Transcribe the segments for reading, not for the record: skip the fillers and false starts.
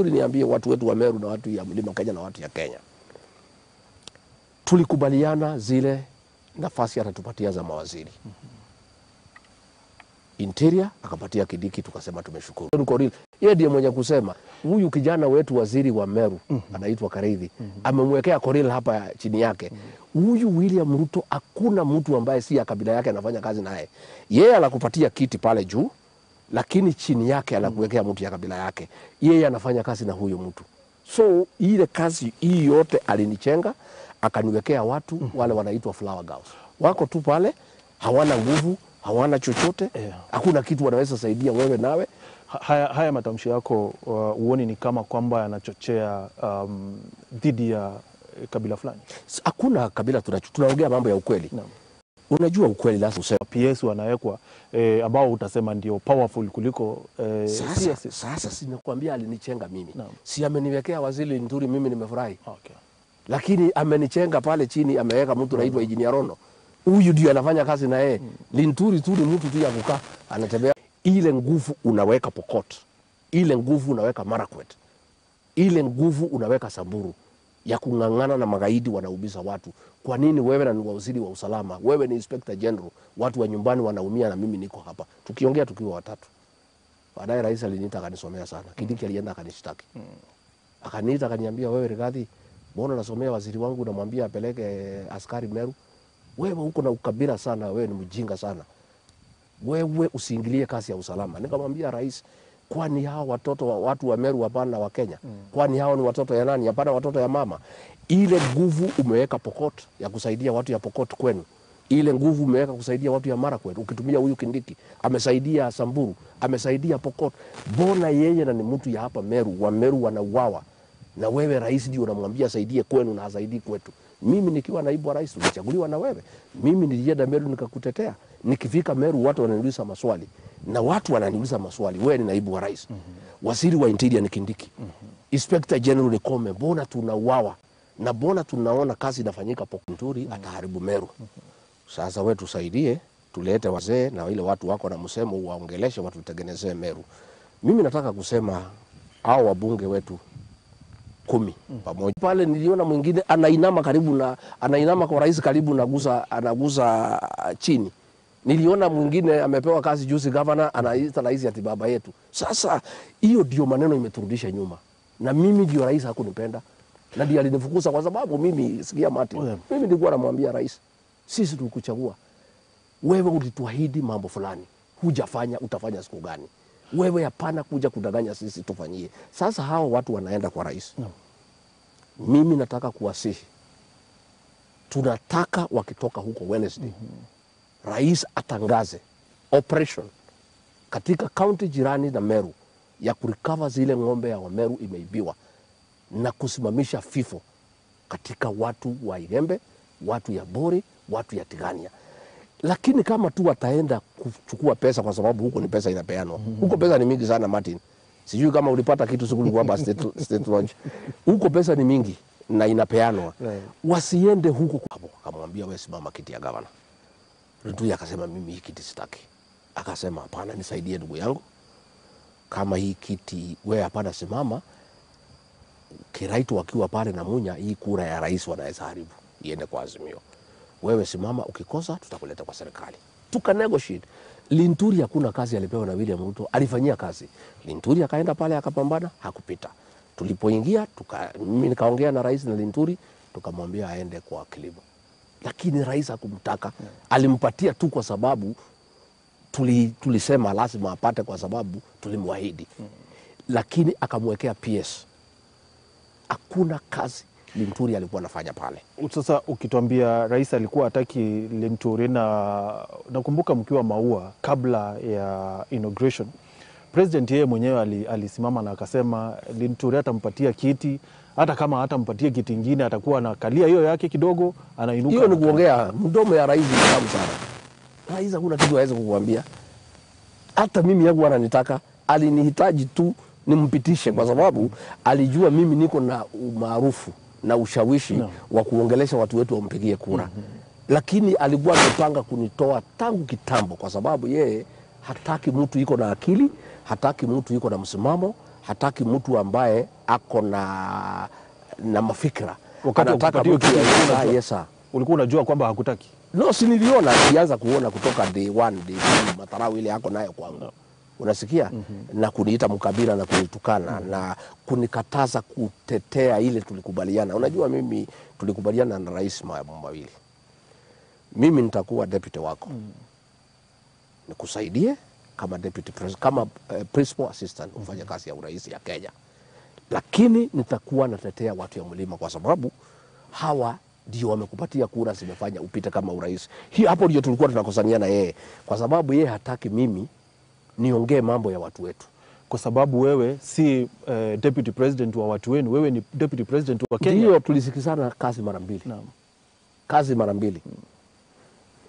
Niambie watu wetu wa Meru na watu ya Mlima Kenya na watu ya Kenya, tulikubaliana zile nafasi atatupatia za mawaziri. Interior akapatia Kindiki, tukasema tumeshukuru. Korir yeye ndiye mwenye kusema huyu kijana wetu waziri wa Meru anaitwa Kareithi, amemwekea Korir hapa chini yake. Huyu William Ruto hakuna mtu ambaye si ya kabila yake anafanya kazi naye. Yeye anakupatia kiti pale juu, lakini chini yake anakuwekea mtu ya kabila yake. Yeye anafanya kazi na huyo mtu. So ile kazi hii yote alinichenga, akaniwekea watu wale wanaitwa flower girls. Wako tu pale, hawana nguvu, hawana chochote, hakuna kitu wanaweza saidia wewe nawe. Haya matamshi yako uoni ni kama kwamba yanachochea dhidi ya kabila fulani? Hakuna kabila, tunaongea mambo ya ukweli. Naam. Unajua ukweli lazima useme. PS wanawekwa ambao utasema ndio powerful kuliko Sasa, CS. sasa si nakwambia alinichenga mimi. Naam. Si ameniwekea waziri Linturi, mimi nimefurahi. Okay. Lakini amenichenga pale chini, ameweka mtu anaitwa Engineer Rono. Huyu ndio anafanya kazi na yeye. Linturi tu ni mtu tu ya kukaa anatembea. Ile nguvu unaweka Pokot, ile nguvu unaweka Marakwet, ile nguvu unaweka Samburu ya kung'ang'ana na magaidi wanaumiza watu. Kwa nini wewe na ni waziri wa usalama, wewe ni inspector general, watu wa nyumbani wanaumia na mimi niko hapa tukiongea tukiwa watatu? Baadaye rais aliniita akanisomea sana. Kindiki alienda akanishtaki. Akaniita akaniambia, wewe Rigathi, mbona nasomea waziri wangu namwambia apeleke askari Meru? Wewe uko na ukabila sana, wewe ni mjinga sana. Wewe usiingilie kazi ya usalama. Nikamwambia rais, kwani hao watoto wa watu wa Meru hapana wa Kenya? Kwani hao ni watoto ya nani? Hapana watoto ya mama. Ile nguvu umeweka Pokot ya kusaidia watu ya Pokot kwenu, ile nguvu umeweka kusaidia watu ya Marakwet, ukitumia huyu Kindiki amesaidia Samburu, amesaidia Pokot. Mbona yeye na ni mtu ya hapa Meru, wa Meru wanauawa, na wewe rais ndio unamwambia asaidie kwenu na hasaidii kwetu? Mimi nikiwa naibu wa rais ulichaguliwa na wewe, mimi nilienda Meru nikakutetea. Nikifika Meru watu wananiuliza maswali, na watu wananiuliza maswali, wewe ni naibu wa rais, waziri wa interior ni Kindiki, inspector general ni Kome, mbona tunauawa na mbona tunaona kazi inafanyika Pokot? Linturi ataharibu Meru. Sasa wewe tusaidie, tulete wazee na wale watu wako na msemo, waongeleshe watutengenezee Meru. Mimi nataka kusema hao wabunge wetu 10 pamoja pale, niliona mwingine anainama karibu na anainama kwa rais karibu nagusa anagusa chini. Niliona mwingine amepewa kazi juzi governor, anaita rais ati baba yetu. Sasa hiyo ndio maneno imeturudisha nyuma, na mimi ndio rais hakunipenda na ndio alinifukuza kwa sababu mimi, sikia Martin, mimi nilikuwa namwambia rais, sisi tulikuchagua wewe, ulituahidi mambo fulani, hujafanya, utafanya siku gani? Wewe hapana kuja kudanganya sisi tufanyie. Sasa hao watu wanaenda kwa rais. Mimi nataka kuwasihi, tunataka wakitoka huko Wednesday, rais atangaze operation katika kaunti jirani na Meru ya kurecover zile ng'ombe ya Wameru imeibiwa na kusimamisha fifo katika watu wa Igembe, watu ya Bori, watu ya Tigania. Lakini kama tu wataenda kuchukua pesa, kwa sababu huko ni pesa inapeanwa. Huko pesa ni mingi sana Martin. Sijui kama ulipata kitu siku ulikuwa hapa State Lodge. Huko pesa ni mingi na inapeanwa. Wasiende huko. Hapo akamwambia wewe simama kiti ya gavana. Linturi akasema mimi hii kiti sitaki. Akasema hapana, nisaidie ndugu yangu. Kama hii kiti wewe hapana simama, Kiraitu wakiwa pale na Munya, hii kura ya rais wanaweza haribu iende kwa Azimio. Wewe simama, ukikosa tutakuleta kwa serikali. Tuka negotiate. Linturi hakuna kazi alipewa na William Ruto, alifanyia kazi. Linturi akaenda pale akapambana, hakupita. Tulipoingia mimi nikaongea na rais na Linturi, tukamwambia aende kwa kilimo. Lakini rais hakumtaka. Alimpatia tu kwa sababu tulisema lazima apate kwa sababu tulimwahidi. Lakini akamwekea PS. Hakuna kazi Linturi alikuwa anafanya pale. Sasa ukituambia rais alikuwa hataki Linturi, na nakumbuka mkiwa Maua kabla ya inauguration, president yeye mwenyewe alisimama na akasema Linturi atampatia kiti, hata kama hatampatia kiti kingine atakuwa anakalia hiyo yake kidogo, anainuka. Hiyo ni kuongea mdomo ya rais ni tamu sana. Rais hakuna kitu aweze kukuambia. Hata mimi yangu ananitaka, alinihitaji tu nimpitishe kwa sababu alijua mimi niko na umaarufu na ushawishi wa kuongelesha watu wetu wampigie kura. Lakini alikuwa amepanga kunitoa tangu kitambo kwa sababu yeye hataki mtu iko na akili, hataki mtu iko na msimamo, Hataki mtu ambaye ako na mafikra. Wakati wa Anataka kupatia mtu kiti ya ulikuwa yes, unajua- yes, sir. Ulikuwa unajua kwamba hakutaki? No, si niliona, nilianza kuona kutoka day one, day two, madharau ile yako nayo kwangu. Unasikia? Na kuniita mkabila na kunitukana na kunikataza kutetea ile tulikubaliana. Unajua mimi tulikubaliana na rais mambo mawili. Mimi nitakuwa deputy wako. Nikusaidie kama deputy president, kama principal assistant ufanye kazi ya urais ya Kenya. Lakini nitakuwa natetea watu ya mlima kwa sababu hawa ndio wamekupatia kura zimefanya upite kama urais. Hii hapo ndio tulikuwa tunakosania na yeye, kwa sababu yeye hataki mimi niongee mambo ya watu wetu. Kwa sababu wewe si deputy president wa watu wenu, wewe ni deputy president wa Kenya. Ndio tulisikizana kazi mara mbili. Naam. Kazi mara mbili.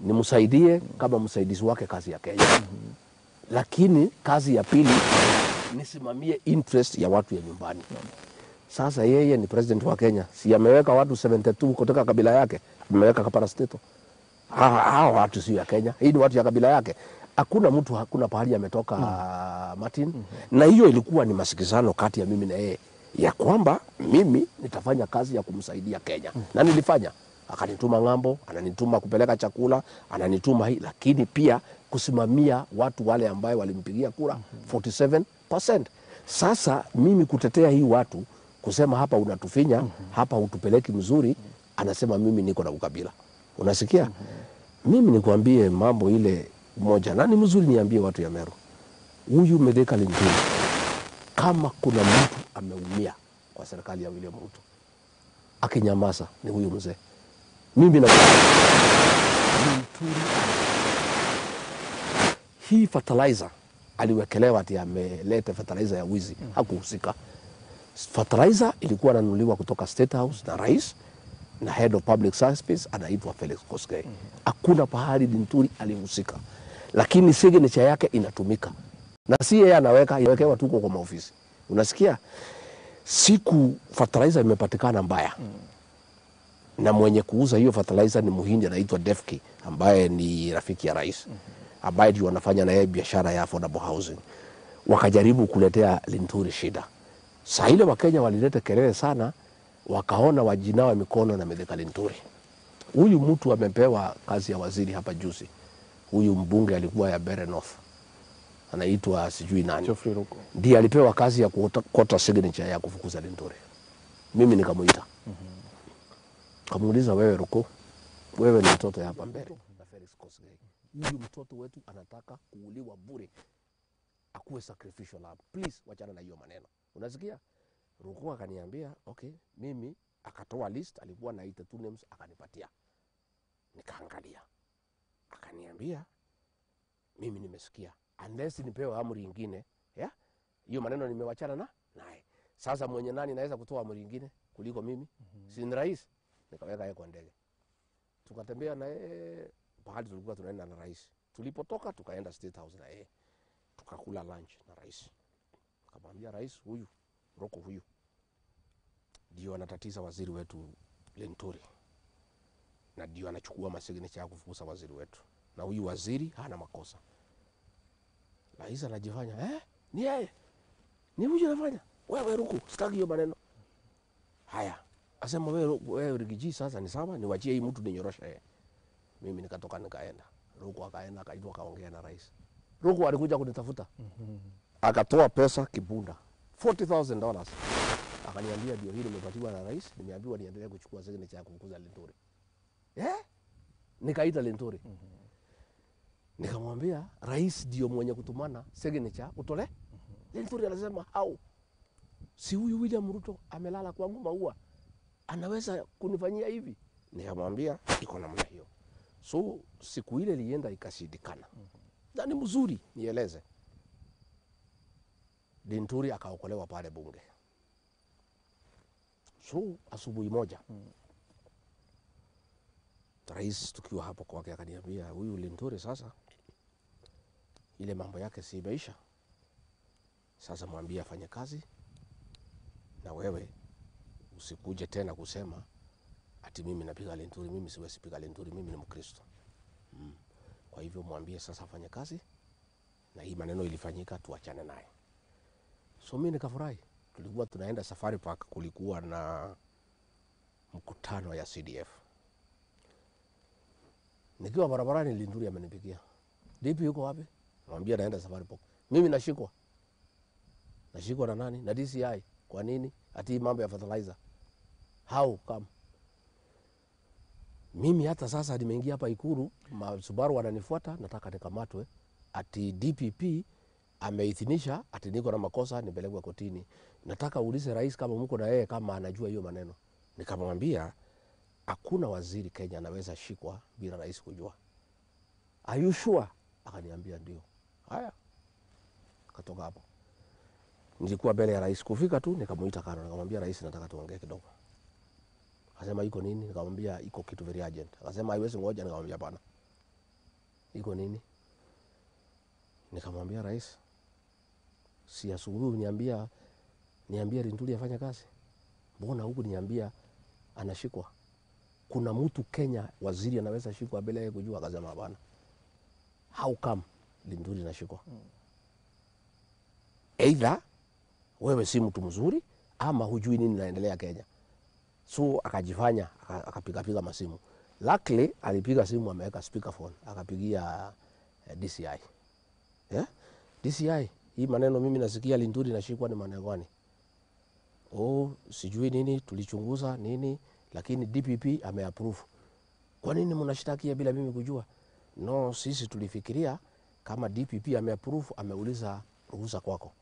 Nimsaidie kama msaidizi wake kazi ya Kenya. Lakini kazi ya pili nisimamie interest ya watu ya nyumbani. Sasa yeye ni president wa Kenya, si ameweka watu 72 kutoka kabila yake, ameweka kaparasteto. Hawa watu sio ya Kenya, hii ni watu ya kabila yake. Hakuna mtu, hakuna pahali ametoka Martin. Na hiyo ilikuwa ni masikizano kati ya mimi na yeye ya kwamba mimi nitafanya kazi ya kumsaidia Kenya. Na nilifanya. Akanituma ng'ambo, ananituma kupeleka chakula, ananituma hii, lakini pia kusimamia watu wale ambaye walimpigia kura 47%. Sasa mimi kutetea hii watu kusema hapa unatufinya, hapa hutupeleki mzuri, anasema mimi niko na ukabila. Unasikia? Mimi nikwambie mambo ile moja, na ni mzuri niambie watu ya Meru. Huyu Mithika Linturi, kama kuna mtu ameumia kwa serikali ya William Ruto, akinyamaza ni huyu mzee. Mimi na Linturi, hii fertilizer aliwekelewa ati ameleta fertilizer ya wizi, hakuhusika. Fertilizer ilikuwa inanunuliwa kutoka State House na rais na head of public service anaitwa Felix Koskei. Hakuna pahali Linturi alihusika, lakini signature yake inatumika na si yeye anaweka, inawekewa tuko kwa maofisi. Unasikia? Siku fertilizer imepatikana mbaya na mwenye kuuza hiyo fertilizer ni Muhindi anaitwa Defki ambaye ni rafiki ya rais, ambaye ndio wanafanya na yeye biashara ya affordable housing. Wakajaribu kuletea Linturi shida. Saa ile Wakenya walileta kelele sana, wakaona wajinawe mikono na Mithika Linturi. Huyu mtu amepewa kazi ya waziri hapa juzi. Huyu mbunge alikuwa ya Mbeere North, anaitwa sijui nani. Geoffrey Ruku. Ndiye alipewa kazi ya kuokota signature ya kufukuza Linturi. Mimi nikamuita. Kamuuliza, wewe Ruku, wewe ni mtoto ya hapa Mbeere na Felix Koskei. Huyu mtoto wetu anataka kuuliwa bure, akuwe sacrificial lamb. Please wachana na hiyo maneno. Unasikia? Ruku akaniambia okay, mimi akatoa list, alikuwa na 82 names akanipatia. Nikaangalia. Akaniambia mimi nimesikia, unless nipewe amri nyingine, yeah? Hiyo maneno nimewachana na naye. Sasa mwenye nani naweza kutoa amri nyingine kuliko mimi? Si ni rais? Nikaweka yeye kwa ndege. Tukatembea na yeye pahali tulikuwa tunaenda na rais. Tulipotoka tukaenda State House na yeye. Tukakula lunch na rais. Nikamwambia rais, huyu Ruku huyu ndio anatatiza waziri wetu Linturi, na ndio anachukua masignature ya kufukuza waziri wetu, na huyu waziri hana makosa. Rais anajifanya ni yeye, ni huyu anafanya. Wewe Ruku, sitaki hiyo maneno. Haya, asema wewe Rigiji, sasa ni sawa, niwachie hii mtu ninyoroshe yeye. Mimi nikatoka nikaenda. Ruku akaenda akaitwa akaongea na rais. Ruku alikuja kunitafuta. Akatoa pesa kibunda $40,000. Akaniambia ndio hili nimepatiwa na rais, nimeambiwa niendelee kuchukua signature ya kufukuza Linturi. Nikaita Linturi. Nikamwambia rais ndio mwenye kutumana signature utole. Linturi anasema how? Si huyu William Ruto amelala kwangu maua, anaweza kunifanyia hivi? Nikamwambia iko namna hiyo. So siku ile ilienda ikashindikana. Na ni mzuri nieleze. Linturi akaokolewa pale bunge. So asubuhi moja rais tukiwa hapo kwake akaniambia huyu Linturi sasa ile mambo yake si imeisha. Sasa mwambie afanye kazi na wewe usikuje tena kusema ati mimi napiga Linturi, mimi siwezi piga Linturi, mimi ni Mkristo. Kwa hivyo mwambie sasa afanye kazi na hii maneno ilifanyika tuachane naye. So mimi nikafurahi. Tulikuwa tunaenda Safari Park, kulikuwa na mkutano ya CDF. Nikiwa barabarani Linturi amenipigia. DP yuko wapi? Namwambia naenda Safari Park. Mimi nashikwa. Nashikwa na nani? Na DCI. Kwa nini? Ati mambo ya fertilizer. How come? Mimi hata sasa nimeingia hapa Ikulu, Subaru wananifuata, nataka nikamatwe. Ati DPP ameidhinisha ati niko na makosa nipelekwe kotini. Nataka uulize rais kama mko na yeye kama anajua hiyo maneno. Nikamwambia hakuna waziri Kenya anaweza shikwa bila rais kujua. Are you sure? Akaniambia ndio. Haya. Katoka hapo. Nilikuwa mbele ya rais, kufika tu nikamuita kando, nikamwambia rais, nataka tuongee kidogo. Akasema iko nini? Nikamwambia iko kitu very urgent. Akasema haiwezi ngoja. Nikamwambia hapana. Iko nini? Nikamwambia rais, si asubuhi niambia Linturi afanye kazi. Mbona huku niambia anashikwa? Kuna mtu Kenya waziri anaweza shikwa bila yeye kujua? Akasema hapana. How come Linturi anashikwa? Either wewe si mtu mzuri ama hujui nini naendelea Kenya. So akajifanya akapiga piga masimu. Luckily alipiga simu ameweka speakerphone, akapigia DCI. Yeah? DCI, hii maneno mimi nasikia Linturi nashikwa ni maneno gani? Oh, sijui nini, tulichunguza nini, lakini DPP ameapprove. Kwa nini mnashtakia bila mimi kujua? No, sisi tulifikiria kama DPP ameapprove, ameuliza ruhusa kwako.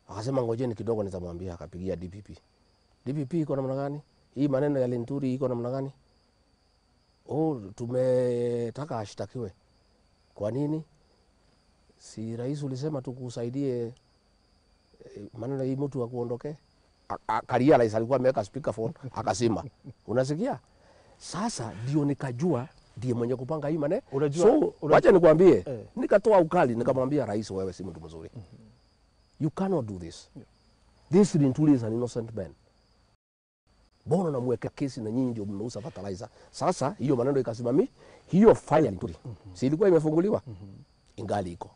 Akasema ngojeni kidogo nitamwambia. Akapigia DPP. DPP iko namna gani? Hii maneno ya Linturi iko namna gani? Oh, tumetaka ashtakiwe. Kwa nini? Si rais ulisema tukusaidie maneno hii mtu akuondoke? Akaria rais alikuwa ameweka speakerphone akasema. Unasikia? Sasa ndio nikajua ndiye mwenye kupanga hii maneno. So wacha nikwambie, nikatoa ukali nikamwambia rais, wewe si mtu mzuri. You cannot do this. Yeah. This Linturi is an innocent man. Mbona namweka kesi na nyinyi ndio mmeuza fertilizer? Sasa hiyo maneno ikasimami, hiyo file ya Linturi. Si ilikuwa imefunguliwa? Ingali iko.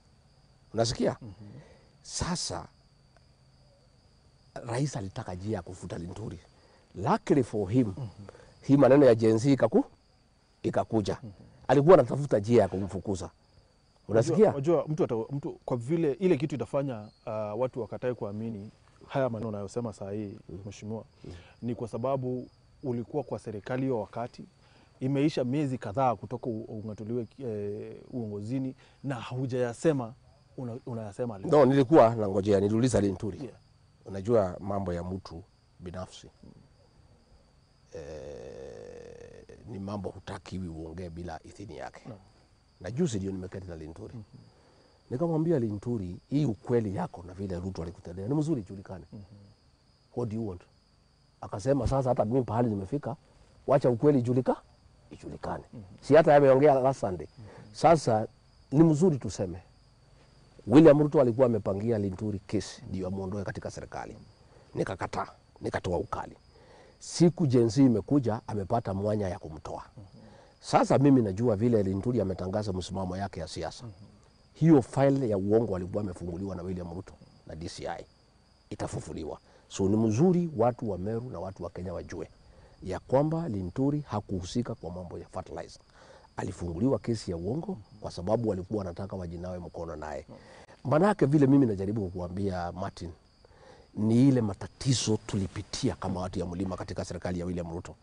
Unasikia? Sasa rais alitaka njia ya kufuta Linturi. Luckily for him, hii maneno ya Gen Z ikakuja. Alikuwa anatafuta njia ya kumfukuza. Unasikia? Unajua mtu kwa vile ile kitu itafanya watu wakatae kuamini haya maneno unayosema saa hii mheshimiwa, ni kwa sababu ulikuwa kwa serikali hiyo wakati imeisha miezi kadhaa kutoka ungatuliwe uongozini na hujayasema, unayasema leo. No, nilikuwa nangojea, niliuliza Linturi. Yeah. Unajua mambo ya mtu binafsi ni mambo hutakiwi uongee bila idhini yake. No. Na juzi ndio nimeketi na Linturi. Nikamwambia Linturi, hii ukweli yako na vile Ruto alikutendea ni mzuri ijulikane. What do you want? Akasema sasa hata mimi pahali nimefika, wacha ukweli ijulikane. Si hata ameongea last Sunday. Sasa ni mzuri tuseme William Ruto alikuwa amepangia Linturi kesi ndio amuondoe katika serikali. Nikakataa, nikatoa ukali. Siku Gen Z imekuja amepata mwanya ya kumtoa. Sasa mimi najua vile Linturi ametangaza msimamo yake ya siasa. Hiyo file ya uongo alikuwa amefunguliwa na William Ruto na DCI itafufuliwa. So ni mzuri watu wa Meru na watu wa Kenya wajue ya kwamba Linturi hakuhusika kwa mambo ya fertilizer. Alifunguliwa kesi ya uongo kwa sababu walikuwa wanataka wajinawe mkono naye. Manake vile mimi najaribu kukuambia Martin, ni ile matatizo tulipitia kama watu ya mlima katika serikali ya William Ruto,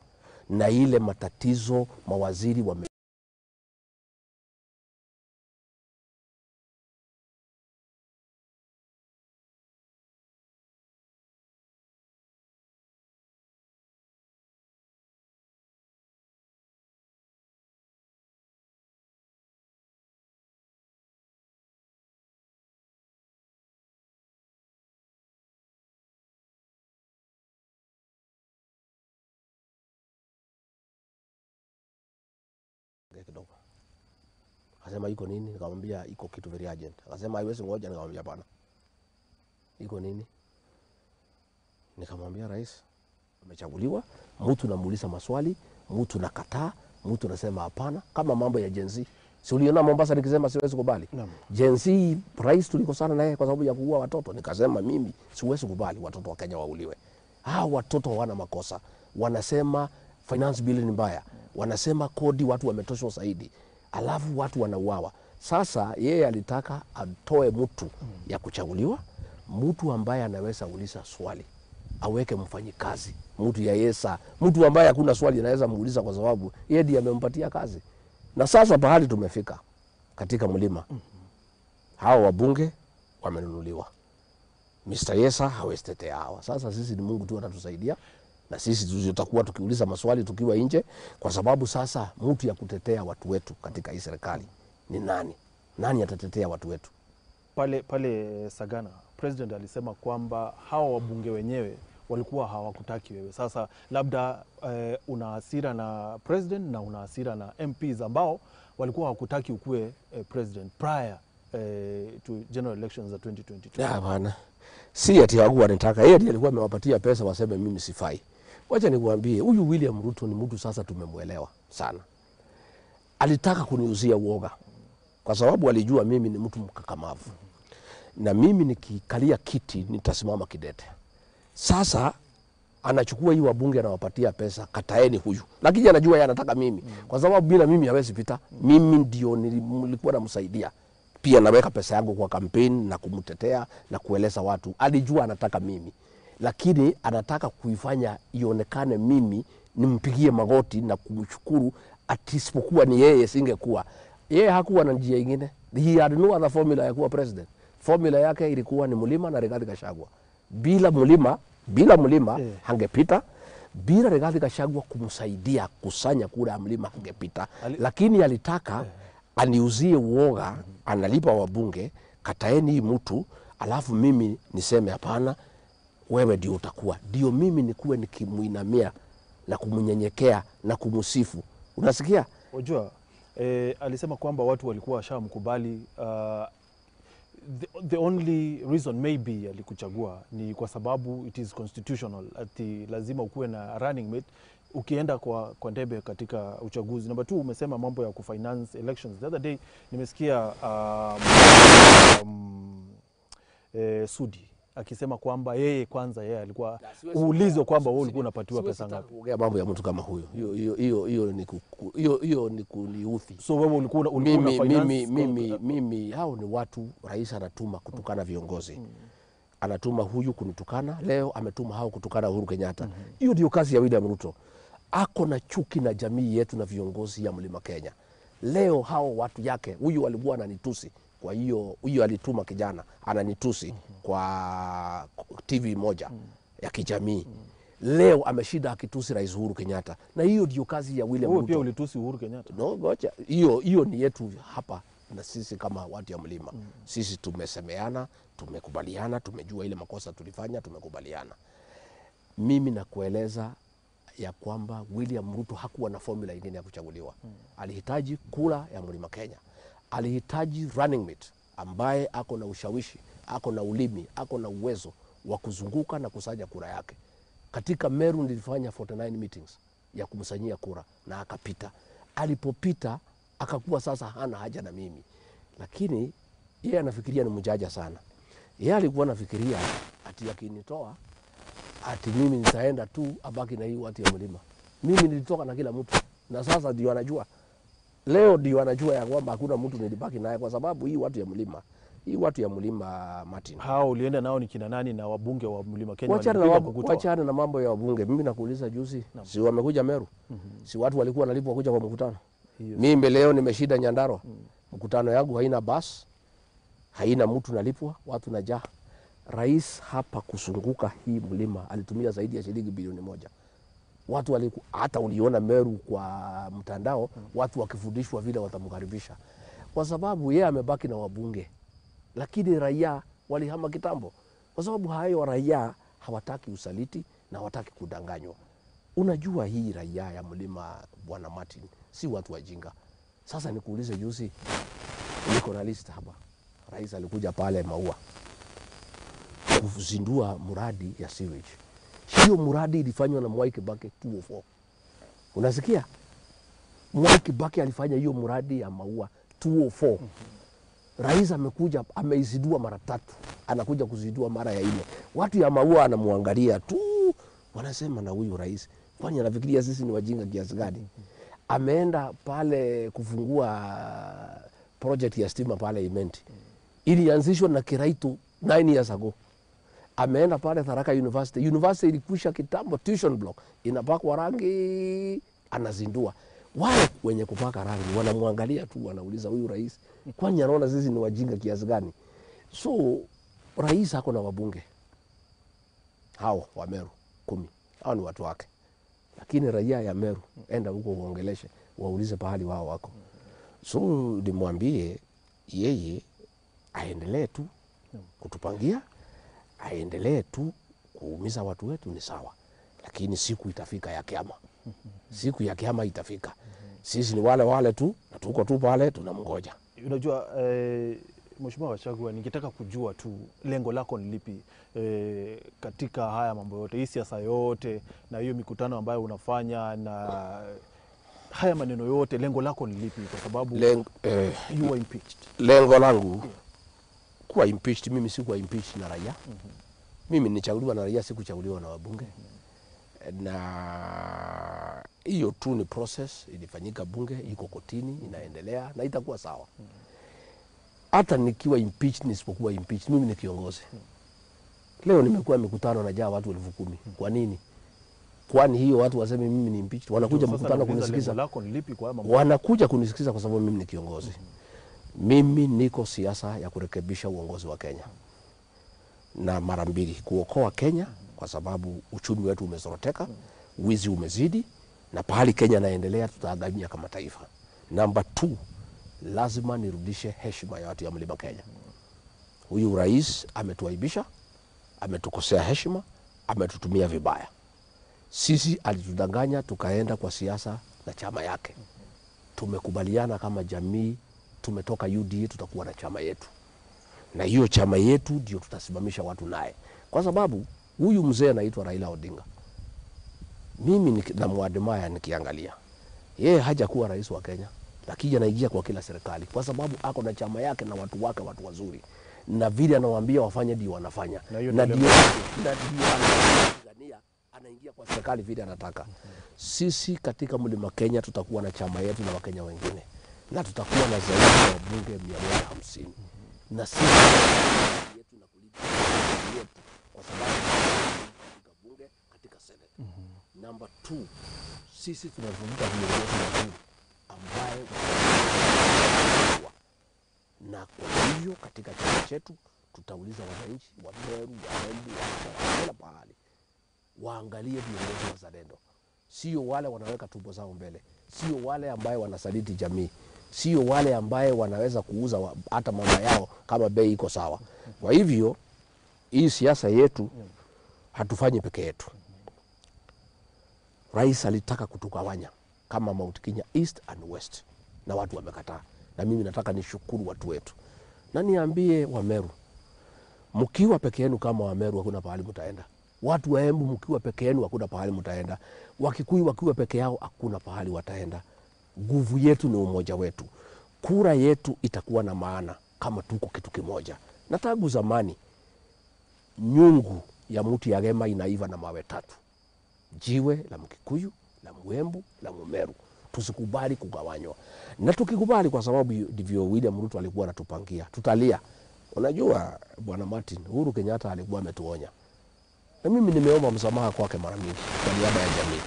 na ile matatizo mawaziri wame kidogo. Akasema iko nini? Nikamwambia iko kitu very urgent. Akasema haiwezi ngoja. Nikamwambia hapana. Iko nini? Nikamwambia rais amechaguliwa, mtu namuuliza maswali, mtu nakataa, mtu nasema hapana, kama mambo ya Gen Z. Si uliona Mombasa nikisema siwezi kubali. Gen Z, rais tulikosana naye kwa sababu ya kuua watoto. Nikasema mimi siwezi kubali watoto wa Kenya wauliwe. Hao watoto hawana makosa. Wanasema finance bill ni mbaya. Wanasema kodi watu wametoshwa zaidi. Alafu watu wanauawa. Sasa yeye alitaka atoe mtu ya kuchaguliwa, mtu ambaye anaweza uliza swali, aweke mfanyikazi, mtu ya yesa, mtu ambaye hakuna swali anaweza muuliza kwa sababu yeye ndiye amempatia kazi. Na sasa pahali tumefika katika mlima, hao wabunge wamenunuliwa. Mr. Yesa hawezi tetea hawa. Sasa sisi ni Mungu tu atatusaidia, na sisi tutakuwa tukiuliza maswali tukiwa nje, kwa sababu sasa mtu ya kutetea watu wetu katika hii serikali ni nani? Nani atatetea watu wetu? Pale Sagana, president alisema kwamba hawa wabunge wenyewe walikuwa hawakutaki wewe. Sasa labda una hasira na president na una hasira na MPs ambao walikuwa hawakutaki ukue president prior to general elections za 2022. Ya bana, si ati hawakuwa wanataka. Yeye ndiye alikuwa amewapatia pesa waseme mimi sifai. Wacha nikuambie, huyu William Ruto ni mtu sasa tumemuelewa sana. Alitaka kuniuzia uoga kwa sababu alijua mimi ni mtu mkakamavu. Na mimi nikikalia kiti nitasimama kidete. Sasa anachukua hii wabunge anawapatia pesa, kataeni huyu. Lakini anajua yeye anataka mimi. Kwa sababu bila mimi hawezi pita. Mimi ndio nilikuwa namsaidia. Pia naweka pesa yangu kwa kampeni na kumtetea na kueleza watu. Alijua anataka mimi. Lakini anataka kuifanya ionekane mimi nimpigie magoti na kumshukuru, atisipokuwa ni yeye singekuwa. Yeye hakuwa na njia nyingine. He had no other formula ya kuwa president. Formula yake ilikuwa ni Mlima na Rigathi Gachagua. Bila Mlima hangepita. Bila Rigathi Gachagua kumsaidia kusanya kura ya Mlima hangepita. Lakini alitaka aniuzie uoga, analipa wabunge, kataeni hii mtu, alafu mimi niseme hapana, wewe ndio utakuwa. Ndio mimi nikuwe nikimuinamia na kumnyenyekea na kumsifu. Unasikia? Unajua, alisema kwamba watu walikuwa washamkubali. The only reason maybe alikuchagua ni kwa sababu it is constitutional, ati lazima ukuwe na running mate ukienda kwa ndebe katika uchaguzi. Number 2, umesema mambo ya kufinance elections. The other day nimesikia Sudi akisema kwamba yeye kwanza yeye alikuwa uulizwe kwamba wewe ulikuwa unapatiwa pesa ngapi. Kuongea mambo ya mtu kama huyo. Hiyo ni kuniudhi. So wewe ulikuwa una finance? Mimi hao ni watu rais anatuma kutukana viongozi. Anatuma huyu kunitukana, leo ametuma hao kutukana Uhuru Kenyatta. Hiyo ndio kazi ya William Ruto. Ako na chuki na jamii yetu na viongozi ya Mlima Kenya. Leo hao watu yake, huyu alikuwa ananitusi. Kwa hiyo huyu alituma kijana ananitusi kwa TV moja ya kijamii. Leo ameshinda akitusi Rais Uhuru Kenyatta. Na hiyo ndio kazi ya William Ruto. Wewe pia ulitusi Uhuru Kenyatta? No, ngoja. Hiyo ni yetu hapa na sisi kama watu ya Mlima. Sisi tumesemeana, tumekubaliana, tumejua ile makosa tulifanya, tumekubaliana. Mimi nakueleza ya kwamba William Ruto hakuwa na formula nyingine ya kuchaguliwa. Alihitaji kura ya Mlima Kenya. Alihitaji running mate ambaye ako na ushawishi, ako na ulimi, ako na uwezo wa kuzunguka na kusanya kura yake. Katika Meru nilifanya 49 meetings ya kumsanyia kura na akapita. Alipopita akakuwa sasa hana haja na mimi. Lakini yeye anafikiria ni mjaja sana. Yeye alikuwa anafikiria ati akinitoa ati mimi nitaenda tu abaki na hii watu ya Mlima. Mimi nilitoka na kila mtu. Na sasa ndio anajua. Leo ndio anajua ya kwamba hakuna mtu nilibaki naye kwa sababu hii watu ya Mlima. Hii watu ya Mlima Martin. Hao ulienda nao ni kina nani na wabunge wa Mlima Kenya walipiga kukutoa? Wachana na mambo ya wabunge. Mimi nakuuliza juzi, si wamekuja Meru? Si watu walikuwa wanalipwa kuja kwa mkutano? Mimi leo nimeshinda Nyandarua. Mkutano yangu haina bus, haina mtu nalipwa, watu najaa. Rais hapa kusunguka hii mlima alitumia zaidi ya shilingi bilioni 1. Watu waliku, hata uliona Meru kwa mtandao, watu wakifundishwa vile watamkaribisha. Kwa sababu yeye amebaki na wabunge. Lakini raia walihama kitambo. Kwa sababu hayo raia hawataki usaliti na hawataki kudanganywa. Unajua hii raia ya mlima Bwana Martin si watu wajinga. Sasa nikuulize juzi, niko na list hapa. Rais alikuja pale Maua kuzindua mradi ya sewage. Hiyo mradi ilifanywa na Mwai Kibaki 2004. Unasikia? Mwai Kibaki alifanya hiyo mradi ya Maua 204. Rais amekuja ameizindua mara tatu, anakuja kuzindua mara ya nne. Watu ya Maua anamwangalia tu, wanasema na huyu rais kwani anafikiria sisi ni wajinga kiasi gani? Ameenda pale kufungua project ya stima pale Imenti, ilianzishwa na Kiraitu 9 years ago. Ameenda pale Tharaka University, university ilikwisha kitambo, tuition block inapakwa rangi, anazindua. Wale wenye kupaka rangi wanamwangalia tu, wanauliza huyu rais kwani anaona sisi ni wajinga kiasi gani? So rais ako na wabunge hao wa Meru 10, hao ni watu wake, lakini raia ya Meru, enda huko uongeleshe, waulize pahali wao wako. So nimwambie yeye aendelee tu kutupangia, aendelee tu kuumiza watu wetu, ni sawa, lakini siku itafika ya kiama. Siku ya kiama itafika. Sisi ni wale wale tu na tuko tu pale tunamngoja. Unajua Mheshimiwa Gachagua, ningetaka kujua tu lengo lako ni lipi katika haya mambo yote, hii siasa yote na hiyo mikutano ambayo unafanya na haya maneno yote, lengo lako ni lipi? Kwa sababu you were impeached. Lengo langu kuwa impeached, mimi sikuwa impeached na raia. Mimi nilichaguliwa na raia, sikuchaguliwa na wabunge. Na hiyo tu ni process ilifanyika bunge, iko kotini, inaendelea na itakuwa sawa. Hata nikiwa impeached, nisipokuwa impeached, mimi ni kiongozi. Leo nimekuwa mikutano na jaa watu 10,000. Kwa nini? Kwani hiyo watu waseme mimi ni impeached? Wanakuja mkutano kunisikiza. Lengo lako ni lipi kwa mambo? Wanakuja kunisikiza kwa sababu mimi ni kiongozi. Mimi niko siasa ya kurekebisha uongozi wa Kenya. Na mara mbili kuokoa Kenya kwa sababu uchumi wetu umezoroteka, wizi umezidi, na pahali Kenya naendelea tutaangamia kama taifa. Namba 2, lazima nirudishe heshima ya watu ya Mlima Kenya. Huyu rais ametuaibisha, ametukosea heshima, ametutumia vibaya. Sisi alitudanganya tukaenda kwa siasa na chama yake. Tumekubaliana kama jamii, tumetoka UDA, tutakuwa na chama yetu. Na hiyo chama yetu ndio tutasimamisha watu naye. Kwa sababu huyu mzee anaitwa Raila Odinga, mimi namuadmire nikiangalia. Yeye hajakuwa rais wa Kenya, lakini anaingia kwa kila serikali kwa sababu ako na chama yake na watu wake, watu wazuri. Na vile anawaambia wafanye ndio wanafanya. Na hiyo Na ndio ndio anapigania, anaingia kwa serikali vile anataka. Sisi katika Mlima Kenya tutakuwa na chama yetu na Wakenya wengine. Na tutakuwa na zaidi ya wabunge 150. Na sisi yetu na kulipa yetu kwa sababu katika bunge, katika Senate. Number 2, sisi tunazungumza viongozi wazuri ambaye na kwa hivyo katika chama chetu tutauliza wananchi wa Meru, wa Embu, wa kila pahali waangalie viongozi wazalendo, sio wale wanaweka tumbo zao mbele, sio wale ambaye wanasaliti jamii, sio wale ambaye wanaweza kuuza hata mama yao kama bei iko sawa. Kwa hivyo hii siasa yetu hatufanyi peke yetu. Rais alitaka kutugawanya kama Mount Kenya East and West, na watu wamekataa. Na mimi nataka nishukuru watu wetu. Na niambie Wameru, mkiwa peke yenu kama Wameru hakuna pahali mtaenda. Watu wa Embu mkiwa peke yenu hakuna pahali mtaenda. Wakikuyu wakiwa peke yao hakuna pahali wataenda. Nguvu yetu ni umoja wetu. Kura yetu itakuwa na maana kama tuko kitu kimoja. Na tangu zamani nyungu ya mti ya gema inaiva na mawe tatu. Jiwe la Mkikuyu, la Mwembu, la Mumeru. Tusikubali kugawanywa. Na tukikubali, kwa sababu ndivyo William Ruto alikuwa anatupangia, tutalia. Unajua Bwana Martin, Uhuru Kenyatta alikuwa ametuonya. Na mimi nimeomba msamaha kwake mara mingi kwa niaba ya jamii.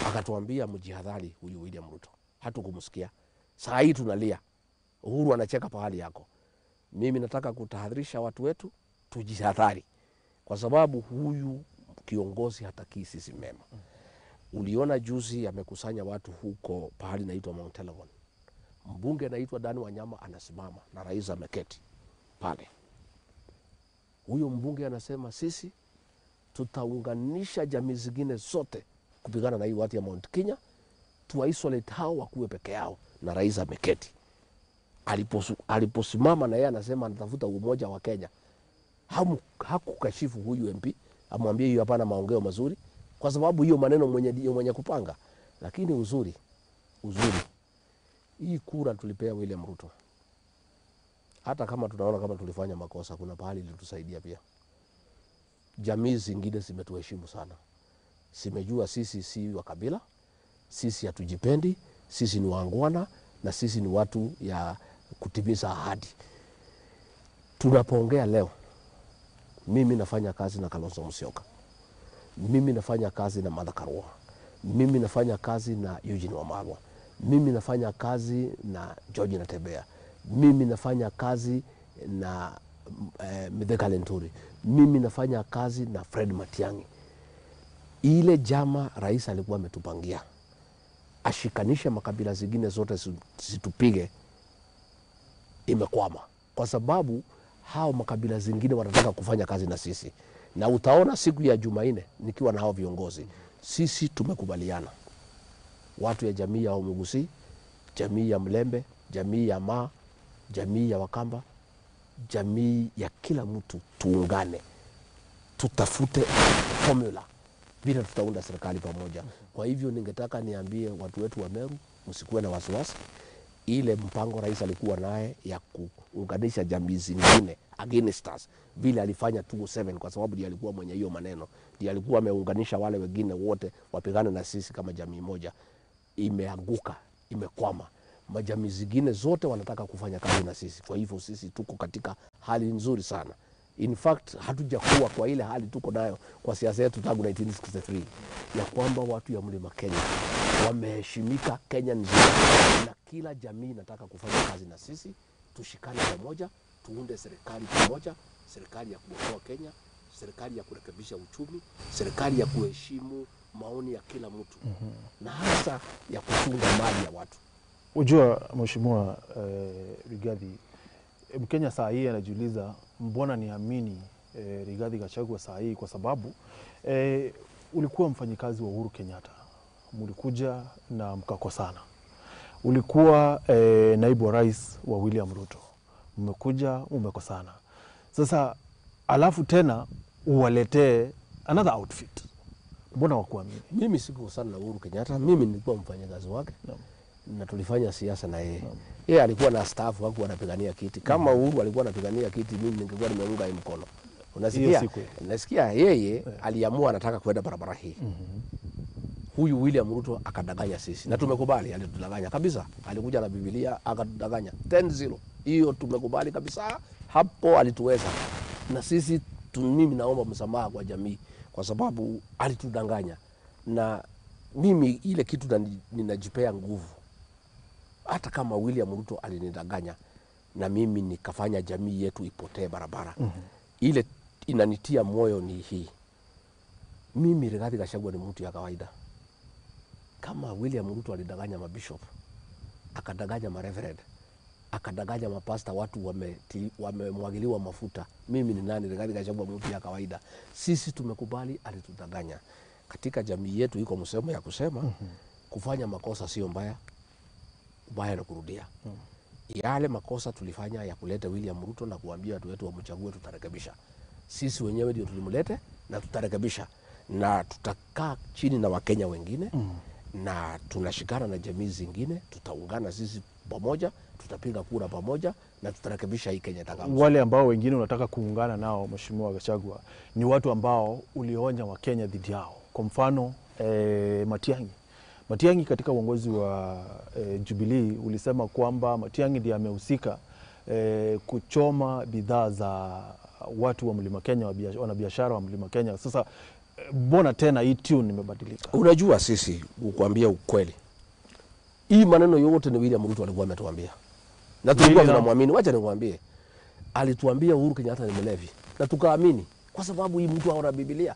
Akatuambia mjihadhari huyu William Ruto. Hatukumsikia. Saa hii tunalia. Uhuru anacheka pahali yako. Mimi nataka kutahadharisha watu wetu tujihadhari. Kwa sababu huyu kiongozi hatakii sisi mema. Uliona juzi amekusanya watu huko pahali naitwa Mount Elgon. Mbunge anaitwa Dani Wanyama anasimama na rais ameketi pale. Huyo mbunge anasema sisi tutaunganisha jamii zingine zote kupigana na hii watu ya Mount Kenya, tuwa isolate hao wakuwe peke yao, na rais ameketi. Aliposimama na yeye anasema anatafuta umoja wa Kenya. Hakukashifu huyu MP, amwambie hiyo hapana maongeo mazuri, kwa sababu hiyo maneno mwenye kupanga. Lakini uzuri Hii kura tulipea William Ruto, hata kama tunaona kama tulifanya makosa, kuna pahali ilitusaidia pia. Jamii zingine zimetuheshimu sana, zimejua sisi si wa kabila, sisi hatujipendi, sisi ni waangwana na sisi ni watu ya kutimiza ahadi. Tunapoongea leo, mimi nafanya kazi na Kalonzo Musyoka, mimi nafanya kazi na Martha Karua, mimi nafanya kazi na Eugene Wamalwa, mimi nafanya kazi na George Natembeya, mimi nafanya kazi na Mithika Linturi, mimi nafanya kazi na Fred Matiang'i. Ile jama rais alikuwa ametupangia ashikanishe makabila zingine zote zitupige, imekwama kwa sababu hao makabila zingine wanataka kufanya kazi na sisi. Na utaona siku ya Jumanne nikiwa na hao viongozi, sisi tumekubaliana, watu ya jamii ya Omugusi, jamii ya Mlembe, jamii ya Ma, jamii ya Wakamba, jamii ya kila mtu, tuungane, tutafute formula vile tutaunda serikali pamoja. Kwa hivyo ningetaka niambie watu wetu wa Meru, msikuwe na wasiwasi. Ile mpango rais alikuwa naye ya kuunganisha jamii zingine against us, vile alifanya 2007, kwa sababu ndiye alikuwa mwenye hiyo maneno, ndiye alikuwa ameunganisha wale wengine wote wapigane na sisi kama jamii moja, imeanguka, imekwama. Majamii zingine zote wanataka kufanya kazi na sisi. Kwa hivyo sisi tuko katika hali nzuri sana. In fact, hatujakuwa kwa ile hali tuko nayo kwa siasa yetu tangu 1963, ya kwamba watu ya Mlima Kenya wameheshimika Kenya nzima, na kila jamii inataka kufanya kazi na sisi. Tushikane pamoja, tuunde serikali pamoja, serikali ya kuokoa Kenya, serikali ya kurekebisha uchumi, serikali ya kuheshimu maoni ya kila mtu, na hasa ya kuchunga mali ya watu. Ujua Mheshimiwa Rigathi, Mkenya saa hii anajiuliza mbona niamini Rigathi Gachagua saa hii, kwa sababu ulikuwa mfanyikazi wa Uhuru Kenyatta, mlikuja na mkakosana. Ulikuwa naibu wa rais wa William Ruto, mmekuja umekosana. Sasa alafu tena uwaletee another outfit, mbona wakuamini? Mimi sikukosana na Uhuru Kenyatta, mimi nilikuwa mfanyakazi wake na tulifanya siasa na yeye. Yeye alikuwa na staff, hakuwa anapigania kiti. Kama Uhuru alikuwa anapigania kiti, mimi ningekuwa nimeunga yeye mkono. Unasikia? Nasikia yeye aliamua anataka kwenda barabara hii. Huyu William Ruto akadanganya sisi. Na tumekubali, alitudanganya kabisa. Alikuja na Biblia akatudanganya 10-0. Hiyo tumekubali kabisa. Hapo alituweza. Na sisi mimi naomba msamaha kwa jamii kwa sababu alitudanganya. Na mimi ile kitu ninajipea nguvu. Hata kama William Ruto alinidanganya na mimi nikafanya jamii yetu ipotee barabara. Ile inanitia moyo ni hii. Mimi Rigathi Gachagua ni mtu ya kawaida. Kama William Ruto alidanganya mabishop, akadanganya mareverend, akadanganya mapasta, watu wamemwagiliwa mafuta, mimi ni nani? Rigathi Gachagua mtu ya kawaida. Sisi tumekubali alitudanganya. Katika jamii yetu iko msemo ya kusema kufanya makosa sio mbaya, ubaya na kurudia. Yale makosa tulifanya ya kuleta William Ruto na kuambia watu wetu wamchague, tutarekebisha. Sisi wenyewe ndio tulimlete na tutarekebisha, na tutakaa chini na Wakenya wengine na tunashikana na jamii zingine, tutaungana sisi pamoja, tutapiga kura pamoja na tutarekebisha hii Kenya itakapo. Wale ambao wengine unataka kuungana nao Mheshimiwa Gachagua ni watu ambao ulionya Wakenya dhidi yao. Kwa mfano Matiang'i. Matiang'i katika uongozi wa Jubilee ulisema kwamba Matiang'i ndiye amehusika kuchoma bidhaa za watu wa Mlima Kenya, wanabiashara wa Mlima Kenya. Sasa mbona tena hii tune imebadilika? Unajua sisi kukuambia ukweli, hii maneno yote ni William Ruto alikuwa ametuambia. Na tulikuwa tunamwamini. Wacha nikwambie, alituambia Uhuru Kenyatta ni mlevi na tukaamini, kwa sababu hii mtu haona Biblia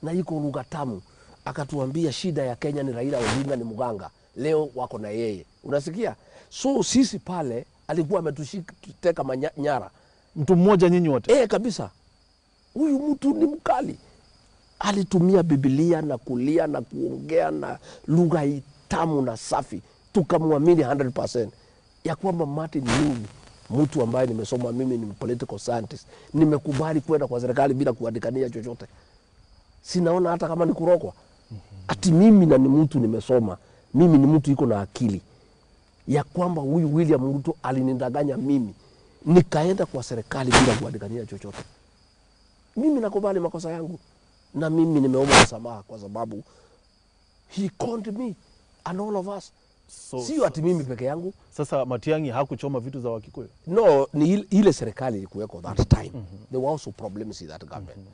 na iko lugha tamu. Akatuambia shida ya Kenya ni Raila Odinga ni mganga, leo wako na yeye. Unasikia? So sisi pale alikuwa ametushika manyara. Mtu mmoja nyinyi wote. Kabisa. Huyu mtu ni mkali. Alitumia Biblia na kulia na kuongea na lugha tamu na safi. Tukamwamini 100% ya kwamba Martin Lulu, mtu ambaye nimesoma mimi ni political scientist, nimekubali kwenda kwa serikali bila kuandikania chochote. Sinaona hata kama ni kurogwa. Ati mimi na ni mtu nimesoma, mimi ni mtu iko na akili. ya kwamba huyu William Ruto alinidanganya mimi, nikaenda kwa serikali bila kuandikania chochote. Mimi nakubali makosa yangu na mimi nimeomba msamaha kwa sababu he conned me and all of us. So, sio ati mimi peke yangu. Sasa Matiang'i hakuchoma vitu za Wakikuyu? No, ni ile serikali ilikuweko that time. There were also problems in that government.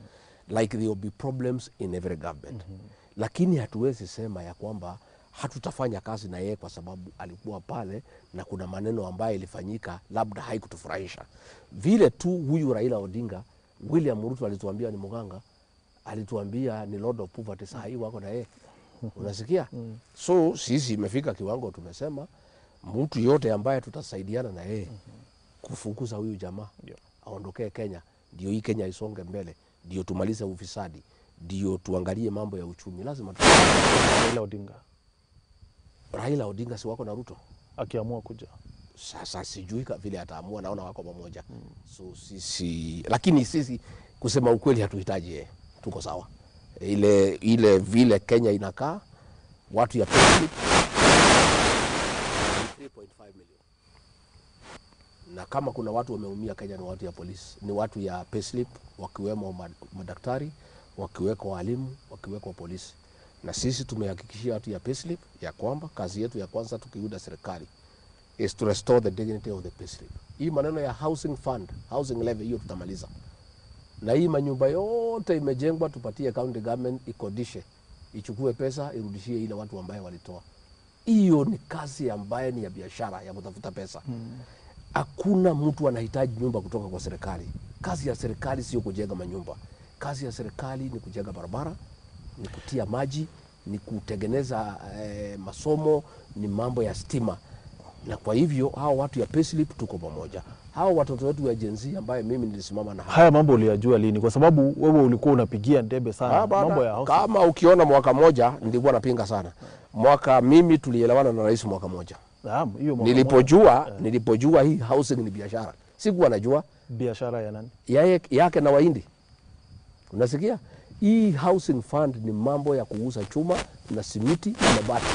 Like there will be problems in every government. Lakini hatuwezi sema ya kwamba hatutafanya kazi na yeye kwa sababu alikuwa pale na kuna maneno ambayo ilifanyika labda haikutufurahisha. Vile tu huyu Raila Odinga, William Ruto alituambia ni mganga, alituambia ni Lord of Poverty, saa hii wako na yeye. Unasikia? So sisi imefika kiwango tumesema mtu yote ambaye tutasaidiana na yeye kufukuza huyu jamaa aondokee Kenya, ndio hii Kenya isonge mbele, ndio tumalize ufisadi, ndio tuangalie mambo ya uchumi. Lazima Raila Odinga. Raila Odinga si wako na Ruto akiamua kuja. Sasa sijui vile ataamua, naona wako pamoja. So sisi, lakini sisi kusema ukweli hatuhitaji yeye, tuko sawa. Ile vile Kenya inakaa, watu ya payslip 3.5 million. Na kama kuna watu wameumia Kenya ni watu ya polisi, ni watu ya payslip, wakiwemo madaktari, wakiweko walimu, wakiweko polisi. Na sisi tumehakikishia watu ya payslip ya kwamba kazi yetu ya kwanza tukiunda serikali is to restore the dignity of the payslip. Hii maneno ya housing fund, housing levy, hiyo tutamaliza. Na hii manyumba yote imejengwa tupatie county government ikodishe, ichukue pesa irudishie ile watu ambaye walitoa. Hiyo ni kazi ambaye ni ya biashara ya kutafuta pesa. Hakuna mtu anahitaji nyumba kutoka kwa serikali. Kazi ya serikali sio kujenga manyumba. Kazi ya serikali ni kujenga barabara, ni kutia maji, ni kutengeneza masomo, ni mambo ya stima. Na kwa hivyo hao watu ya payslip tuko pamoja. Hao watoto wetu wa Gen Z ambaye mimi nilisimama na hao. Haya mambo uliyajua lini? Kwa sababu wewe ulikuwa unapigia ndebe sana mambo ya housing. Kama ukiona mwaka moja nilikuwa napinga sana. Mwaka mimi tulielewana na rais mwaka moja. Naam, hiyo mwaka nilipojua hii housing ni biashara. Sikuwa najua biashara ya nani? Yake na Wahindi. Unasikia? Hii housing fund ni mambo ya kuuza chuma na simiti na mabati.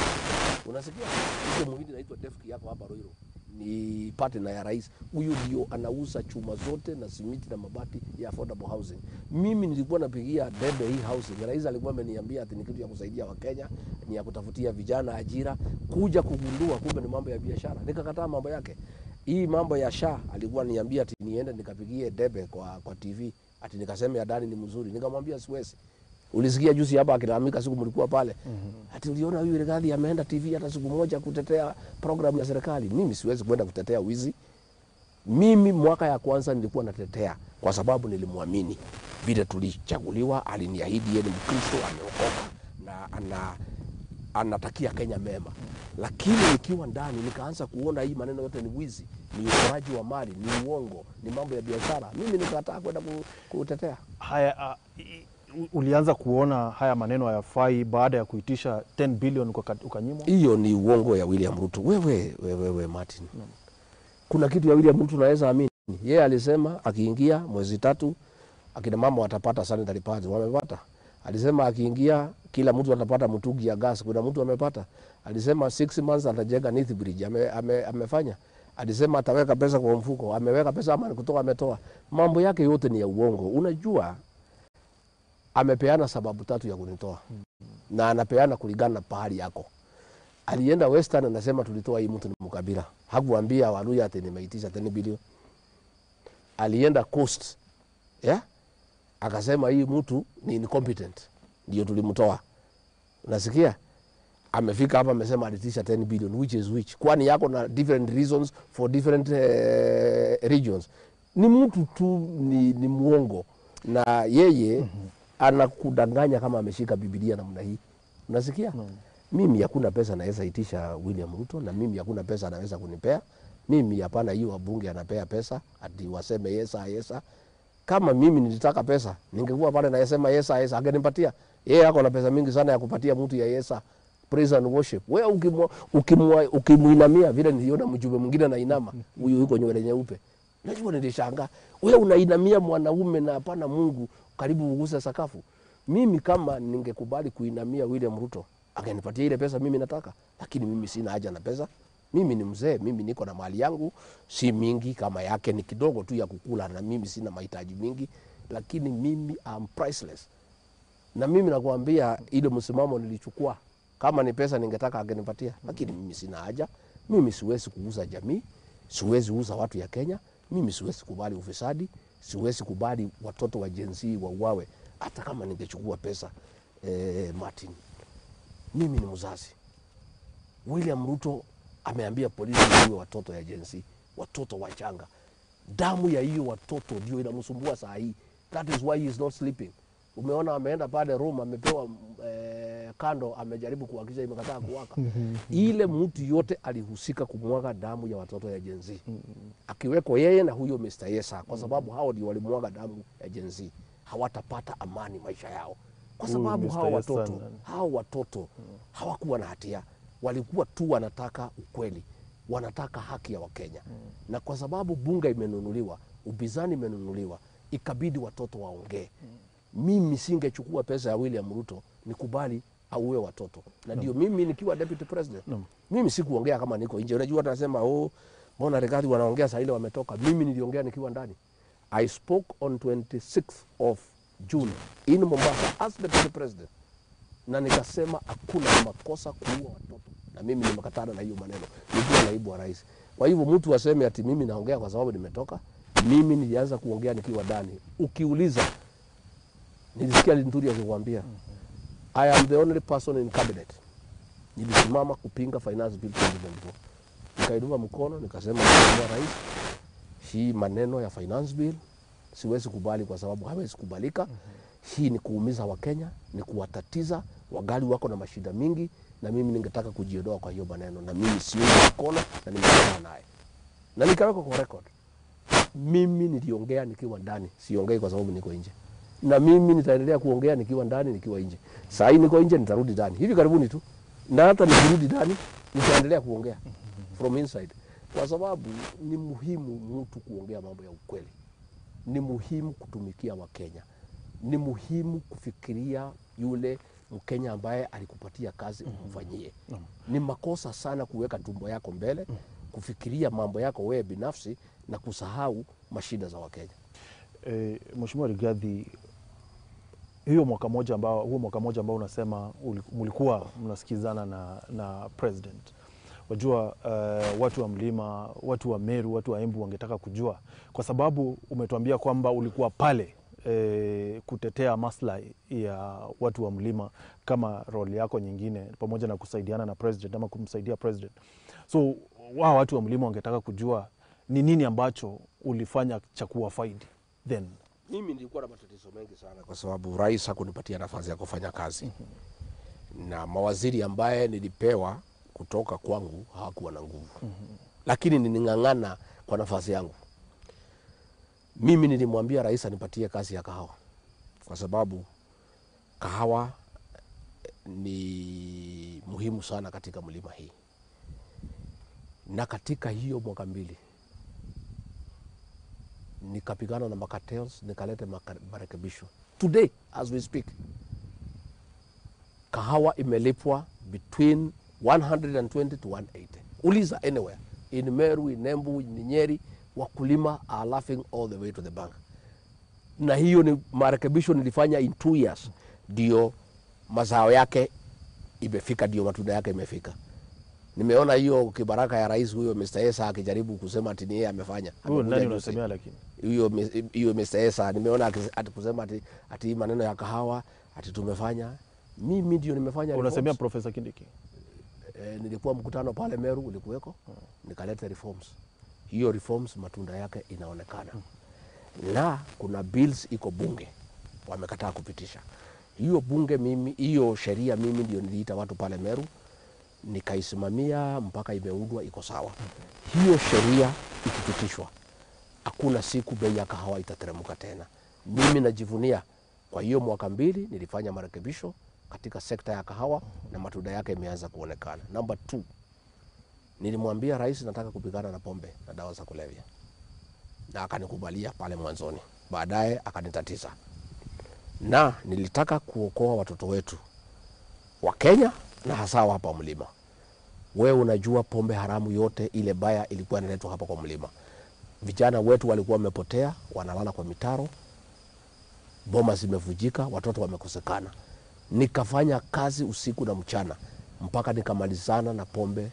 Unasikia? Hiyo mwingine anaitwa Defki yako hapa Ruiru. Ni partner ya rais. Huyu ndio anauza chuma zote na simiti na mabati ya affordable housing. Mimi nilikuwa napigia debe hii housing. Rais alikuwa ameniambia ati ni kitu ya kusaidia Wakenya, ni ya kutafutia vijana ajira, kuja kugundua kumbe ni mambo ya biashara. Nikakataa mambo yake. Hii mambo ya SHA alikuwa niambia ati niende nikapigie debe kwa TV, ati nikasema Adani ni mzuri. Nikamwambia siwezi. Ulisikia juzi hapa akilalamika siku mlikuwa pale. Ati uliona huyu Rigathi ameenda TV hata siku moja kutetea program ya serikali. Mimi siwezi kwenda kutetea wizi. Mimi mwaka ya kwanza nilikuwa natetea kwa sababu nilimwamini. Vile tulichaguliwa aliniahidi yeye ni Mkristo ameokoka na anatakia Kenya mema. Lakini nikiwa ndani nikaanza kuona hii maneno yote ni wizi, ni uporaji wa mali, ni uongo, ni mambo ya biashara. Mimi nikataa kwenda kutetea. Haya, ulianza kuona haya maneno hayafai baada ya kuitisha 10 billion ukanyimwa? Hiyo ni uongo ya William Ruto. Wewe Martin. Kuna kitu ya William Ruto naweza amini. Yeye alisema akiingia mwezi 3 akina mama watapata sanitary pads, wamepata. Alisema akiingia kila mtu atapata mtungi ya gas, kuna mtu amepata. Alisema 6 months atajenga Nithi Bridge, amefanya. Alisema ataweka pesa kwa mfuko, ameweka pesa ama kutoka ametoa. Mambo yake yote ni ya uongo. Unajua amepeana sababu 3 ya kunitoa. Na anapeana kulingana na pahali yako. Alienda Western anasema tulitoa hii mtu ni mkabila. Hakuambia Waluya ati nimeitisha 10 billion. Alienda Coast. Yeah? Akasema hii mtu ni incompetent. Ndio tulimtoa. Unasikia? Amefika hapa amesema alitisha 10 billion, which is which. Kwani yako na different reasons for different regions. Ni mtu tu ni muongo. Na yeye anakudanganya kama ameshika Biblia namna hii. Unasikia? Mimi hakuna pesa naweza itisha William Ruto na mimi hakuna pesa anaweza kunipea. Mimi hapana, hiyo wabunge anapea pesa ati waseme yesa yesa. Kama mimi nilitaka pesa ningekuwa pale na yesema yesa yesa, angenipatia. Yeye ako na pesa mingi sana ya kupatia mtu ya yesa praise and worship. Wewe ukimuinamia vile niliona mjumbe mwingine anainama, huyu yuko nywele nyeupe. Najua nilishangaa. Wewe unainamia mwanaume na hapana Mungu, karibu uguse sakafu. Mimi kama ningekubali kuinamia William Ruto, angenipatia ile pesa mimi nataka, lakini mimi sina haja na pesa. Mimi ni mzee, mimi niko na mali yangu, si mingi kama yake, ni kidogo tu ya kukula, na mimi sina mahitaji mingi, lakini mimi am priceless. Na mimi nakuambia ile msimamo nilichukua, kama ni pesa ningetaka angenipatia, lakini mimi sina haja. Mimi siwezi kuuza jamii, siwezi uza watu ya Kenya, mimi siwezi kubali ufisadi, siwezi kubali watoto wa Gen Z wauawe, hata kama ningechukua pesa. Martin, mimi ni mzazi. William Ruto ameambia polisi waue watoto ya Gen Z, watoto wachanga. Damu ya hiyo watoto ndio inamsumbua saa hii. That is why he is not sleeping. Umeona ameenda pale Rome, amepewa kando, amejaribu kuhakikisha imekataa kuwaka. Ile mtu yote alihusika kumwaga damu ya watoto ya Gen Z, akiweko yeye na huyo Mr. Yesa, kwa sababu hao ndio walimwaga damu ya Gen Z, hawatapata amani maisha yao, kwa Huyu sababu Mr. hao Yesa watoto nani? hao watoto hawakuwa na hatia, walikuwa tu wanataka ukweli, wanataka haki ya Wakenya. Na kwa sababu bunge imenunuliwa, upinzani imenunuliwa, ikabidi watoto waongee. Mimi singechukua pesa ya William Ruto nikubali auwe watoto, na ndio mimi nikiwa deputy president mimi sikuongea kama niko nje. Unajua tunasema oh, mbona Rigathi wanaongea saa ile wametoka. Mimi niliongea nikiwa ndani. I spoke on 26th of June in Mombasa as deputy president, na nikasema hakuna makosa kuua watoto, na mimi nimekatana na hiyo maneno nikiwa naibu wa rais. Kwa hivyo mtu aseme ati mimi naongea kwa sababu nimetoka, mimi nilianza kuongea nikiwa ndani. Ukiuliza, nilisikia Linturi akikwambia I am the only person in cabinet nilisimama kupinga finance bill 2024. Nikainua mkono nikasema, Mheshimiwa Rais, hii maneno ya finance bill siwezi kubali kwa sababu hawezi kubalika. Hii ni kuumiza Wakenya, ni kuwatatiza, wagali wako na mashida mingi, na mimi ningetaka kujiondoa kwa hiyo maneno, na mimi siungi mkono na nimekataa naye, na nikaweka kwa record. Mimi niliongea nikiwa ndani, siongei kwa sababu niko nje, na mimi nitaendelea kuongea nikiwa ndani, nikiwa nje. Saa hii niko nje, nitarudi ndani hivi karibuni tu, na hata nikirudi ndani nitaendelea kuongea from inside, kwa sababu ni muhimu mtu kuongea mambo ya ukweli, ni muhimu kutumikia Wakenya, ni muhimu kufikiria yule Mkenya ambaye alikupatia kazi umfanyie. Ni makosa sana kuweka tumbo yako mbele, kufikiria mambo yako wewe binafsi na kusahau mashida za Wakenya. Mheshimiwa Rigathi, hiyo mwaka moja ambao huo mwaka moja ambao unasema mlikuwa mnasikizana na president, wajua watu wa mlima, watu wa Meru, watu wa Embu wangetaka kujua, kwa sababu umetuambia kwamba ulikuwa pale kutetea maslahi ya watu wa mlima kama role yako nyingine, pamoja na kusaidiana na president ama kumsaidia president. So wao watu wa mlima wangetaka kujua ni nini ambacho ulifanya cha kuwafaidi then. Mimi nilikuwa na matatizo mengi sana kwa sababu rais hakunipatia nafasi ya kufanya kazi na mawaziri ambaye nilipewa kutoka kwangu hawakuwa na nguvu, lakini niling'ang'ana kwa nafasi yangu. Mimi nilimwambia rais anipatie kazi ya kahawa kwa sababu kahawa ni muhimu sana katika mlima hii, na katika hiyo mwaka mbili nikapigana na macartels, nikaleta marekebisho. Today as we speak, kahawa imelipwa between 120 to 180. Uliza anywhere in Meru, in Embu, in Nyeri, wakulima are laughing all the way to the bank. Na hiyo ni marekebisho nilifanya in 2 years, ndio mazao yake imefika, ndio matunda yake imefika. Nimeona hiyo kibaraka ya rais huyo Mr. Esa akijaribu kusema ati ni yeye amefanya. Huyo Amekuja nani juzi. unasemea lakini? Hiyo Mr. Esa nimeona ati kusema ati hii maneno ya kahawa ati tumefanya. Mimi ndio nimefanya Unasemea reforms. Profesa Kindiki? Nilikuwa mkutano pale Meru ulikuweko, nikaleta reforms. Hiyo reforms matunda yake inaonekana. Na kuna bills iko bunge wamekataa kupitisha. Hiyo bunge mimi, hiyo sheria mimi ndio niliita watu pale Meru nikaisimamia mpaka imeundwa iko sawa. Hiyo sheria ikipitishwa, hakuna siku bei ya kahawa itateremka tena. Mimi najivunia kwa hiyo mwaka mbili nilifanya marekebisho katika sekta ya kahawa na matunda yake imeanza kuonekana. Number 2, nilimwambia rais nataka kupigana na pombe na dawa za kulevya, na akanikubalia pale mwanzoni, baadaye akanitatiza. Na nilitaka kuokoa watoto wetu wa Kenya na hasa hapa mlima. Wewe unajua pombe haramu yote ile baya ilikuwa inaletwa hapa kwa mlima. Vijana wetu walikuwa wamepotea, wanalala kwa mitaro, boma zimevujika, watoto wamekosekana. Nikafanya kazi usiku na mchana mpaka nikamalizana na pombe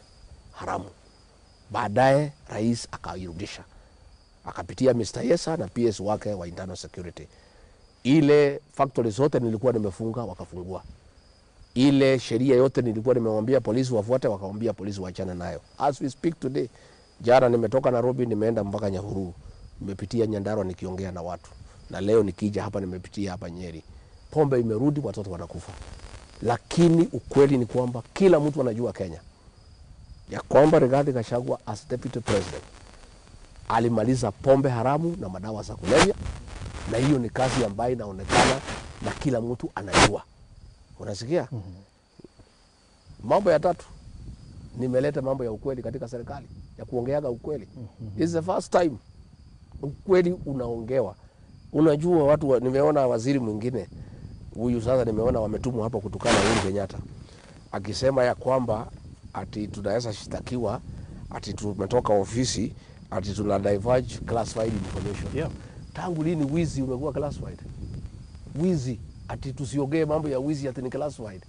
haramu. Baadaye rais akairudisha, akapitia Mr. Yesa na PS wake wa internal security. Ile factory zote nilikuwa nimefunga wakafungua. Ile sheria yote nilikuwa nimewambia polisi wafuate, wakamwambia polisi waachane nayo. As we speak today, jana nimetoka Nairobi nimeenda mpaka Nyahururu, nimepitia Nyandarua nikiongea na watu, na leo nikija hapa nimepitia hapa Nyeri. Pombe imerudi, watoto wanakufa. Lakini ukweli ni kwamba kila mtu anajua Kenya ya kwamba Rigathi Gachagua as deputy president alimaliza pombe haramu na madawa za kulevya, na hiyo ni kazi ambayo inaonekana na kila mtu anajua. Unasikia? Mambo ya tatu, nimeleta mambo ya ukweli katika serikali, ya kuongeaga ukweli. This is the first time ukweli unaongewa. Unajua watu nimeona waziri mwingine huyu sasa, nimeona wametumwa hapa kutukana Uhuru Kenyatta akisema ya kwamba ati tunaweza shtakiwa ati tumetoka ofisi ati tuna diverge classified information. Yeah. Tangu lini wizi umekuwa classified? Wizi ati tusiongee mambo ya wizi ati ni classified.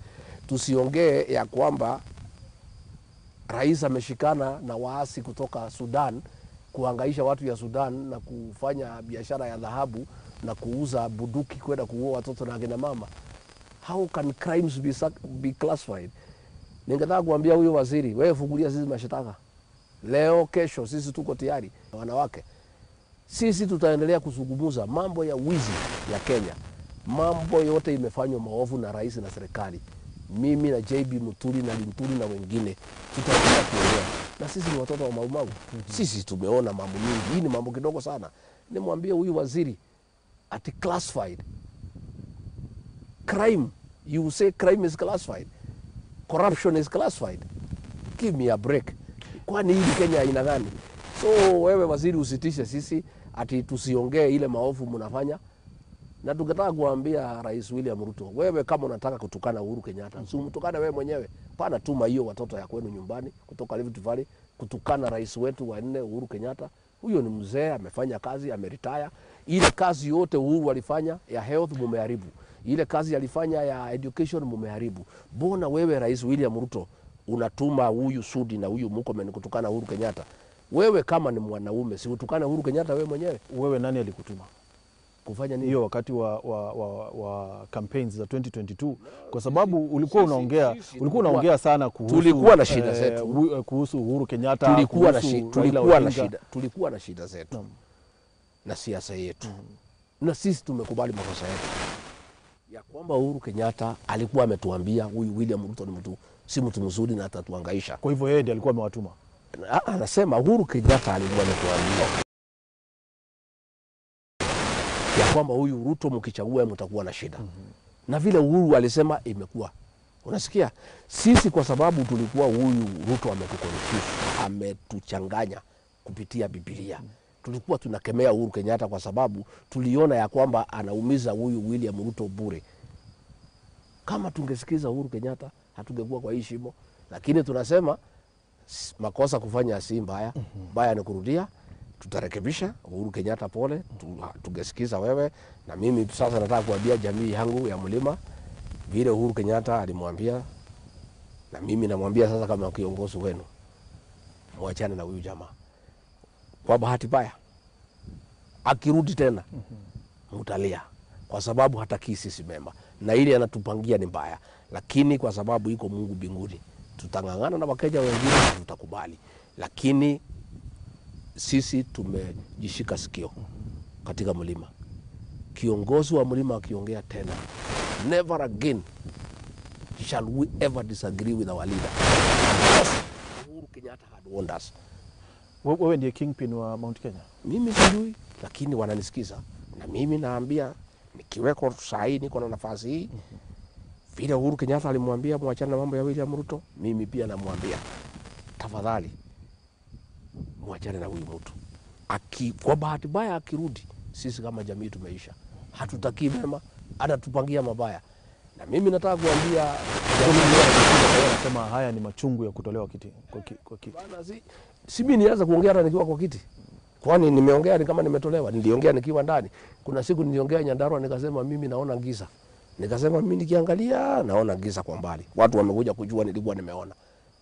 Tusiongee ya kwamba rais ameshikana na waasi kutoka Sudan kuhangaisha watu ya Sudan na kufanya biashara ya dhahabu na kuuza bunduki kwenda kuua watoto na akina mama. How can crimes be classified? Ningetaka kuambia huyo waziri, wewe fungulia sisi mashtaka. Leo kesho sisi tuko tayari. Wanawake, sisi tutaendelea kuzungumza mambo ya wizi ya Kenya. Mambo yote imefanywa maovu na rais na serikali. Mimi na JB Muturi na Linturi na wengine tutaendelea kuongea. Na sisi ni watoto wa Mau Mau. Sisi tumeona mambo mingi. Hii ni mambo kidogo sana. Nimwambie huyu waziri ati classified crime. You say crime is classified. Corruption is classified. Give me a break. Kwani hii Kenya ina gani? So wewe waziri usitishe sisi ati tusiongee ile maovu mnafanya. Na tungetaka kuambia Rais William Ruto, wewe kama unataka kutukana Uhuru Kenyatta, si umtukane wewe mwenyewe. Pana tuma hiyo watoto ya kwenu nyumbani kutoka Rift Valley kutukana rais wetu wa nne Uhuru Kenyatta. Huyo ni mzee, amefanya kazi, ameretire. Ile kazi yote Uhuru alifanya ya health mumeharibu. Ile kazi alifanya ya education mumeharibu. Mbona wewe Rais William Ruto unatuma huyu Sudi na huyu Murkomen kutukana Uhuru Kenyatta? Wewe kama ni mwanaume, si utukane Uhuru Kenyatta wewe mwenyewe? Wewe nani alikutuma kufanya nini hiyo wakati wa campaigns za 2022? Kwa sababu ulikuwa unaongea ulikuwa unaongea sana kuhusu, tulikuwa na shida zetu kuhusu Uhuru Kenyatta, tulikuwa na shida zetu na siasa yetu. Na sisi tumekubali makosa yetu ya kwamba Uhuru Kenyatta alikuwa ametuambia huyu William Ruto ni mtu si mtu mzuri na atatuhangaisha. Kwa hivyo yeye ndiye alikuwa amewatuma. Anasema Uhuru Kenyatta alikuwa ametuambia ya kwamba huyu Ruto mkichagua mtakuwa na shida. Na vile Uhuru alisema imekuwa. Unasikia? Sisi kwa sababu tulikuwa huyu Ruto ametuconfuse, ametuchanganya kupitia Biblia. Tulikuwa tunakemea Uhuru Kenyatta kwa sababu tuliona ya kwamba anaumiza huyu William Ruto bure. Kama tungesikiza Uhuru Kenyatta hatungekuwa kwa hii shimo. Lakini tunasema makosa kufanya si mbaya, mbaya ni kurudia. Tutarekebisha. Uhuru Kenyatta pole, tungesikiza wewe. Na mimi sasa nataka kuambia jamii yangu ya mlima vile Uhuru Kenyatta alimwambia, na mimi namwambia sasa kama kiongozi wenu, muachane na huyu jamaa. Kwa bahati mbaya akirudi tena mtalia, kwa sababu hataki sisi mema na ile anatupangia ni mbaya. Lakini kwa sababu iko Mungu mbinguni, tutangangana na Wakenya wengine, tutakubali. Lakini sisi tumejishika sikio katika mlima. Kiongozi wa mlima akiongea tena, never again shall we ever disagree with our leader. Uhuru Kenyatta had warned us. Wewe ndiye kingpin wa Mount Kenya? Mimi sijui, lakini wananisikiza. Na mimi naambia nikiweko sahi niko na nafasi hii. Vile Uhuru Kenyatta alimwambia muachane na mambo ya William Ruto, mimi pia namwambia tafadhali muachane na huyu mtu. Kwa bahati mbaya akirudi, sisi kama jamii tumeisha. Hatutaki mema, anatupangia mabaya. Na mimi nataka kuambia jamii Anasema haya ni machungu ya kutolewa kiti kwa kiti. Bana, si mimi nianza kuongea hata nikiwa kwa kiti. Kwani nimeongea ni kama nimetolewa? Niliongea nikiwa ndani. Kuna siku niliongea Nyandarua nikasema mimi naona giza. Nikasema mimi nikiangalia naona giza kwa mbali. Watu wamekuja kujua nilikuwa nimeona.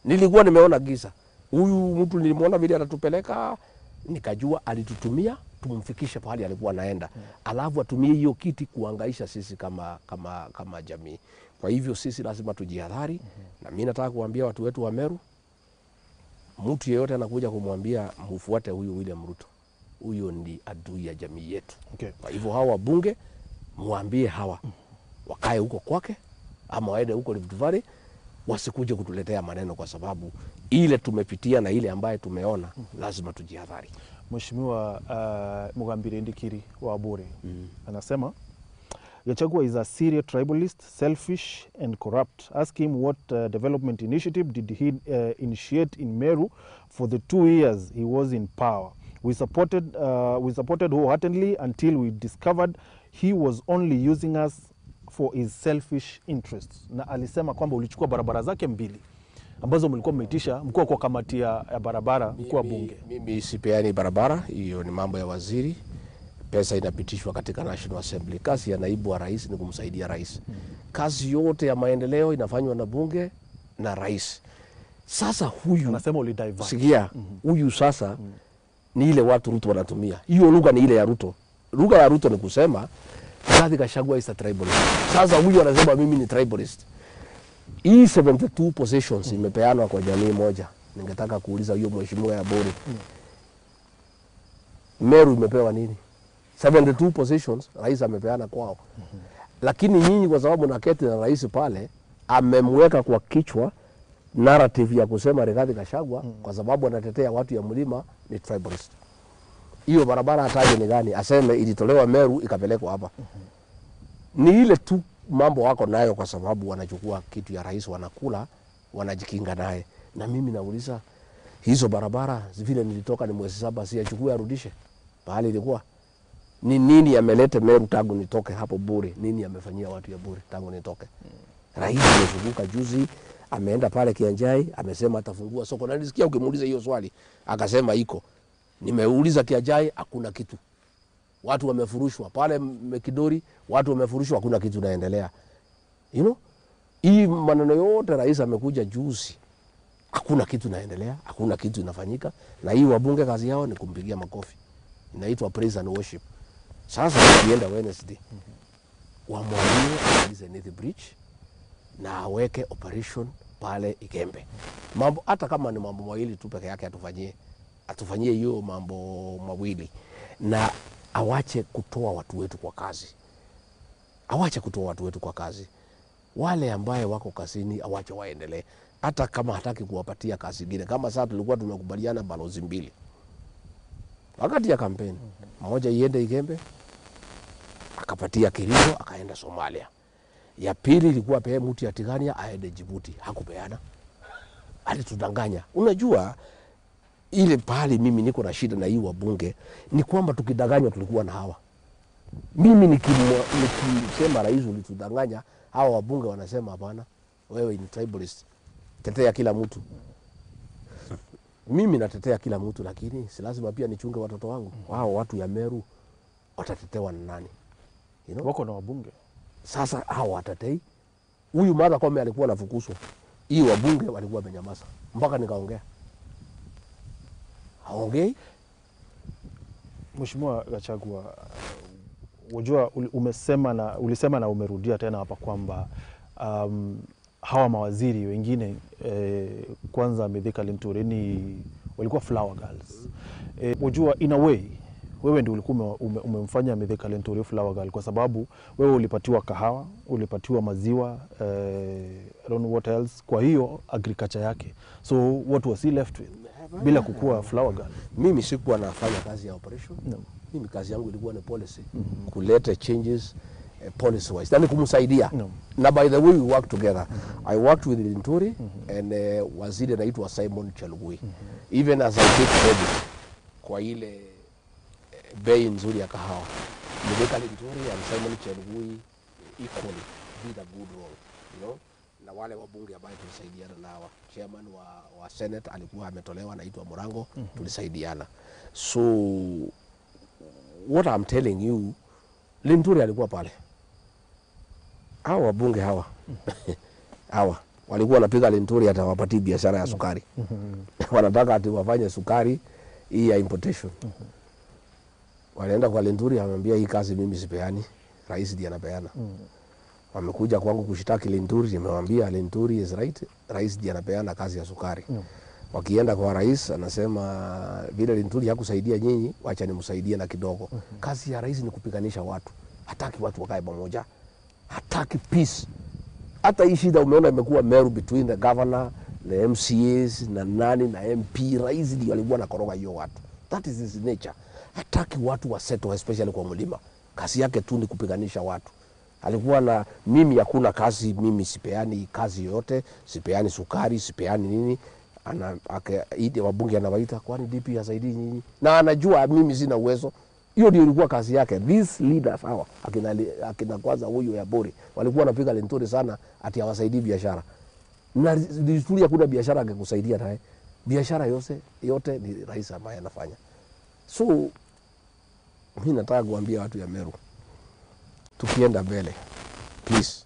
Nilikuwa nimeona giza. Huyu mtu nilimuona vile atatupeleka, nikajua alitutumia tumfikishe pahali alikuwa anaenda. Alafu atumie hiyo kiti kuangaisha sisi kama jamii. Kwa hivyo sisi lazima tujihadhari. Na mimi nataka kuambia watu wetu wa Meru, mtu yeyote anakuja kumwambia mfuate huyu William Ruto, huyo ndi adui ya jamii yetu. Okay. Kwa hivyo hawa wabunge muambie hawa wakae huko kwake ama waende huko Rift Valley, wasikuje kutuletea maneno, kwa sababu ile tumepitia na ile ambaye tumeona lazima tujihadhari. Mheshimiwa Mugambire Ndikiri wa Aburi anasema Gachagua is a serious tribalist, selfish and corrupt. Ask him what development initiative did he initiate in Meru for the 2 years he was in power. We supported wholeheartedly until we discovered he was only using us for his selfish interests. Na alisema kwamba ulichukua barabara zake mbili ambazo mlikuwa mmeitisha mkuu kwa kamati ya barabara, mkuu wa bunge. Mimi sipeani barabara, hiyo ni mambo ya waziri. Pesa inapitishwa katika National Assembly. Kazi ya naibu wa rais ni kumsaidia rais. Kazi yote ya maendeleo inafanywa na bunge na rais. Sasa huyu anasema ulidivert. Sikia, huyu sasa ni ile watu Ruto wanatumia. Hiyo lugha ni ile ya Ruto. Lugha ya Ruto ni kusema Rigathi Gachagua is a tribalist. Sasa huyu anasema mimi ni tribalist. Hii 72 positions imepeanwa kwa jamii moja. Ningetaka kuuliza huyo mheshimiwa ya Bori. Meru imepewa nini? 72 positions rais amepeana kwao. Lakini nyinyi kwa sababu naketi na rais pale, amemweka kwa kichwa narrative ya kusema Rigathi Gachagua kwa sababu anatetea watu ya mlima ni tribalist. Hiyo barabara ataje ni gani? Aseme ilitolewa Meru ikapelekwa hapa. Ni ile tu mambo wako nayo, kwa sababu wanachukua kitu ya rais wanakula, wanajikinga naye. Na mimi nauliza hizo barabara vile nilitoka ni mwezi 7, si achukue arudishe pahali ilikuwa? Ni nini amelete Meru tangu nitoke hapo bure? Nini amefanyia watu ya bure tangu nitoke? Rais amezunguka juzi, ameenda pale Kianjai, amesema atafungua soko. Na nilisikia ukimuuliza hiyo swali, akasema iko. Nimeuliza Kianjai, hakuna kitu. Watu wamefurushwa pale Mekidori, watu wamefurushwa, hakuna kitu naendelea. You know? Hii maneno yote rais amekuja juzi, hakuna kitu naendelea, hakuna kitu inafanyika. Na hii wabunge kazi yao ni kumpigia makofi. Inaitwa praise and worship. Sasa tukienda Wednesday, wamwambie amalize Nithi Bridge na aweke operation pale Ikembe. Mambo hata kama ni mambo mawili tu peke yake atufanyie hiyo mambo mawili, na awache kutoa watu wetu kwa kazi. Awache kutoa watu wetu kwa kazi. Wale ambaye wako kazini awache waendelee, hata kama hataki kuwapatia kazi nyingine. Kama sasa tulikuwa tumekubaliana balozi mbili wakati ya kampeni, mmoja iende Ikembe akapatia Kirigo akaenda Somalia. Ya pili ilikuwa pea mtu ya Tigania aende Djibouti, hakupeana. Alitudanganya. Unajua ile pahali mimi niko na shida na hii wabunge ni kwamba tukidanganywa tulikuwa na hawa. Mimi nikisema rais ulitudanganya, hawa wabunge wanasema hapana, wewe ni tribalist, tetea kila mtu. Mimi natetea kila mtu, lakini si lazima pia nichunge watoto wangu. Wao watu ya Meru watatetewa na nani? You know? Wako na wabunge. Sasa hao watatei. Huyu Martha Koome alikuwa anafukuzwa. Hii wabunge walikuwa wamenyamaza mpaka nikaongea. Haongei. Mheshimiwa Gachagua, unajua ulisema na umerudia tena hapa kwamba hawa mawaziri wengine kwanza Mithika Linturi ni walikuwa flower girls. Unajua in a way wewe ndio ulikuwa umemfanya Mithika Linturi flower girl, kwa sababu wewe ulipatiwa kahawa, ulipatiwa maziwa, I don't know what else, kwa hiyo agriculture yake. So what was he left with bila kukua flower girl? Mimi sikuwa nafanya kazi ya operation. No. Mimi kazi yangu ilikuwa ni policy. Kuleta changes policy wise. Yani kumsaidia. No. Na by the way we work together. I worked with Linturi and waziri anaitwa Simon Chelugui. Even as I take credit kwa ile bei nzuri ya kahawa, Mithika Linturi and Simon Chelugui equally did a good role, you know. Na wale wabunge ambaye tulisaidiana na hawa chairman wa Senate alikuwa ametolewa anaitwa Murango. Tulisaidiana. So what I'm telling you, Linturi alikuwa pale. Hawa wabunge hawa hawa walikuwa wanapiga Linturi atawapatia biashara ya sukari. Wanataka ati wafanye sukari hii ya importation. Walienda kwa Linturi, amwambia hii kazi mimi sipeani, rais ndiye anapeana. Wamekuja kwangu kushitaki Linturi, nimewambia Linturi is right, rais ndiye anapeana kazi ya sukari. Wakienda kwa rais anasema vile Linturi hakusaidia nyinyi, wacha nimsaidie na kidogo. Kazi ya rais ni kupiganisha watu, hataki watu wakae pamoja, hataki peace. Hata hii shida umeona imekuwa Meru between the governor, the MCAs na nani na MP, rais ndio alikuwa anakoroga hiyo watu. That is his nature. Hataki watu wasettle, especially kwa mlima. Kazi yake tu ni kupiganisha watu. Alikuwa na mimi hakuna kazi, mimi sipeani kazi yoyote, sipeani sukari, sipeani nini. Ana ide wabunge anawaita, kwani DP hasaidii nyinyi? Na anajua mimi sina uwezo. Hiyo ndio ilikuwa kazi yake. These leaders hawa akina kwanza huyu ya Bori walikuwa wanapiga Linturi sana ati hawasaidii biashara. Na Linturi hakuna biashara angekusaidia naye. Biashara yote ni rais ambaye anafanya. So mimi nataka kuambia watu ya Meru, tukienda mbele, please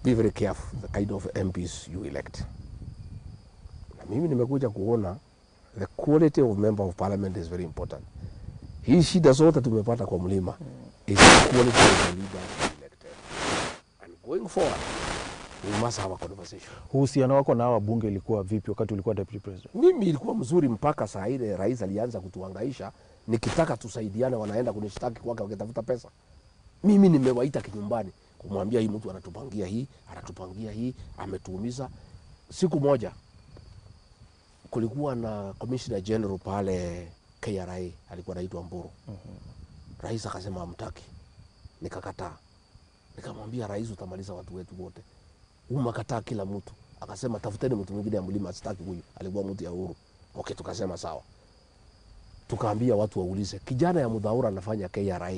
be very careful the kind of MPs you elect. Na mimi nimekuja kuona the quality of member of parliament is very important. Hii shida zote tumepata kwa mlima is the quality of the leaders elected. And going forward, we must have a conversation. Uhusiano wako na hawa bunge ilikuwa vipi wakati ulikuwa deputy president? Mimi ilikuwa mzuri mpaka saa ile rais alianza kutuhangaisha, nikitaka tusaidiane wanaenda kunishtaki kwake wakitafuta pesa. Mimi nimewaita kinyumbani kumwambia hii mtu anatupangia hii, anatupangia hii, ametuumiza. Siku moja kulikuwa na Commissioner General pale KRA alikuwa anaitwa Mburu. Rais akasema hamtaki. Nikakataa. Nikamwambia rais, utamaliza watu wetu wote. Umekataa kila mtu. Akasema tafuteni mtu mwingine ya mlima, sitaki huyu. Alikuwa mtu ya Uhuru. Okay, tukasema sawa. Tukaambia watu waulize, kijana ya Mudhaura anafanya KRA.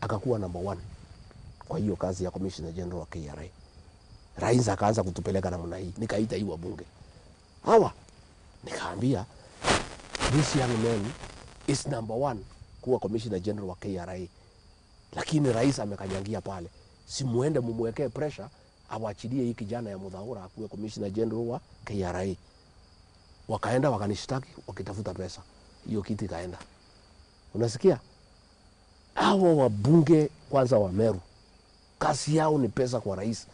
Akakuwa number 1 kwa hiyo kazi ya Commissioner General wa KRA. Rais akaanza kutupeleka namna hii. Nikaita hii wabunge hawa, nikaambia this young man is number 1 kuwa Commissioner General wa KRA, lakini rais amekanyangia pale, si muende mumwekee pressure awaachilie hii kijana ya Mudhaura akuwe Commissioner General wa KRA. Wakaenda wakanishtaki wakitafuta pesa, hiyo kiti ikaenda. Unasikia? Hawa wabunge kwanza wa Meru, kazi yao ni pesa kwa rais.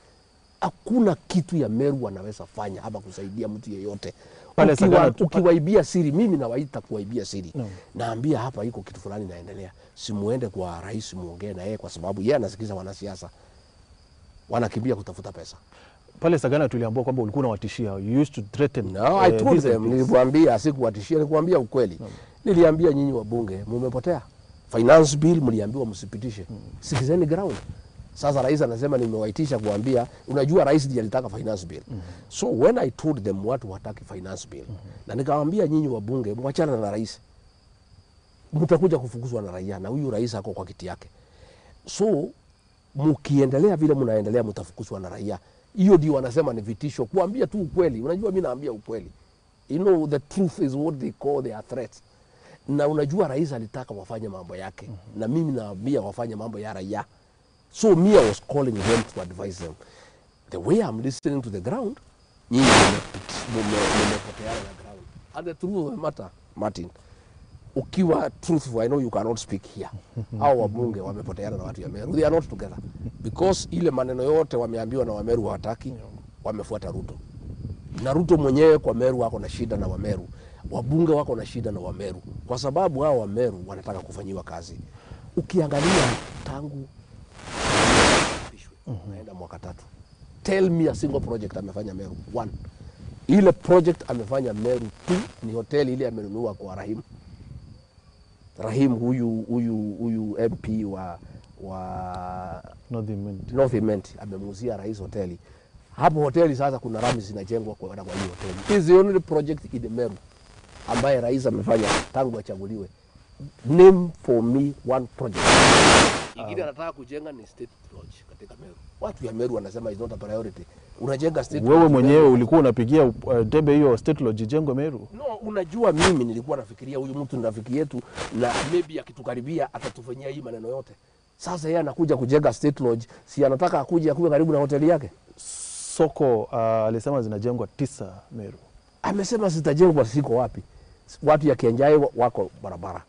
Hakuna kitu ya Meru wanaweza fanya hapa kusaidia mtu yeyote. Ukiwaibia siri, mimi nawaita kuwaibia siri. No. Naambia hapa iko kitu fulani naendelea. Simuende kwa rais muongee na yeye, kwa sababu yeye anasikiza wanasiasa. Wanakimbia kutafuta pesa. Pale Sagana tuliambiwa kwamba ulikuwa unawatishia. You used to threaten. No, I told them, niliwaambia, sikuwatishia, niliwaambia ukweli. No. Niliambia nyinyi wabunge mumepotea. Finance bill mliambiwa msipitishe. Sikizeni ground. Sasa rais anasema nimewaitisha kuambia, unajua rais ndiye alitaka finance bill. So when I told them watu wataki finance bill, na nikawaambia nyinyi wabunge mwachana na rais. Mtakuja kufukuzwa na raia, na huyu rais ako kwa kiti yake. So mkiendelea vile mnaendelea mtafukuzwa na raia. Hiyo ndio wanasema ni vitisho. Kuambia tu ukweli. Unajua mimi naambia ukweli. You know the truth is what they call their threats. Na unajua rais alitaka wafanye mambo yake. Na mimi naambia wafanye mambo ya raia. So me, I was calling them to advise them. The way I'm listening to the ground, nyinyi mmepoteana na ground. And the truth of the matter, Martin, ukiwa truthful, I know you cannot speak here. Hao wabunge wamepoteana na watu ya Meru. They are not together. Because ile maneno yote wameambiwa na Wameru hawataki, wamefuata Ruto. Na Ruto mwenyewe kwa Meru wako na shida na Wameru. Wabunge wako na shida na Wameru. Kwa sababu hao Wameru wanataka kufanyiwa kazi. Ukiangalia tangu naenda mwaka 3. Tell me a single project amefanya Meru. 1. Ile project amefanya Meru tu ni hoteli ile amenunua kwa Rahim. Rahim huyu MP wa North Imenti amemuuzia rais hoteli. Hapo hoteli sasa kuna rami zinajengwa kwa hiyo hoteli. Is the only project in the Meru ambaye rais amefanya tangu achaguliwe. Name for me one project. Ingine anataka kujenga ni state lodge katika Meru. Watu ya Meru wanasema is not a priority. Unajenga state Wewe lodge mwenyewe Meru. ulikuwa unapigia debe hiyo state lodge ijengwe Meru. No, unajua mimi nilikuwa nafikiria huyu mtu ni rafiki yetu na maybe akitukaribia atatufanyia hii maneno yote. Sasa yeye anakuja kujenga state lodge, si anataka akuje akuwe karibu na hoteli yake? Soko alisema zinajengwa 9 Meru. Amesema zitajengwa siko wapi? Watu ya Kianjai wako barabara,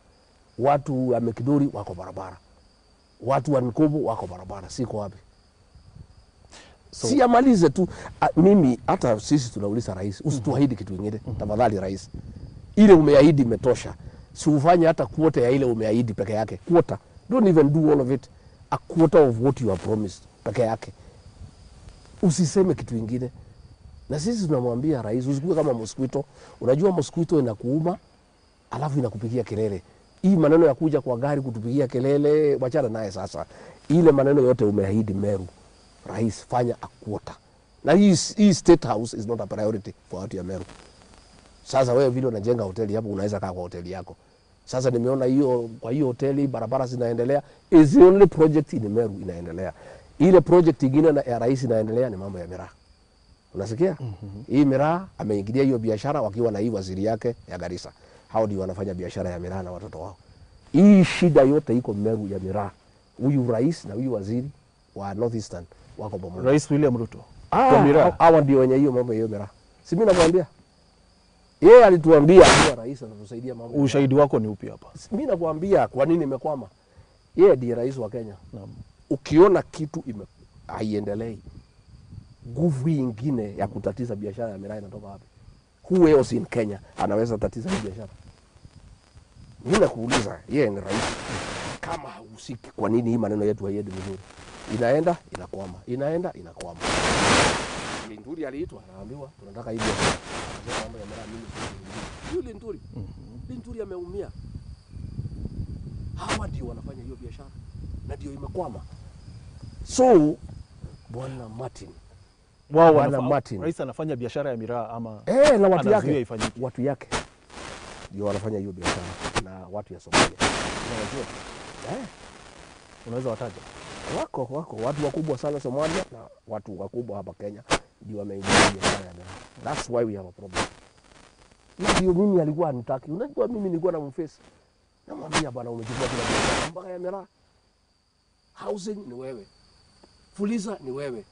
watu ya Mekidori wako barabara, watu wa Nkubu wako barabara, siko wapi? So, si amalize tu. Mimi hata sisi tunauliza rais, usituahidi kitu kingine tafadhali rais. Ile umeahidi imetosha, si ufanye hata quarter ya ile umeahidi peke yake. Quarter, don't even do all of it, a quarter of what you have promised peke yake, usiseme kitu kingine. Na sisi tunamwambia rais, usikuwe kama mosquito. Unajua mosquito inakuuma alafu inakupigia kelele. Hii maneno ya kuja kwa gari kutupigia kelele, wachana naye sasa. Ile maneno yote umeahidi Meru, rais, fanya a quarter. Na hii state house is not a priority for watu ya Meru. Sasa wewe vile unajenga hoteli hapo, unaweza kaa kwa hoteli yako. Sasa nimeona hiyo kwa hiyo hoteli barabara zinaendelea, is the only project in Meru inaendelea. Ile project ingine ya rais inaendelea ni mambo ya miraa. Unasikia? Hii miraa ameingilia hiyo biashara wakiwa na hii waziri yake ya Garissa. Hao ndio wanafanya biashara ya miraa na watoto wao. Hii shida yote iko Meru ya miraa. Huyu rais na huyu waziri wa North Eastern wako pamoja. Rais William Ruto. Kwa miraa. Hawa ndio wenye hiyo mambo hiyo miraa. Si mimi nakwambia. Yeye alituambia kuwa rais anatusaidia mambo. Ushahidi wako ni upi hapa? Mimi nakwambia kwa nini imekwama. Yeye ndiye rais wa Kenya. Naam. Ukiona kitu haiendelei, nguvu ingine ya kutatiza biashara ya miraa inatoka wapi? Who else in Kenya anaweza tatiza hii biashara? Mimi nakuuliza, yeye ni rais. Kama hahusiki, kwa nini hii maneno yetu haiendi vizuri? Inaenda inakwama, inaenda inakwama. Linturi aliitwa, anaambiwa tunataka hii biashara. Anasema mambo ya miraa mimi siwezi kuingilia. Huyu Linturi. Linturi ameumia. Hawa ndio wanafanya hiyo biashara na ndio imekwama. So Bwana Martin, Wao Bwana Martin. Rais anafanya biashara ya miraa ama na watu anazuia yake. ifanyike? Watu yake ndio wanafanya hiyo biashara na watu ya Somalia. Unajua? Unaweza wataja? Wako watu wakubwa sana Somalia na watu wakubwa hapa Kenya ndio wameingia biashara ya miraa. That's why we have a problem. Na ndio mimi alikuwa anitaki. Unajua mimi nilikuwa na mface. Namwambia bwana, umechukua kila biashara mpaka ya miraa. Housing ni wewe. Fuliza ni wewe.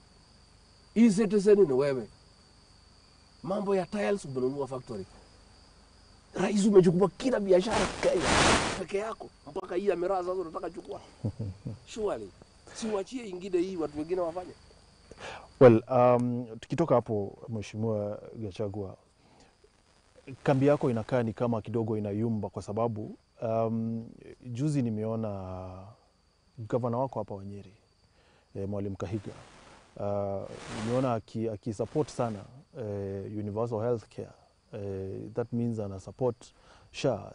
E-Citizen ni wewe. Mambo ya tiles umenunua factory. Rais, umechukua kila biashara Kenya peke yako, mpaka hii ya miraa sasa unataka chukua. Surely, si uachie ingine hii watu wengine wafanye. Well, tukitoka hapo Mheshimiwa Gachagua, kambi yako inakaa ni kama kidogo inayumba kwa sababu juzi nimeona gavana wako hapa wa Nyeri, Mwalimu Kahiga, nimeona akisupport sana universal health care. That means ana support SHA.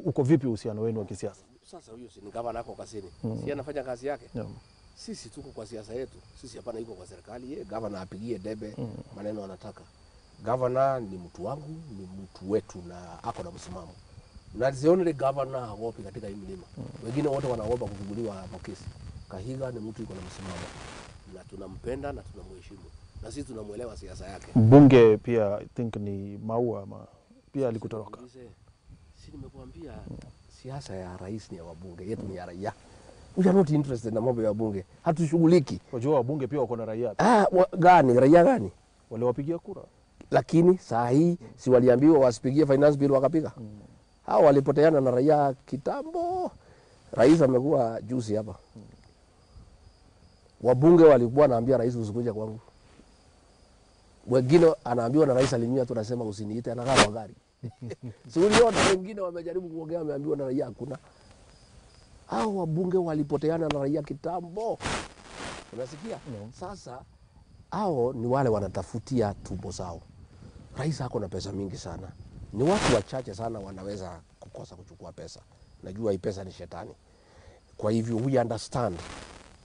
Uko vipi uhusiano wenu wa kisiasa? Sasa huyo si ni gavana ako kazini. Si anafanya kazi yake? Yeah. Sisi tuko kwa siasa yetu. Sisi hapana yuko kwa serikali. Yeye gavana apigie debe maneno anataka. Gavana ni mtu wangu, ni mtu wetu na ako na msimamo. Na the only governor haogopi katika hii mlima. Wengine wote wanaogopa kufunguliwa makesi. Kahiga ni mtu yuko na msimamo. Na tunampenda na tunamheshimu. Na sisi tunamuelewa siasa yake. Mbunge pia I think ni Maua ama pia alikutoroka. Si nimekuambia siasa ya rais ni ya wabunge, yetu ni ya raia. We are not interested na mambo ya wabunge. Hatushughuliki. Wajua wabunge pia wako na raia. Gani raia gani? Waliwapigia kura. Lakini saa hii si waliambiwa wasipigie finance bill wakapiga? Hao walipoteana na raia kitambo. Rais amekuwa juzi hapa. Wabunge walikuwa wanaambia rais usikuje kwangu. Wengine anaambiwa na rais alimia tu anasema usiniite, anakaa kwa gari. Si uliona wengine wamejaribu kuongea wameambiwa na raia hakuna. Hao wabunge walipoteana na raia kitambo. Unasikia? Sasa hao ni wale wanatafutia tumbo zao. Rais ako na pesa mingi sana. Ni watu wachache sana wanaweza kukosa kuchukua pesa. Najua hii pesa ni shetani. Kwa hivyo we understand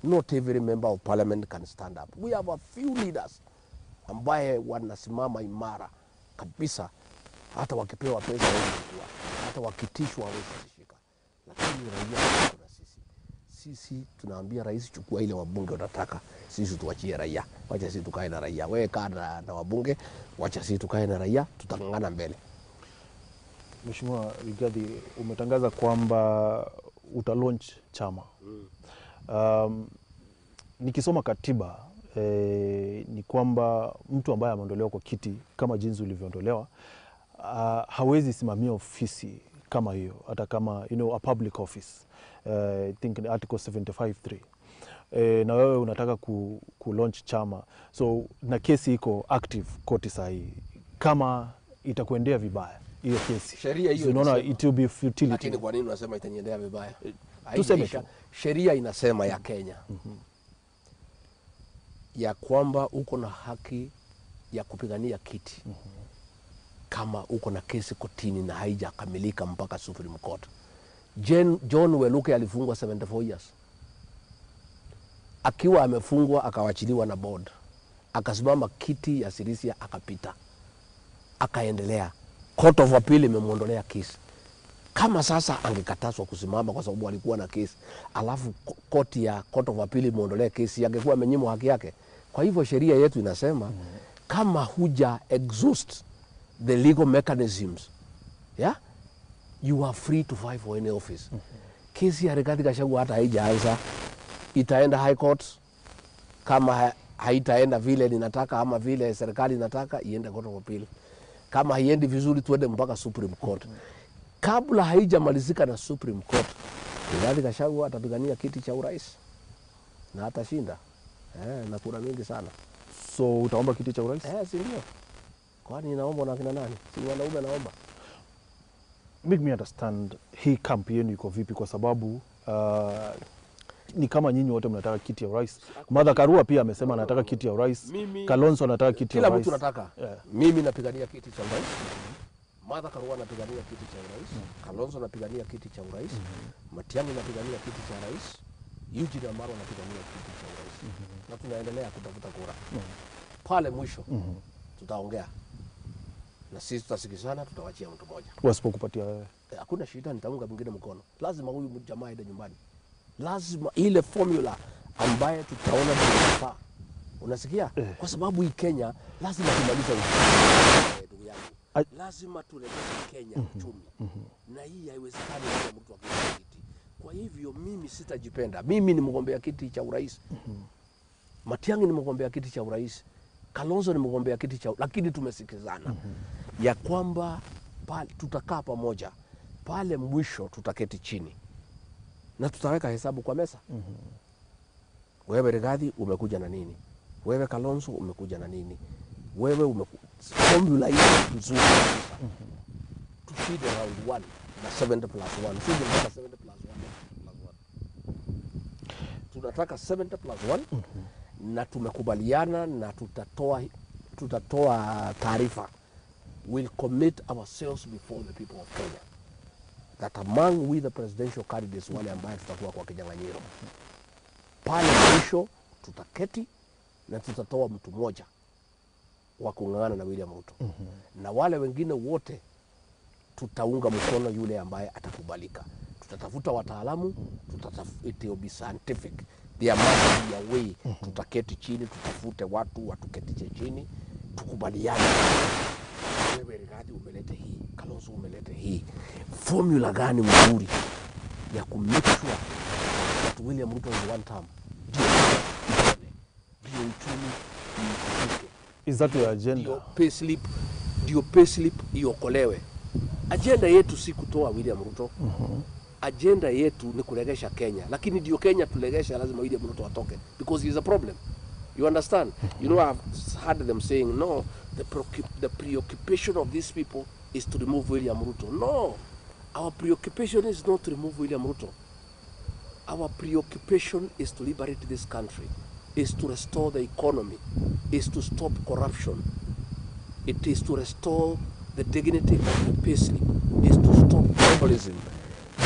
not every member of parliament can stand up. We have a few leaders ambaye wanasimama imara kabisa, hata wakipewa pesa hawezi kuchukua, hata wakitishwa hawezi kushika. Lakini raia wako na sisi. Sisi tunaambia rais, chukua ile wabunge unataka, sisi tuachie raia, wacha sisi tukae na raia. Wewe kaa na wabunge, wacha sisi tukae na raia, tutang'ang'ana mbele. Mheshimiwa Rigathi, umetangaza kwamba uta launch chama. Nikisoma katiba ni kwamba mtu ambaye ameondolewa kwa kiti kama jinsi ulivyoondolewa hawezi simamia ofisi kama hiyo, hata kama a public office. I think in article 75(3). Na wewe unataka ku launch chama, so na kesi iko active koti sahi, kama itakuendea vibaya hiyo kesi, Sheria hiyo so unaona inasema. it will be futility. Lakini kwa nini unasema itaniendea vibaya? Tuseme Haijaisha. tu. Sheria inasema ya Kenya ya kwamba uko na haki ya kupigania kiti kama uko na kesi kotini na haijakamilika mpaka Supreme Court. John Weluke alifungwa 74 years. Akiwa amefungwa akawachiliwa na board, akasimama kiti ya Sirisia akapita, akaendelea. Court of Appeal imemwondolea kesi. Kama sasa angekatazwa kusimama kwa sababu alikuwa na kesi, alafu koti ya Court of Appeal imuondolee kesi, angekuwa amenyimwa haki yake. Kwa hivyo sheria yetu inasema kama huja exhaust the legal mechanisms, yeah, you are free to file for any office. Kesi ya Rigathi Gachagua hata haijaanza, itaenda High Court. Kama haitaenda vile ninataka ama vile serikali inataka, iende Court of Appeal. Kama haiendi vizuri, tuende mpaka Supreme Court. Kabla haijamalizika na Supreme Court, Rigathi Gachagua atapigania kiti cha urais na atashinda na kura mingi sana. So utaomba kiti cha urais? Si ndio? Kwani naomba na kina nani? Si wanaume naomba. Make me understand hii camp yenu iko vipi, kwa sababu ni kama nyinyi wote mnataka kiti ya urais. Martha Karua pia amesema anataka kiti ya urais. Kalonzo anataka kiti ya Kila urais. mtu anataka. Yeah. Mimi napigania kiti cha urais. Martha Karua anapigania kiti cha urais. Kalonzo anapigania kiti cha urais. Matiang'i anapigania kiti cha rais. Eugene Wamalwa anapigania kiti cha urais. Na tunaendelea kutafuta kura. Pale mwisho tutaongea. Na sisi tutasikizana, tutawachia mtu mmoja. Wasipokupatia wewe. Hakuna shida, nitaunga mwingine mkono. Lazima huyu jamaa aende nyumbani. Lazima ile formula ambaye tutaona inafaa. Unasikia? Kwa sababu hii Kenya lazima tumalize uchumi. Ndugu yangu. Lazima turejeshe Kenya uchumi. Na hii haiwezekani bila mtu akipata kiti. Kwa hivyo mimi sitajipenda. Mimi ni mgombea kiti cha urais. Matiang'i ni mgombea kiti cha urais. Kalonzo ni mgombea kiti cha, lakini tumesikizana ya kwamba tutakaa pamoja. Pale mwisho tutaketi chini na tutaweka hesabu kwa meza. Wewe Rigathi umekuja na nini? Wewe Kalonzo umekuja na nini? Wewe formula hii nzuri kabisa. Tushinde round 1 na 70+1. Sio mpaka 70+1, 70+1. Tunataka 70+1 na tumekubaliana na tutatoa taarifa. We'll commit ourselves before the people of Kenya that among we the presidential candidates wale ambaye tutakuwa kwa kinyang'anyiro, pale mwisho tutaketi na tutatoa mtu mmoja wa kung'ang'ana na William Ruto. Na wale wengine wote tutaunga mkono yule ambaye atakubalika. Tutatafuta wataalamu, it will be scientific. There must be a way. Tutaketi chini, tutafute watu, watuketishe chini, tukubaliane. Wewe Rigathi umelete hii, Kalonzo umelete hii. Formula gani mzuri ya ku make sure that William Ruto is one term? Ndio uchumi ifufuke. Is that your agenda? Ndio payslip iokolewe. Agenda yetu si kutoa William Ruto. Agenda yetu ni kuregesha Kenya. Lakini ndio Kenya tulegesha, lazima William Ruto atoke because he is a problem. You understand? You know, I've heard them saying, no, the preoccupation of these people is to remove William Ruto. No, our preoccupation is not to remove William Ruto. Our preoccupation is to liberate this country, is to restore the economy, is to stop corruption. It is to restore the dignity of the payslip, is to stop tribalism.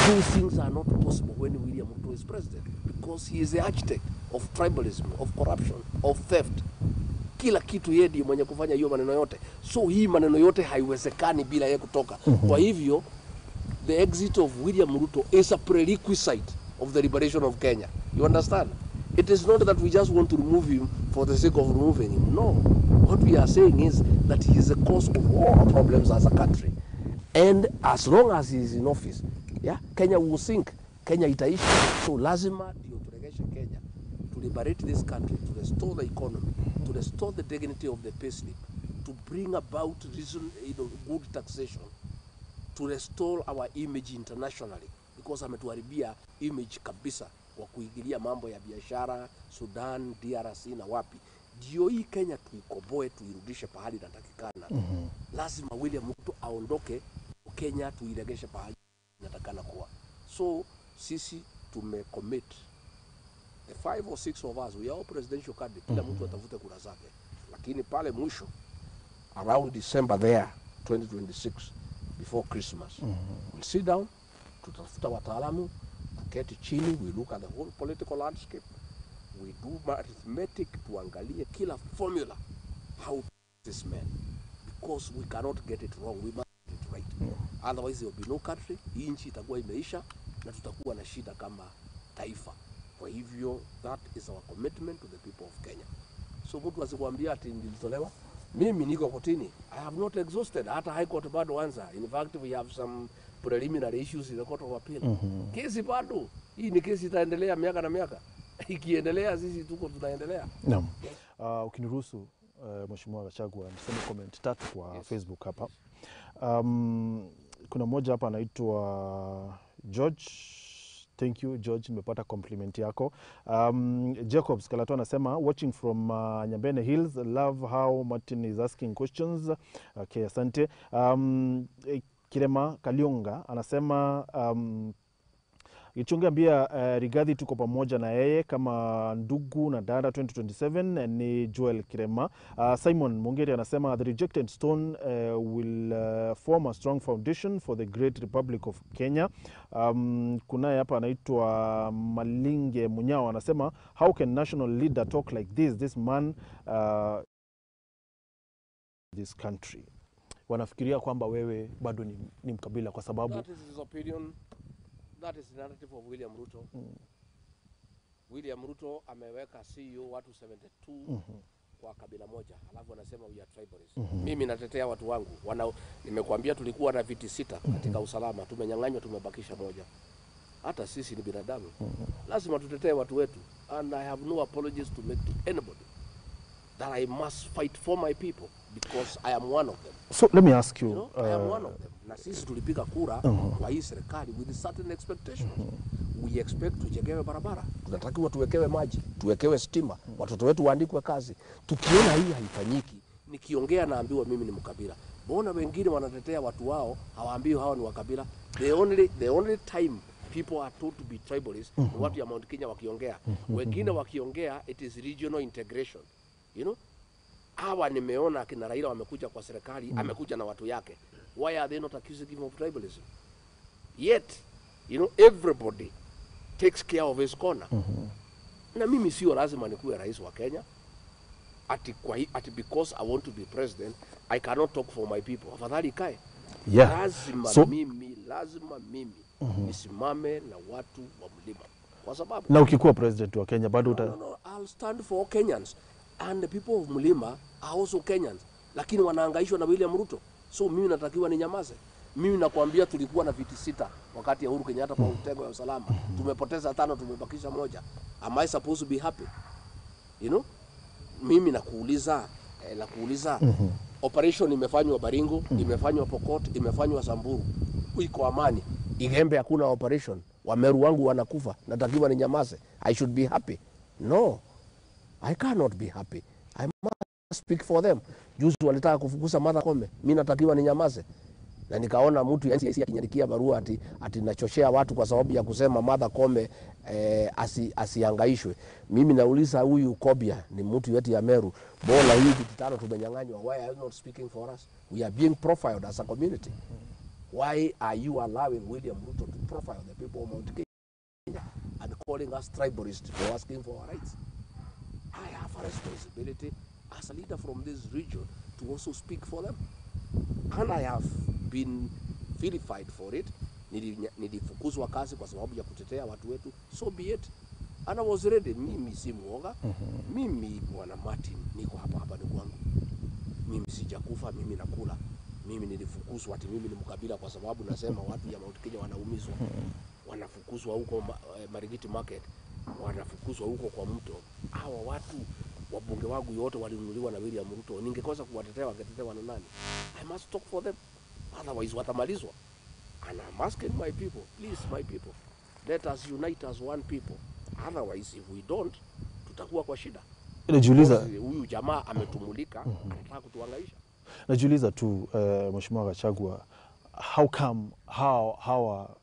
Those things are not possible when William Ruto is president, because he is the architect of tribalism, of corruption, of theft. Kila kitu yeye ndiye mwenye kufanya hiyo maneno yote. So hii maneno yote haiwezekani bila yeye kutoka. Kwa hivyo the exit of William Ruto is a prerequisite of the liberation of Kenya. You understand? It is not that we just want to remove him for the sake of removing him. No. What we are saying is that he is the cause of all our problems as a country. And as long as he is in office, yeah, Kenya will sink. Kenya itaisha. So lazima ndio turegeshe Kenya, to liberate this country, to restore the economy, to restore the dignity of the payslip, to bring about reason, good taxation, to restore our image internationally, because ametuharibia image kabisa kwa kuingilia mambo ya biashara Sudan, DRC na wapi. Ndio hii Kenya tuikomboe, tuirudishe pahali inatakikana. Lazima William Ruto aondoke, Kenya tuiregeshe pahali inatakikana kuwa. So sisi tumecommit, the five or six of us, we are all presidential candidate, kila mtu atafute kura zake, lakini pale mwisho around December there 2026, before Christmas, we'll sit down, tutafuta wataalamu, tuketi chini, we look at the whole political landscape, we do arithmetic, tuangalie kila formula, how this man, because we cannot get it wrong, we must get it right. Otherwise there will be no country. Hii nchi itakuwa imeisha na tutakuwa na shida kama taifa. Kwa hivyo that is our commitment to the people of Kenya. So mtu asikwambia ati nilitolewa. Mimi niko kotini. I have not exhausted. Hata High Court bado anza. In fact, we have some preliminary issues in the Court of Appeal. Kesi bado. Hii ni kesi itaendelea miaka na miaka. Ikiendelea, sisi tuko tunaendelea. Naam. Ukiniruhusu, Mheshimiwa Gachagua, nisome comment tatu kwa Facebook hapa. Kuna mmoja hapa anaitwa George. Thank you, George, nimepata compliment yako. Jacobs Kalato anasema, "Watching from Nyambene Hills, love how Martin is asking questions." Okay, asante. Kirema Kalionga anasema, "Gichunge, ambia Rigathi tuko pamoja na yeye kama ndugu na dada 2027." Ni Joel Kirema. Simon Mongeri anasema, "The rejected stone will form a strong foundation for the great Republic of Kenya." Kunaye hapa anaitwa Malinge Munyao anasema, "How can national leader talk like this? This man, this country." Wanafikiria kwamba wewe bado ni mkabila kwa sababu That is his opinion. That is the narrative of William Ruto. William Ruto ameweka CEO watu 72 kwa kabila moja, alafu anasema we are tribalists. Mimi natetea watu wangu. Nimekuambia tulikuwa na viti sita katika usalama, tumenyang'anywa, tumebakisha moja. Hata sisi ni binadamu, lazima tutetee watu wetu, and I have no apologies to make to anybody that I must fight for my people because I am one of them. So let me ask you, You know, I am one of them. Na sisi tulipiga kura kwa hii serikali with certain expectations. We expect tujengewe barabara, tunatakiwa tuwekewe maji, tuwekewe stima, watoto wetu waandikwe kazi. Tukiona hii haifanyiki, nikiongea naambiwa mimi ni mkabila. Mbona wengine wanatetea watu wao hawaambiwi hawa ni wakabila? The only time people are told to be tribalists ni watu ya Mount Kenya wakiongea. Wengine wakiongea, it is regional integration. You know? Hawa nimeona akina Raila wamekuja kwa serikali, amekuja na watu yake. Why are they not accusing him of tribalism? Yet, everybody takes care of his corner. Na mimi sio lazima nikuwe rais wa Kenya. Ati because I want to be president, I cannot talk for my people. Afadhali ikae. Lazima mimi nisimame na watu wa mlima. Kwa sababu Na ukikuwa president wa Kenya bado uta No, no, I'll stand for Kenyans. And the people of Mlima are also Kenyans. Lakini wanahangaishwa na William Ruto. So mimi natakiwa ninyamaze? Mimi nakwambia tulikuwa na viti sita wakati ya Uhuru Kenyatta kwa utengo ya usalama. Tumepoteza tano, tumebakisha moja. Am I supposed to be happy? You know? Mimi nakuuliza, operation imefanywa Baringo, imefanywa Pokot, imefanywa Samburu. Iko amani. Igembe hakuna operation. Wameru wangu wanakufa, natakiwa ninyamaze? I should be happy? No. I cannot be happy. I must speak for them. Juzi walitaka kufukuza Martha Koome, mimi natakiwa ninyamaze? Na nikaona mtu ya NCIC akiniandikia barua ati nachochea watu kwa sababu ya kusema Martha Koome asihangaishwe. Mimi nauliza, huyu Kobia ni mtu yetu ya Meru, bora hii viti tano tumenyang'anywa, why are you not speaking for us? We are being profiled as a community. Why are you allowing William Ruto to profile the people of Mount Kenya and calling us tribalists for asking for our rights? I have a responsibility as a leader from this region to also speak for them. And I have been vilified for it. Nilifukuzwa kazi kwa sababu ya kutetea watu wetu, so be it. And I was ready. Mimi si muoga. Mimi Bwana Martin niko hapa hapa ni kwangu. Mimi sijakufa, mimi nakula. Mimi nilifukuzwa ati mimi ni mkabila kwa sababu nasema watu ya Mount Kenya wanaumizwa. Wanafukuzwa huko Marigiti Market, wanafukuzwa huko kwa mto. Hawa watu wabunge wangu yote walinunuliwa na William Ruto. Ningekosa kuwatetea, wangetetewa na nani? I must talk for them. Otherwise watamalizwa. And I'm asking my people, please my people, let us unite as one people. Otherwise if we don't, tutakuwa kwa shida. Najiuliza, Huyu jamaa ametumulika, anataka kutuhangaisha. Najiuliza tu Mheshimiwa Gachagua, how come hawa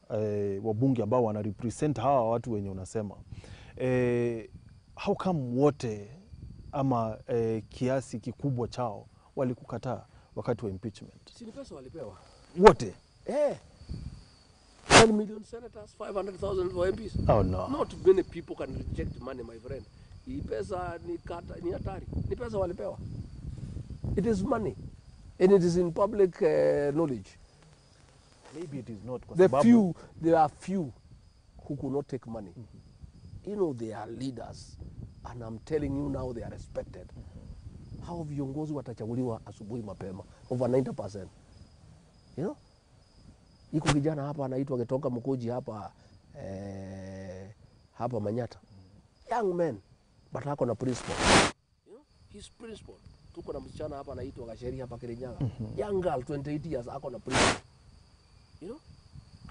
wabunge ambao wana represent hawa watu wenye unasema how come wote ama kiasi kikubwa chao walikukataa wakati wa impeachment? Si ni pesa walipewa? Wote? 10 million senators, 500,000 for MPs. Oh no. Not many people can reject money, my friend. Hii pesa ni hatari. Ni pesa walipewa. It is money. And it is in public knowledge. Maybe it is not kwa The sababu few, there are few who could not take money. You know, they are leaders. And I'm telling you now, they are respected. Hao viongozi watachaguliwa asubuhi mapema, over 90%. You know? Iko kijana hapa anaitwa Gitoka Mkoji hapa hapa Manyata. Young man, but ako na principle. You know? His principle. Tuko na msichana hapa anaitwa Gacheri hapa Kirinyaga. Young girl 28 years ako na principle. You know?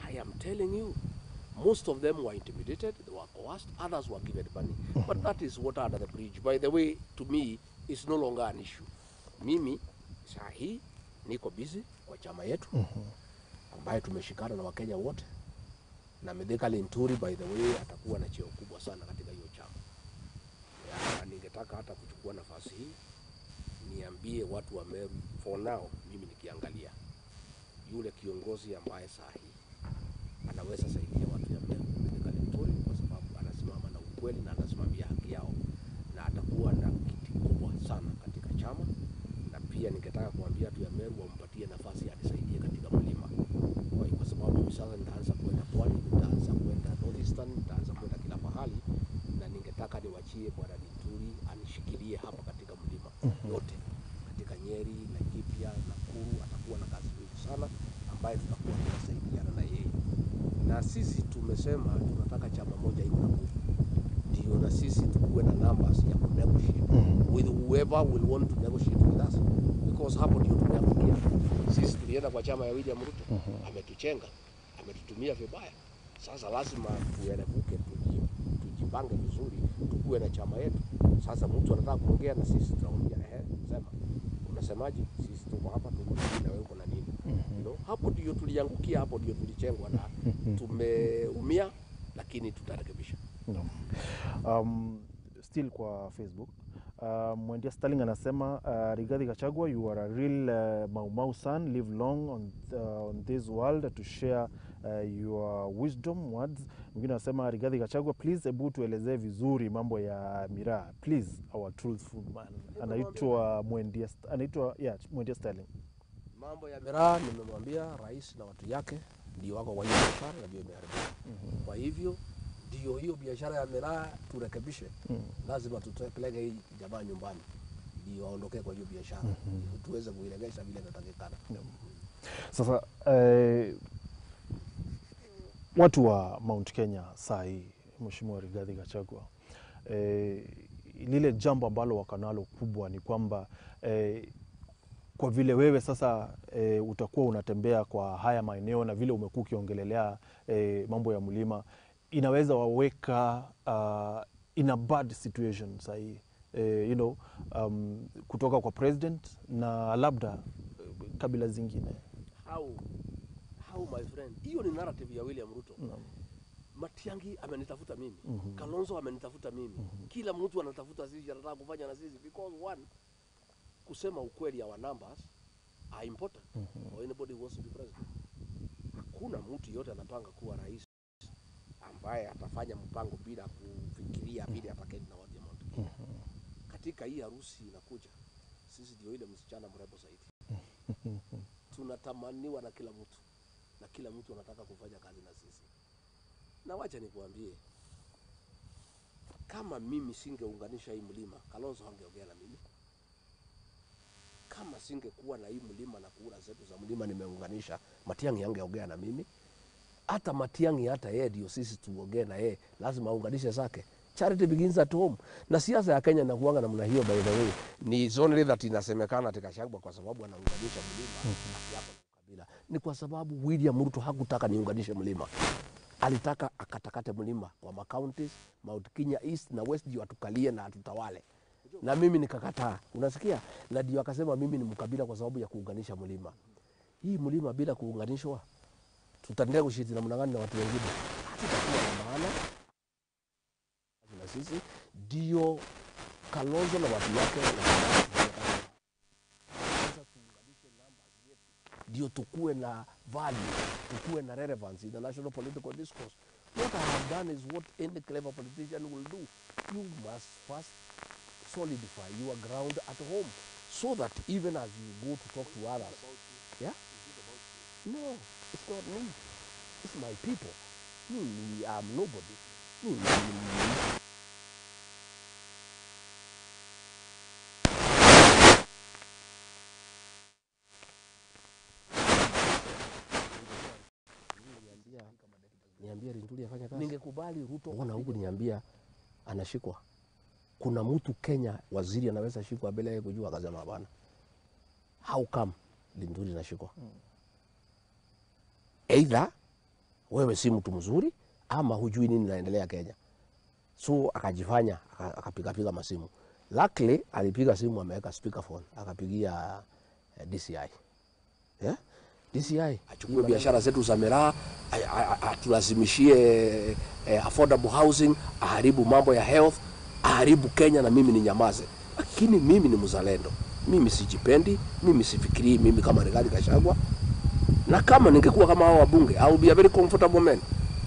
I am telling you, most of them were intimidated, they were coerced, others were given money. But that is water under the bridge. By the way, to me, it's no longer an issue. Mimi, saa hii, niko busy kwa chama yetu, ambaye tumeshikana na Wakenya wote. Na Mithika Linturi, by the way, atakuwa na cheo kubwa sana katika hiyo chama. Ya, ningetaka hata kuchukua nafasi hii, niambie watu wa Meru, for now, mimi nikiangalia, yule kiongozi ambaye saa hii anaweza saidia watu ya Meru, Mithika Linturi, kwa sababu anasimama na ukweli na anasimamia haki yao, na atakuwa na kiti kubwa sana katika chama. Na pia ningetaka kuambia watu ya Meru wampatie nafasi anisaidie katika mlima, kwa sababu mimi sasa nitaanza kwenda Pwani, nitaanza kwenda Northeastern, nitaanza kwenda kila pahali, na ningetaka niwachie Bwana Linturi anishikilie hapa katika mlima yote, katika Nyeri, Laikipia, Nakuru. Atakuwa na kazi mingi sana ambaye tutakuwa tunasaidiana na yeye. Na sisi tumesema tunataka chama moja iko na nguvu, ndio na sisi tukuwe na numbers ya kunegotiate with whoever will want to negotiate with us, because hapo ndio tumeangukia. Sisi tulienda kwa chama ya William Ruto, ametuchenga, ametutumia vibaya. Sasa lazima tuerevuke, tujipange vizuri, tukuwe na chama yetu. Sasa mtu anataka kuongea na sisi, tunamwambia ehe, sema unasemaje? Sisi tuko hapa, tuko na nini na wewe uko na nini? You know, hapo ndio tuliangukia, hapo ndio tulichengwa na tumeumia, lakini tutarekebisha. No. Still kwa Facebook Mwendia Sterling anasema Rigathi Gachagua, you are a real Mau Mau son, live long on this world to share your wisdom words. Mwingine anasema Rigathi Gachagua, please hebu tuelezee vizuri mambo ya miraa, please our truthful man. Anaitwa Mwendia, anaitwa yeah, Mwendia Sterling. Mambo ya miraa nimemwambia rais na watu yake ndio wako kwa hiyo biashara na ndio imeharibika. Kwa hivyo ndio hiyo biashara ya miraa turekebishe. Lazima tutapeleke hii jamaa nyumbani ndio waondokee kwa hiyo biashara, tuweze kuiregesha vile inatakikana. Sasa watu wa Mount Kenya saa hii, Mheshimiwa Rigathi Gachagua, lile jambo ambalo wakanalo kubwa ni kwamba kwa vile wewe sasa utakuwa unatembea kwa haya maeneo na vile umekuwa ukiongelelea mambo ya mlima, inaweza waweka in a bad situation saa hii you know, kutoka kwa president na labda kabila zingine. How my friend, hiyo ni narrative ya William Ruto. Matiang'i amenitafuta mimi, Kalonzo amenitafuta mimi, kila mtu anatafuta sisi, anataka kufanya na sisi because one, kusema ukweli, our numbers are important for anybody who wants to be president. Hakuna mtu yote anapanga kuwa rais ambaye atafanya mpango bila kufikiria vile ataketi na watu ya Mount Kenya. Katika hii harusi inakuja, sisi ndio ile msichana mrembo zaidi, tunatamaniwa na kila mtu. na kila mtu anataka kufanya kazi na sisi. Na wacha nikuambie, kama mimi singeunganisha hii mlima, Kalonzo hangeongea na mimi. Kama singekuwa na hii mlima na kura zetu za mlima nimeunganisha, Matiang'i hangeongea na mimi. Hata Matiang'i, hata yeye ndio sisi tuongee na yeye, lazima aunganishe zake. Charity begins at home. Na siasa ya Kenya inakuanga namna hiyo, by the way. Ni only that inasemekana ati Gachagua kwa sababu anaunganisha mlima yako na kabila. Ni kwa sababu William Ruto hakutaka niunganishe mlima. Alitaka akatakate mlima kwa ma counties, Mount Kenya East na West ndio atukalie na atutawale. Na mimi nikakataa. Unasikia? Na ndio akasema mimi ni mkabila kwa sababu ya kuunganisha mlima. Hii mlima bila kuunganishwa tutaendelea kushiriki namna gani na watu wengine? Hatutakuwa na maana. Na sisi ndio Kalonzo na watu wake tuunganishe numbers yetu, ndio tukue na value, tukue na relevance in the national political discourse. What I have done is what any clever politician will do. You must first solidify your ground at home so that even as you go to talk to others. Yeah? No, it's not me. It's my people. Me, I'm nobody. Me, niambia Linturi afanya kazi. Ningekubali Ruto. Mbona huku niambia anashikwa? Kuna mtu Kenya waziri anaweza shikwa bila yeye kujua? Akasema hapana. How come Linturi anashikwa? Either wewe si mtu mzuri ama hujui nini inaendelea Kenya. So akajifanya akapiga piga masimu. Luckily alipiga simu ameweka speakerphone, akapigia DCI. Yeah? DCI achukue biashara zetu za miraa, atulazimishie affordable housing, aharibu mambo ya health, aharibu Kenya na mimi ninyamaze. Lakini mimi ni mzalendo. Mimi sijipendi, mimi sifikirii mimi kama Rigathi Gachagua. Na kama ningekuwa kama hao wabunge, I would be a very comfortable man.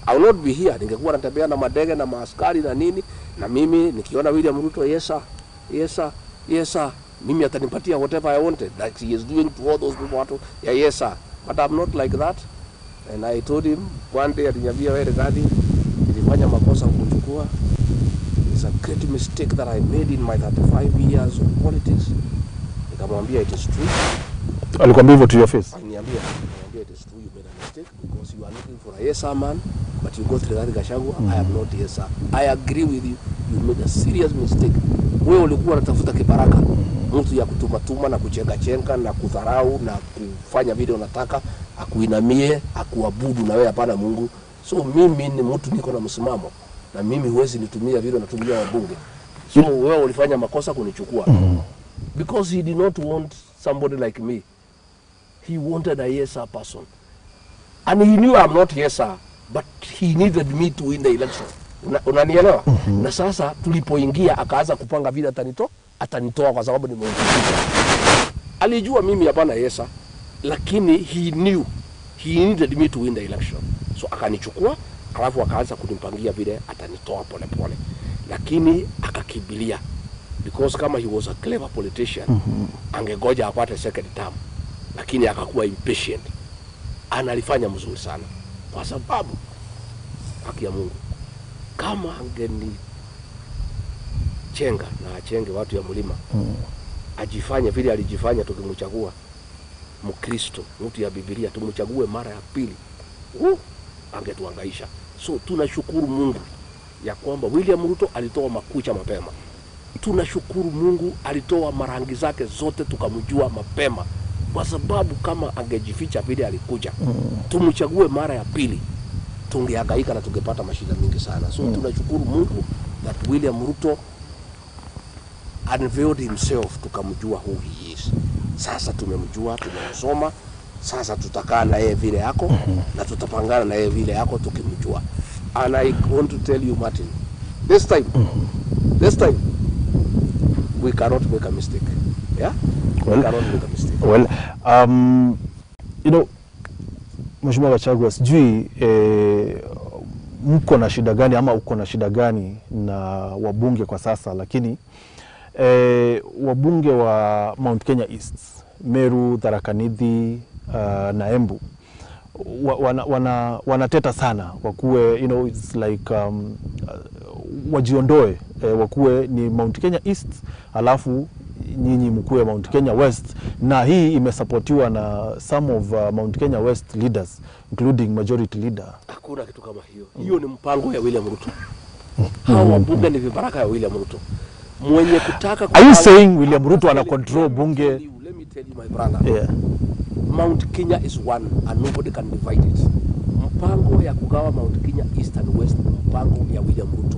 I will not be here. Ningekuwa natembea na madege na maaskari na nini, na mimi nikiona William Ruto, yes sir, yes sir, yes sir, mimi atanipatia whatever I wanted, like he is doing to all those people. Watu, yeah, yes sir. But I'm not like that. And I told him one day, aliniambia wewe Rigathi, nilifanya makosa kukuchukua. It's a great mistake that I made in my 35 years of politics. Nikamwambia it is true. Alikwambia hivyo to your face? Aliniambia it is true, you made a mistake because you are looking for a yes sir man, but you got Rigathi Gachagua. I am not yes sir. I agree with you. You made a serious mistake. Wewe ulikuwa unatafuta kibaraka, mtu ya kutumatuma na kuchenga chenga na kudharau na kufanya vile unataka, akuinamie, akuabudu na wewe hapana Mungu. So mimi ni mtu niko na msimamo na mimi huwezi nitumia vile natumia wabunge. So wewe ulifanya makosa kunichukua. Because he did not want somebody like me. He wanted a yes sir person. And he knew I'm not yes sir, but he needed me to win the election. Unanielewa? Na sasa tulipoingia akaanza kupanga vile atanitoa kwa sababu nimeongea. Alijua mimi hapana yes sir, lakini he knew he needed me to win the election. So akanichukua, alafu akaanza kunipangia vile atanitoa pole pole. Lakini akakimbilia, because kama he was a clever politician, angegoja apate second term. Lakini akakuwa impatient. Analifanya mzuri sana. Kwa sababu haki ya Mungu, kama angeni chenga na achenge watu ya mlima, ajifanye vile alijifanya tukimchagua Mkristo, mtu ya Biblia, tumchague mara ya pili, angetuhangaisha. So tunashukuru Mungu ya kwamba William Ruto alitoa makucha mapema. Tunashukuru Mungu alitoa marangi zake zote tukamjua mapema. Kwa sababu kama angejificha vile alikuja, tumchague mara ya pili, tungehangaika na tungepata mashida mingi sana. So tunashukuru Mungu that William Ruto unveiled himself, tukamjua who he is. Sasa tumemjua, tumemsoma. Sasa tutakaa na yeye vile yako na tutapangana na yeye vile yako tukimjua. And I want to tell you, Martin, this time, this time we cannot make a mistake. Yeah? Well, we cannot make a mistake. Well, you know, Mheshimiwa Gachagua, sijui mko na shida gani ama uko na shida gani na wabunge kwa sasa, lakini wabunge wa Mount Kenya East, Meru, Tharaka Nithi na Embu Wanateta sana wakuwe, it's like wajiondoe, wakuwe ni Mount Kenya East alafu nyinyi mkuwe Mount Kenya West, na hii imesapotiwa na some of Mount Kenya West leaders including majority leader. Hakuna kitu kama hiyo. Hiyo ni mpango ya William Ruto. Hawa wabunge ni vibaraka ya William Ruto. Mwenye kutaka Are you saying William Ruto ana control bunge? Let me tell you, my brother. Yeah. Mount Kenya is one and nobody can divide it. Mpango ya kugawa Mount Kenya East and West, mpango ya William Ruto.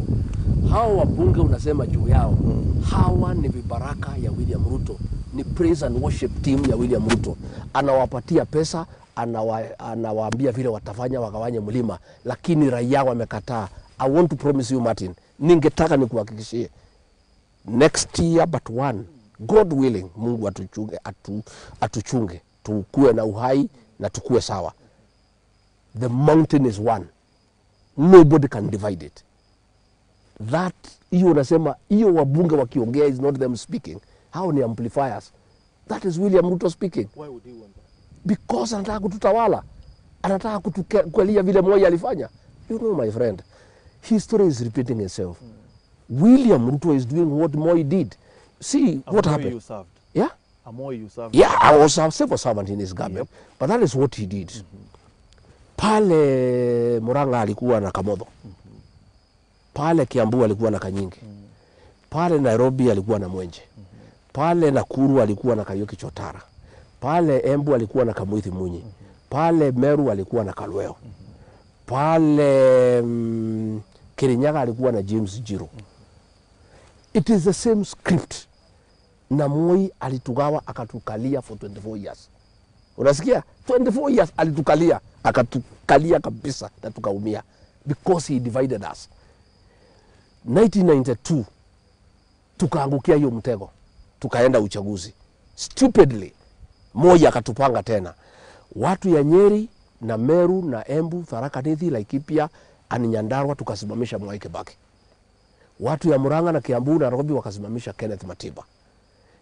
Hawa wabunge unasema juu yao, hawa ni vibaraka ya William Ruto, ni praise and worship team ya William Ruto. Anawapatia pesa, anawaambia vile watafanya wagawanye mlima, lakini raia wamekataa. I want to promise you, Martin, ningetaka nikuhakikishie next year but one, God willing, Mungu atuchunge, atuchunge tukue na uhai na tukue sawa. The mountain is one, nobody can divide it. That hiyo unasema hiyo wabunge wakiongea is not them speaking, hao ni amplifiers. That is William Ruto speaking. Why would he want that? Because anataka kututawala, anataka kutukalia vile Moi alifanya. You know, my friend, history is repeating itself. William Ruto is doing what Moi did. See what Moi happened. You served. Yeah? Moi you served. Yeah, I was a civil servant in his government. Yep. But that is what he did. Pale Murang'a alikuwa na Kamotho. Pale Kiambu alikuwa na Kanyingi. Pale Nairobi alikuwa na Mwenje. Pale Nakuru alikuwa na Kariuki Chotara. Pale Embu alikuwa na Kamwithi Munyi. Pale Meru alikuwa na Kalweo. Pale Kirinyaga alikuwa na James Jiro. It is the same script. Na Moi alitugawa akatukalia for 24 years. Unasikia? 24 years alitukalia, akatukalia kabisa na tukaumia because he divided us. 1992 tukaangukia hiyo mtego, tukaenda uchaguzi. Stupidly Moi akatupanga tena. Watu ya Nyeri na Meru na Embu, Tharaka Nithi, Laikipia and Nyandarua tukasimamisha Mwai Kibaki. Watu ya Murang'a na Kiambu na Nairobi wakasimamisha Kenneth Matiba.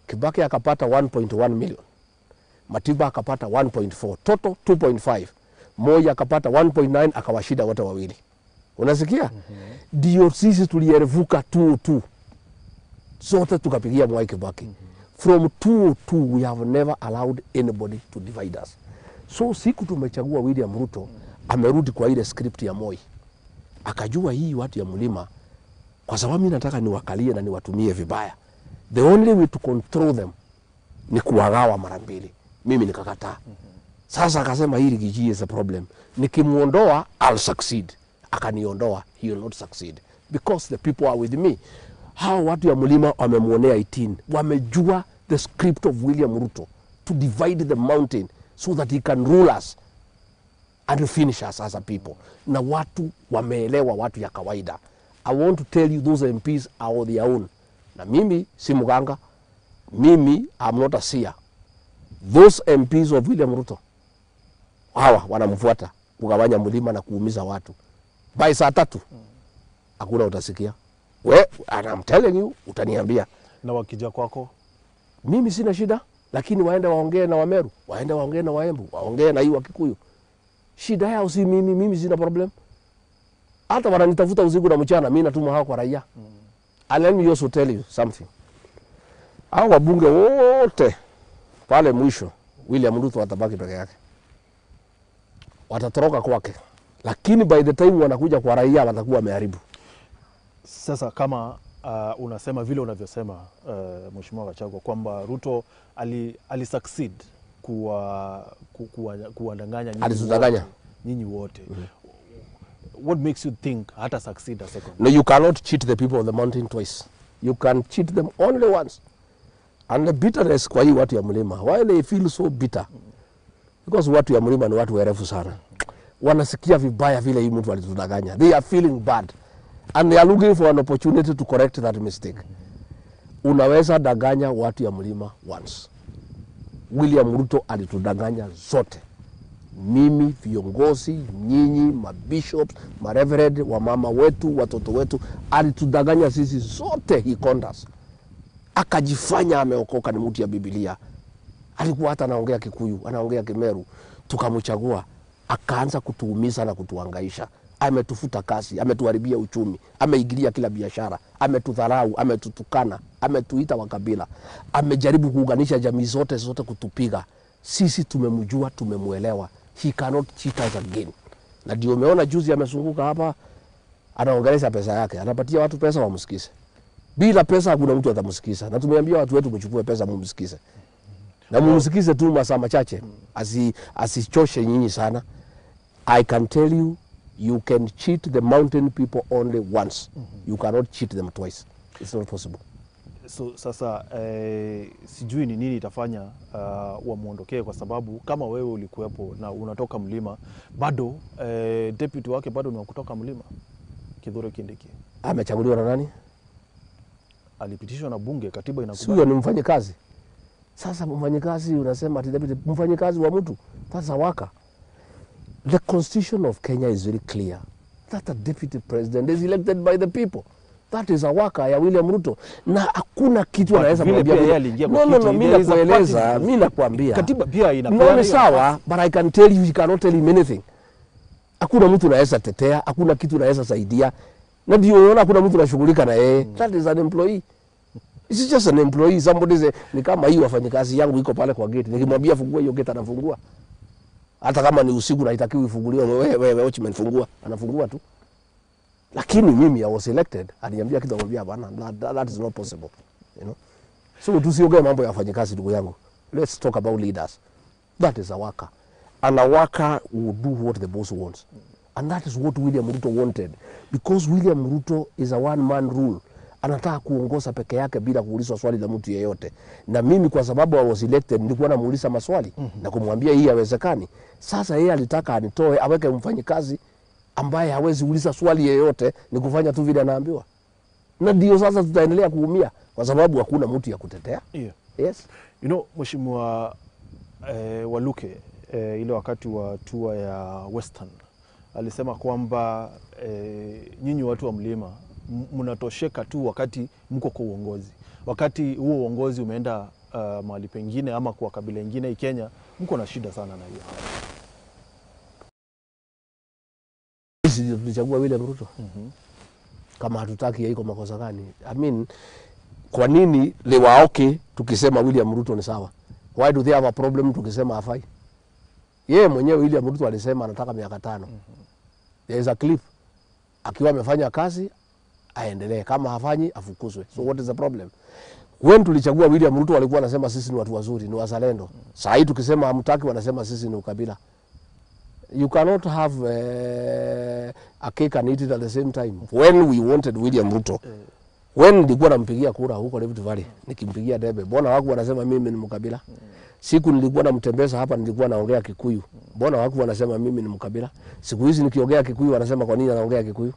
Kibaki akapata 1.1 million. Matiba akapata 1.4, total 2.5. Moi akapata 1.9, akawashinda wote wawili. Unasikia? Ndio sisi tulierevuka 202. Sote tukapigia Mwai Kibaki. From 202 we have never allowed anybody to divide us. So siku tumechagua William Ruto, amerudi kwa ile script ya Moi. Akajua hii watu ya mlima, kwa sababu mimi nataka niwakalie na niwatumie vibaya. The only way to control them ni kuwagawa mara mbili. Mimi nikakataa. Sasa akasema hili Giji is a problem. Nikimuondoa I'll succeed. Akaniondoa, he will not succeed because the people are with me. Hao watu ya mlima wamemuonea 18. Wamejua the script of William Ruto to divide the mountain so that he can rule us and finish us as a people. Na watu wameelewa, watu ya kawaida. I want to tell you those MPs are on their own. Na mimi si mganga. Mimi I'm not a seer. Those MPs of William Ruto hawa wanamfuata kugawanya mlima na kuumiza watu. By saa 3 hakuna utasikia. We, and I'm telling you, utaniambia. Na wakija kwako? Mimi sina shida, lakini waende waongee na Wameru, waende waongee na Waembu, waongee na hii Wakikuyu. Shida yao si mimi, mimi sina problem. Hata wananitafuta usiku na mchana, mimi natuma hao kwa raia. And let me also tell you something. Hao wabunge wote pale mwisho William Ruto atabaki peke yake. Watatoroka kwake. Lakini by the time wanakuja kwa raia watakuwa wameharibu. Sasa kama unasema vile unavyosema, Mheshimiwa Gachagua, kwamba Ruto ali succeed kuwadanganya Alitudanganya. nyinyi wote. What makes you think hata succeed a second? No, you cannot cheat the people on the mountain twice. You can cheat them only once. And the bitterness kwa hii watu ya mlima, why they feel so bitter? Because watu ya mlima ni watu werevu sana. Wanasikia vibaya vile hii mtu alitudanganya. They are feeling bad. And they are looking for an opportunity to correct that mistake. Unaweza danganya watu ya mlima once. William Ruto alitudanganya zote. Mimi, viongozi, nyinyi, mabishops, mareverend, wamama wetu, watoto wetu, alitudanganya sisi zote, he conned us. Akajifanya ameokoka, ni mtu ya Biblia. Alikuwa hata anaongea Kikuyu, anaongea Kimeru. Tukamchagua, Akaanza kutuumiza na kutuhangaisha. Ametufuta kazi, ametuharibia uchumi, ameingilia kila biashara, ametudharau, ametutukana, ametuita wakabila, amejaribu kuunganisha jamii zote zote kutupiga. Sisi tumemjua, tumemuelewa. He cannot cheat us again. Na ndio umeona juzi amezunguka hapa anaongelesha pesa yake, anapatia watu pesa wamsikize. Bila pesa hakuna mtu atamsikiza. Na tumeambia watu wetu mchukue pesa mumsikize. Na mumsikize tu masaa machache, asichoshe nyinyi sana. I can tell you, you can cheat the mountain people only once. You cannot cheat them twice. It's not possible. So sasa sijui ni nini itafanya wamwondokee, kwa sababu kama wewe ulikuwepo na unatoka mlima bado, deputy wake bado ni wa kutoka mlima, Kithure Kindiki. Amechaguliwa na nani? Alipitishwa na bunge, katiba Si inakubali. huyo ni mfanyikazi. Sasa mfanyikazi unasema ati deputy, mfanyikazi wa mtu. Sasa waka. The constitution of Kenya is very clear that a deputy president is elected by the people. That is a worker ya William Ruto. Na hakuna kitu But anaweza vile kumwambia pia yeye William. aliingia kwa No, no, kiti, no, mimi there is a nakueleza, party. mimi nakwambia. Katiba pia inapeana No, ni hiyo sawa, nafasi. but I can tell you he cannot tell him anything. Hakuna mtu anaweza tetea, hakuna kitu anaweza saidia. Na ndio unaona hakuna mtu anashughulika na yeye. That is an employee. It's just an employee. Somebody say, ni kama hii wafanyikazi yangu iko pale kwa gate. Nikimwambia fungua hiyo gate anafungua. Hata kama ni usiku na haitakiwi ifunguliwe, wewe wewe watchman fungua, anafungua tu. Lakini mimi I was elected, aliniambia kitu akamwambia bana, that is not possible. You know? So tusiongee mambo ya wafanyikazi ndugu yangu. Let's talk about leaders. That is a worker. And a worker will do what the boss wants. And that is what William Ruto wanted. Because William Ruto is a one man rule. Anataka kuongoza peke yake bila kuulizwa swali la mtu yeyote. Na mimi kwa sababu I was elected nilikuwa namuuliza maswali na kumwambia hii haiwezekani. Sasa yeye alitaka anitoe aweke mfanyikazi ambaye hawezi uliza swali yeyote, ni kufanya tu vile anaambiwa. Na ndio sasa tutaendelea kuumia kwa sababu hakuna mtu ya kutetea. Yeah. Yes. You know, Mheshimiwa Waluke ile wakati wa tour ya Western alisema kwamba nyinyi watu wa mlima mnatosheka tu wakati mko kwa uongozi. Wakati huo uongozi umeenda mahali pengine ama kwa kabila ingine Kenya, mko na shida sana na hiyo. Sisi ndio tulichagua William Ruto. Kama hatutaki iko makosa gani? I mean, kwa nini liwaoke tukisema William Ruto ni sawa? Why do they have a problem tukisema hafai? Yeye mwenyewe William Ruto alisema anataka miaka 5. There is a clip. Akiwa amefanya kazi aendelee, kama hafanyi afukuzwe. So what is the problem? When tulichagua William Ruto walikuwa wanasema sisi ni watu wazuri, ni wazalendo. Saa hii tukisema hamtaki wanasema sisi ni ukabila. You cannot have a cake and eat it at the same time. When we wanted William Ruto, when nilikuwa nampigia kura huko Rift Valley, nikimpigia debe, mbona wako wanasema mimi ni mkabila? Siku nilikuwa namtembeza hapa nilikuwa naongea Kikuyu, mbona wako wanasema mimi ni mkabila? Siku hizi nikiongea Kikuyu wanasema kwa nini anaongea Kikuyu?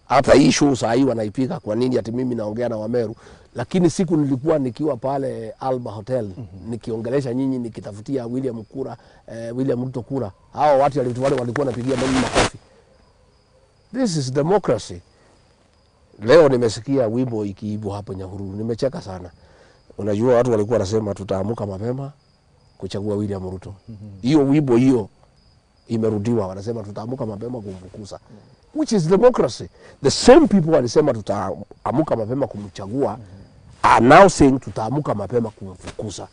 Hata hii show saa hii wanaipiga kwa nini ati mimi naongea na Wameru? Lakini siku nilikuwa nikiwa pale Alba Hotel nikiongelesha nyinyi nikitafutia William kura, William Ruto kura, hao watu wale walikuwa wanapigia mimi makofi. This is democracy. Leo nimesikia wimbo ikiibwa hapo Nyahururu, nimecheka sana. Unajua watu walikuwa wanasema tutaamuka mapema kuchagua William Ruto. Hiyo wimbo hiyo imerudiwa, wanasema tutaamuka mapema kumfukuza. Which is democracy. The same people walisema tutaamuka mapema kumchagua are now saying tutaamuka mapema kumfukuza.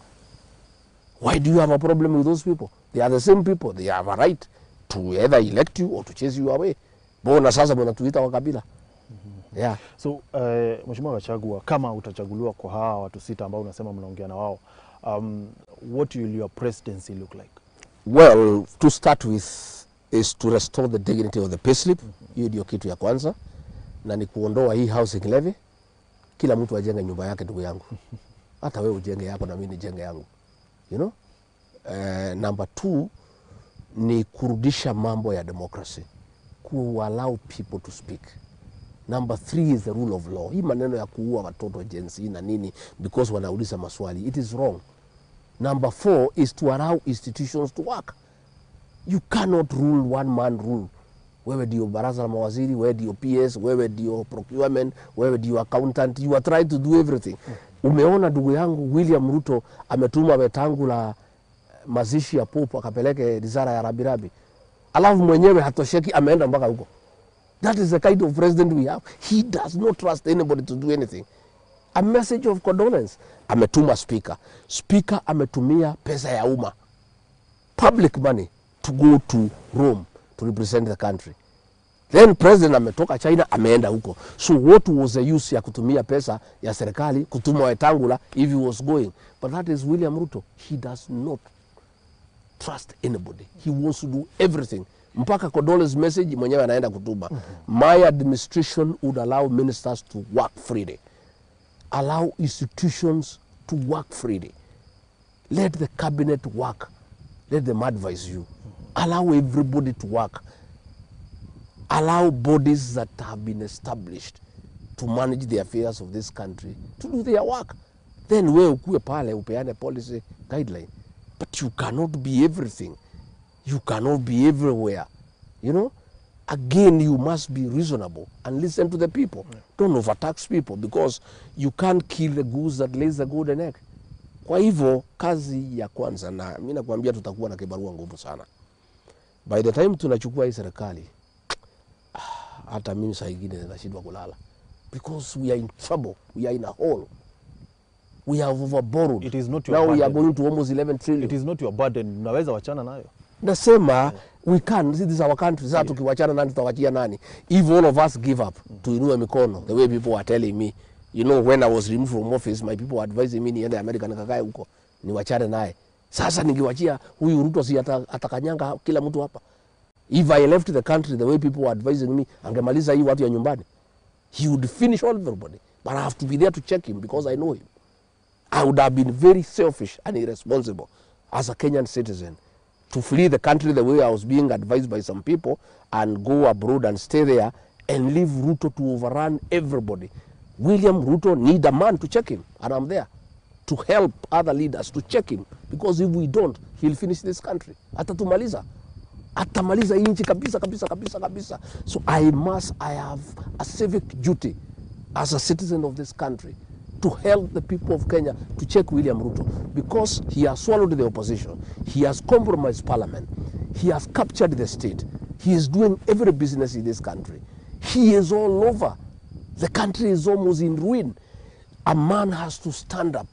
Why do you have a problem with those people? They are the same people. They have a right to either elect you or to chase you away. Mbona sasa mnatuita wa kabila? Yeah. So Mheshimiwa Gachagua, kama utachaguliwa kwa hawa watu 6 ambao unasema mnaongea na wao, what will your presidency look like? Well, to start with is to restore the dignity of the payslip. Hiyo ndio kitu ya kwanza, na ni kuondoa hii housing levy. Kila mtu ajenge nyumba yake, ndugu yangu. Hata wewe ujenge yako na mimi nijenge yangu. You know? Number 2 ni kurudisha mambo ya democracy. Ku allow people to speak. Number 3 is the rule of law. Hii maneno ya kuua watoto Gen Z na nini because wanauliza maswali, it is wrong. Number 4 is to allow institutions to work. You cannot rule one man rule. Wewe ndio baraza la mawaziri, wewe ndio PS, wewe ndio procurement, wewe ndio accountant. You are trying to do everything. Umeona ndugu yangu William Ruto ametuma Wetangula mazishi ya Pope akapeleke risala ya rambirambi. Alafu mwenyewe hatosheki, ameenda mpaka huko. That is the kind of president we have. He does not trust anybody to do anything. A message of condolence. Ametuma speaker. Speaker ametumia pesa ya umma, public money, to go to Rome to represent the country. Then president ametoka China ameenda huko. So what was the use ya kutumia pesa ya serikali kutuma Wetangula if he was going? But that is William Ruto. He does not trust anybody. He wants to do everything. Mpaka condolence message mwenyewe anaenda kutuma. My administration would allow ministers to work freely. Allow institutions to work freely. Let the cabinet work. Let them advise you. Allow everybody to work. Allow bodies that have been established to manage the affairs of this country to do their work. Then wewe ukue pale upeane policy guideline. But you cannot be everything. You cannot be everywhere. You know? Again, you must be reasonable and listen to the people. Don't overtax people because you can't kill the goose that lays the golden egg. Kwa hivyo kazi ya kwanza, na mimi nakwambia tutakuwa na kibarua ngumu sana. By the time tunachukua hii serikali, hata mimi saa ingine nashindwa kulala because we are in trouble, we are in a hole. We have overborrowed. It is not your Now we are burden. Going to almost 11 trillion. It is not your burden, mnaweza wachana nayo. Nasema we can see, this is our country. Sasa tukiwachana nani tutawachia nani? If all of us give up, tuinue mikono the way people are telling me. You know, when I was removed from office, my people were advising me niende America nikakae huko, niwachane naye. Sasa ningiwachia huyu Ruto, si atakanyanga kila mtu hapa? If I left the country the way people were advising me, angemaliza hii watu ya nyumbani. He would finish all everybody. But I have to be there to check him because I know him. I would have been very selfish and irresponsible as a Kenyan citizen to flee the country the way I was being advised by some people and go abroad and stay there and leave Ruto to overrun everybody. William Ruto need a man to check him, and I'm there to help other leaders to check him, because if we don't, he'll finish this country. Atatumaliza. Atamaliza hii nchi kabisa kabisa kabisa kabisa. So I have a civic duty as a citizen of this country to help the people of Kenya to check William Ruto, because he has swallowed the opposition, he has compromised parliament, he has captured the state, he is doing every business in this country. He is all over. The country is almost in ruin. A man has to stand up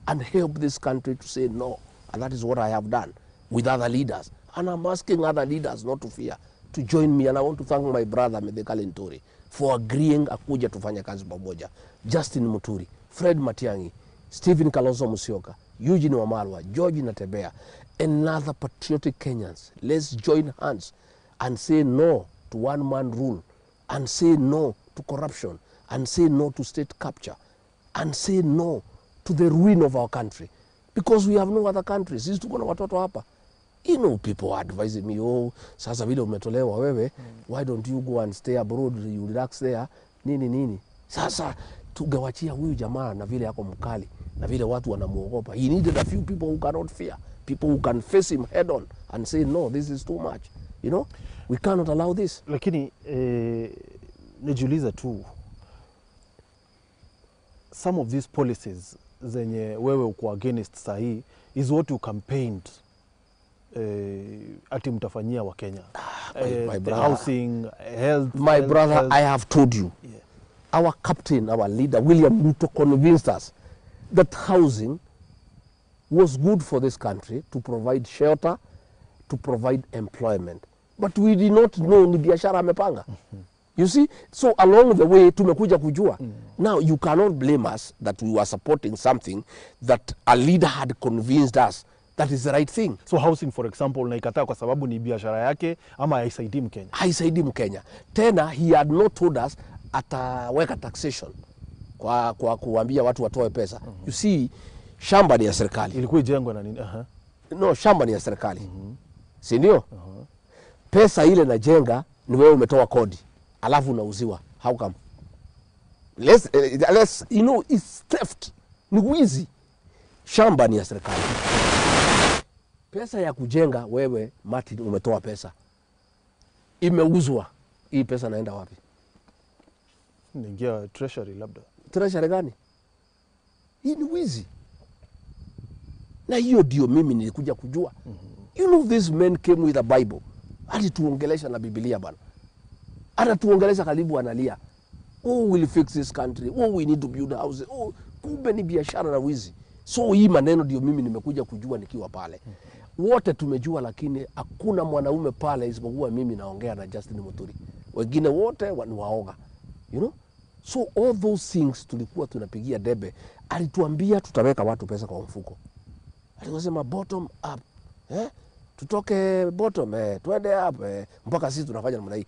and help this country to say no. And that is what I have done with other leaders. And I'm asking other leaders not to fear, to join me. And I want to thank my brother Mithika Linturi for agreeing akuja tufanye kazi pamoja. Justin Muturi, Fred Matiang'i, Stephen Kalonzo Musyoka, Eugene Wamalwa, George Natembeya, and other patriotic Kenyans. Let's join hands and say no to one-man rule, and say no to corruption, and say no to state capture, and say no to the ruin of our country. Because we have no other country. Sisi tuko na watoto hapa. You know, people are advising me, "Oh, sasa vile umetolewa wewe, why don't you go and stay abroad, you relax there, nini nini." Sasa tungewachia huyu jamaa na vile yako mkali, na vile watu wanamuogopa. He needed a few people who cannot fear, people who can face him head on and say, "No, this is too much. You know, we cannot allow this." Lakini nijiulize tu, some of these policies zenye wewe uko against sahii is what you campaigned ati mtafanyia Wakenya. My The brother. Housing, health, My health, brother, health. I have told you, our captain, our leader, William Ruto, convinced us that housing was good for this country to provide shelter, to provide employment. But we did not know ni biashara amepanga. You see, so along the way tumekuja kujua. Now you cannot blame us that we were supporting something that a leader had convinced us that is the right thing. So housing, for example, unaikataa kwa sababu ni biashara yake ama haisaidii Mkenya? Haisaidii Mkenya. Tena he had not told us ataweka taxation kwa kuambia watu watoe pesa. You see, shamba ni ya serikali. Ilikuwa ijengwe na nini? Aha. No, shamba ni ya serikali. Si ndio? Pesa ile najenga ni wewe umetoa kodi, alafu unauziwa. How come? Let's, it's theft. Ni wizi. Shamba ni ya serikali. Pesa ya kujenga wewe Martin umetoa pesa. Imeuzwa. Hii pesa naenda wapi? Inaingia treasury labda. Treasury gani? Hii ni wizi. Na hiyo ndio mimi nilikuja kujua. You know, these men came with a Bible. Alituongelesha na Biblia bana, anatuongelesha karibu analia, oh, we'll fix this country, oh, we need to build houses, oh, kumbe ni biashara na wizi. So hii maneno ndio mimi nimekuja kujua nikiwa pale. Wote tumejua, lakini hakuna mwanaume pale isipokuwa mimi naongea na Justin Muturi. Wengine wote ni waoga. You know? So all those things tulikuwa tunapigia debe. Alituambia tutaweka watu pesa kwa mfuko. Alisema bottom up. Tutoke bottom, twende up, mpaka sisi tunafanya namna hii.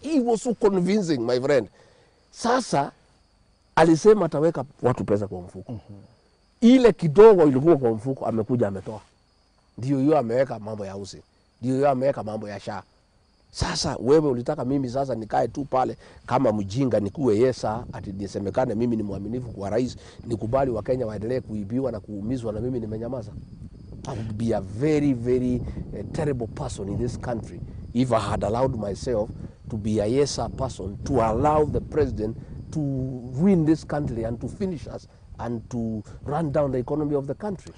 He was so convincing, my friend. Sasa alisema ataweka watu pesa kwa mfuko. Ile kidogo ilikuwa kwa mfuko amekuja ametoa. Ndio hiyo ameweka mambo ya housing. Ndio hiyo ameweka mambo ya SHA. Sasa wewe ulitaka mimi sasa nikae tu pale kama mjinga nikuwe yesa ati nisemekane mimi ni mwaminifu kwa rais, nikubali wa Kenya waendelee kuibiwa na kuumizwa na mimi nimenyamaza? I would be a very, very terrible person in this country if I had allowed myself to be a yesa person, to allow the president to ruin this country and to finish us and to run down the economy of the country.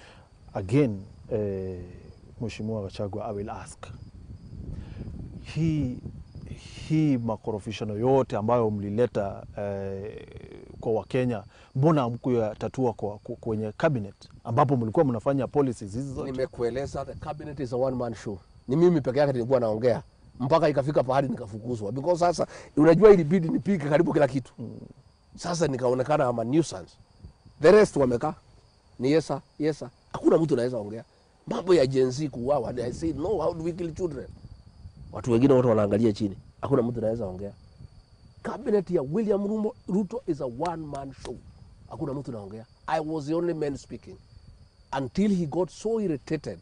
Again, Mheshimiwa Gachagua, I will ask. Hii makorofishano yote ambayo mlileta kwa Wakenya, mbona hamkuyatatua kwenye cabinet ambapo mlikuwa mnafanya policies hizi zote? Nimekueleza, the cabinet is a one man show. Ni mimi peke yake nilikuwa naongea mpaka ikafika pahali nikafukuzwa, because sasa unajua ilibidi nipike karibu kila kitu. Sasa nikaonekana kama nuisance. The rest wamekaa ni yesa yesa, hakuna mtu anaweza ongea. Mambo ya Gen Z kuuawa, I say no, how do we kill children? Watu wengine wote wanaangalia chini, hakuna mtu anaweza ongea. Cabinet ya William Ruto is a one man show. Hakuna mtu anaongea. I was the only man speaking until he got so irritated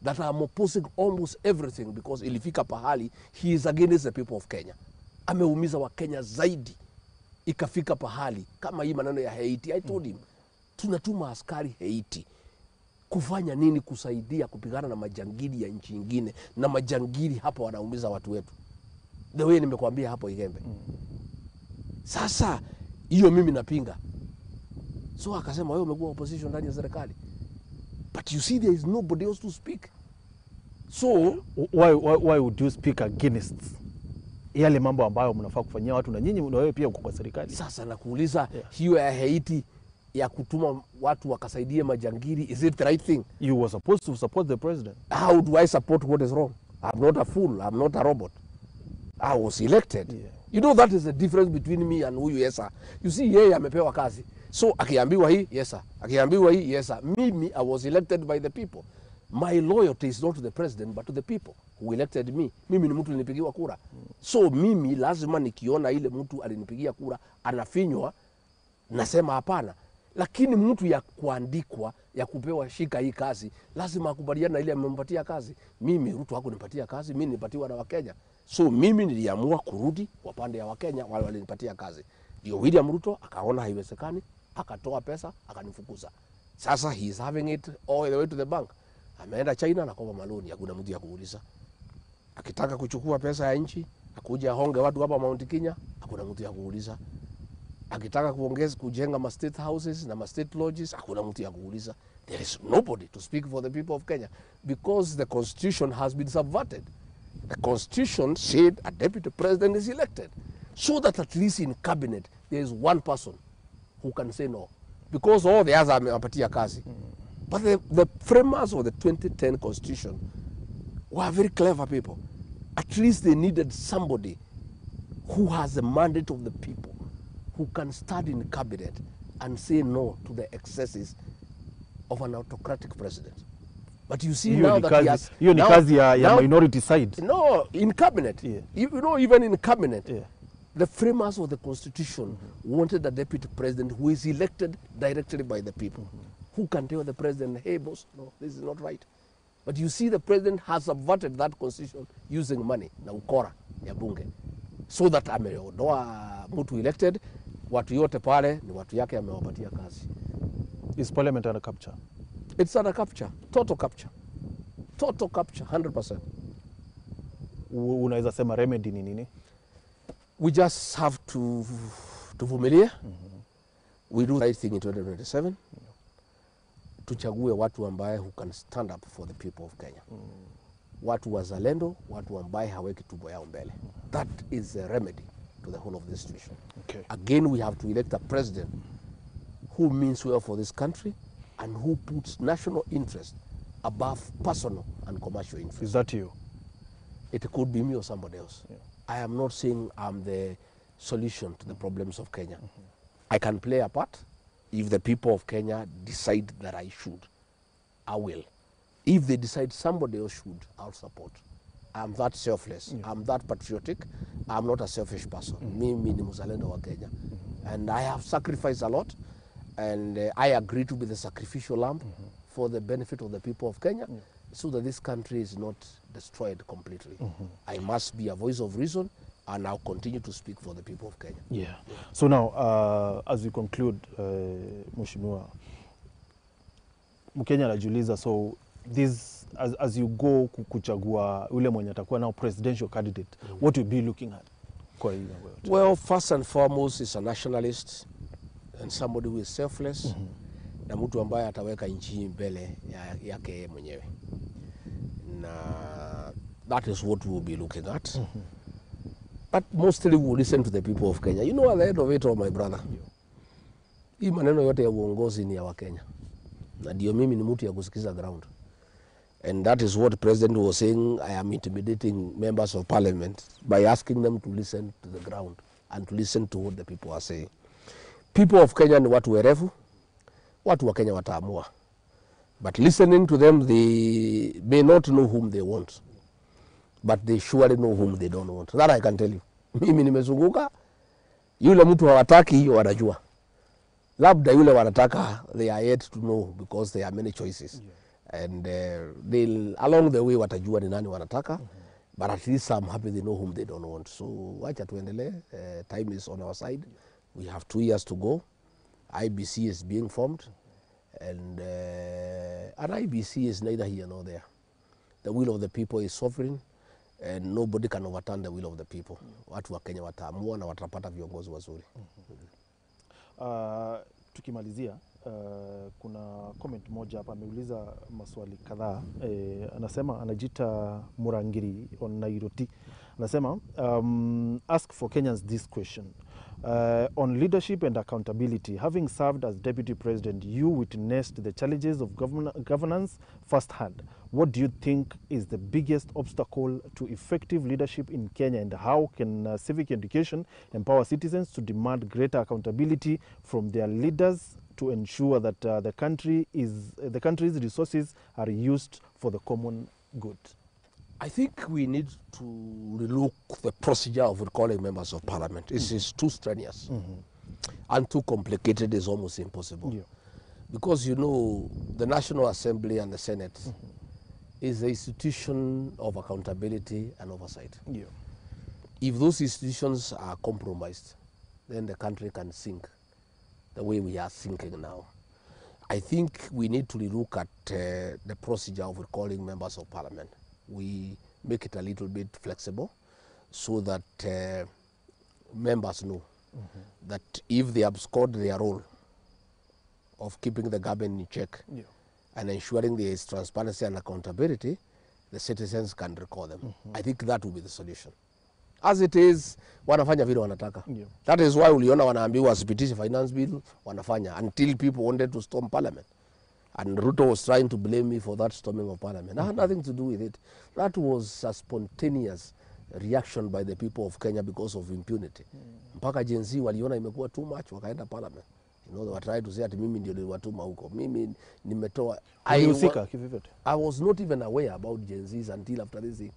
that I'm opposing almost everything, because ilifika pahali he is against the people of Kenya. Ameumiza wa Kenya zaidi. Ikafika pahali kama hii maneno ya Haiti, I told him tunatuma askari Haiti kufanya nini? Kusaidia kupigana na majangili ya nchi nyingine, na majangili hapa wanaumiza watu wetu. The way nimekuambia hapo Igembe. Sasa hiyo mimi napinga. So akasema wewe umekuwa opposition ndani ya serikali. But you see there is nobody else to speak. So why would you speak against yale mambo ambayo mnafaa kufanyia watu na nyinyi na wewe pia uko kwa serikali? Sasa nakuuliza, hiyo ya Haiti ya kutuma watu wakasaidie majangili, is it the right thing? You were supposed to support the president. How do I support what is wrong? I'm not a fool, I'm not a robot. I was elected. Yeah. You know that is the difference between me and huyu yes sir. You see yeye amepewa kazi. So akiambiwa hii yes sir, akiambiwa hii yes sir. Mimi I was elected by the people. My loyalty is not to the president but to the people who elected me. Mimi ni mtu nilipigiwa kura. So mimi lazima nikiona ile mtu alinipigia kura anafinywa nasema hapana. Lakini mtu ya kuandikwa ya kupewa shika hii kazi lazima akubaliane na ile amempatia kazi. Mimi Ruto hakunipatia kazi, mimi nilipatiwa na Wakenya. So mimi niliamua kurudi kwa pande ya Wakenya wale walinipatia kazi. Ndio William Ruto akaona haiwezekani, akatoa pesa akanifukuza. Sasa he is having it all the way to the bank. Ameenda China na kopa maloni, hakuna mtu ya kuuliza. Akitaka kuchukua pesa ya nchi, akuja honge watu hapa Mount Kenya, hakuna mtu ya kuuliza. Akitaka kuongeza kujenga ma state houses na ma state lodges, hakuna mtu ya kuuliza. There is nobody to speak for the people of Kenya because the constitution has been subverted. The constitution said a deputy president is elected, so that at least in cabinet there is one person who can say no, because all the others amewapatia kazi. But the framers of the 2010 constitution were very clever people. At least they needed somebody who has the mandate of the people, who can stand in cabinet and say no to the excesses of an autocratic president. But you see now that he has... Hiyo ni kazi ya minority side. No, in cabinet. Yeah. You know, even in cabinet, the framers of the constitution wanted a deputy president who is elected directly by the people, who can tell the president, hey boss, no, this is not right. But you see the president has subverted that constitution using money na ukora ya bunge, so that ameondoa mtu elected, watu yote pale ni watu yake amewapatia kazi. Is parliament under capture? It's under capture, total capture. Total capture, 100%. Unaweza sema remedy ni nini? We just have to vumilia. We do the right thing in 2027. Tuchague watu ambaye who can stand up for the people of Kenya. Watu wazalendo, watu ambaye haweki tumbo yao mbele. That is the remedy to the whole of this situation. Again, we have to elect a president who means well for this country and who puts national interest above personal and commercial interest. Is that you? It could be me or somebody else. I am not saying I'm the solution to the problems of Kenya. I can play a part. If the people of Kenya decide that I should, I will. If they decide somebody else should, I'll support. I'm that selfless. I'm that patriotic. I'm not a selfish person. Mimi ni mzalendo wa Kenya. And I have sacrificed a lot. And I agree to be the sacrificial lamb for the benefit of the people of Kenya, so that this country is not destroyed completely. I must be a voice of reason, and I'll continue to speak for the people of Kenya. Yeah. So now, as we conclude, Mheshimiwa, Mkenya anajiuliza, so this as you go kuchagua yule mwenye atakuwa now presidential candidate, what will be looking at kwa hiyo mambo yote? Well, first and foremost is a nationalist and somebody who is selfless, na mtu ambaye ataweka nchi hii mbele yake yeye mwenyewe, na that is what we will be looking at. But mostly we will listen to the people of Kenya. You know, at the end of it all, my brother, hii maneno yote ya uongozi ni ya Wakenya, na ndio mimi ni mtu ya kusikiza ground. And that is what President was saying. I am intimidating members of parliament by asking them to listen to the ground and to listen to what the people are saying. People of Kenya ni watu werevu, watu wa Kenya wataamua. But listening to them, they may not know whom they want, but they surely know whom they don't want. That I can tell you. Mimi nimezunguka, yule mtu hawataki hiyo wanajua. Labda yule wanataka, they are yet to know because there are many choices. And they'll, along the way watajua ni nani wanataka. But at least I'm happy they know whom they don't want. So wacha tuendelee. Time is on our side. We have 2 years to go. IBC is being formed. And an IBC is neither here nor there. The will of the people is sovereign, and nobody can overturn the will of the people. Watu wa Kenya wataamua na watapata viongozi wazuri. Tukimalizia, kuna comment moja hapa ameuliza maswali kadhaa. Anasema anajiita Murangiri on Nairobi. Anasema ask for Kenyans this question. On leadership and accountability, having served as deputy president, you witnessed the challenges of governance firsthand. What do you think is the biggest obstacle to effective leadership in Kenya, and how can civic education empower citizens to demand greater accountability from their leaders to ensure that the country's resources are used for the common good? I think we need to relook the procedure of recalling members of parliament. It is too strenuous and too complicated. It's almost impossible. Because, you know, the National Assembly and the Senate is the institution of accountability and oversight. If those institutions are compromised, then the country can sink the way we are sinking now. I think we need to relook at the procedure of recalling members of parliament. We make it a little bit flexible so that members know that if they abscond their role of keeping the government in check and ensuring there is transparency and accountability, the citizens can recall them. I think that will be the solution. As it is, wanafanya vile wanataka. That is why uliona wanaambiwa wasipitishe finance bill, wanafanya until people wanted to storm parliament. And Ruto was trying to blame me for that storming of parliament. I had nothing to do with it. That was a spontaneous reaction by the people of Kenya because of impunity. Mpaka Gen Z waliona imekuwa too much, wakaenda parliament. You know, they were trying to say ati mimi ndio niliwatuma huko. Mimi nimetoa. Ulihusika kivyovyote? I was not even aware about Gen Zs until after this thing.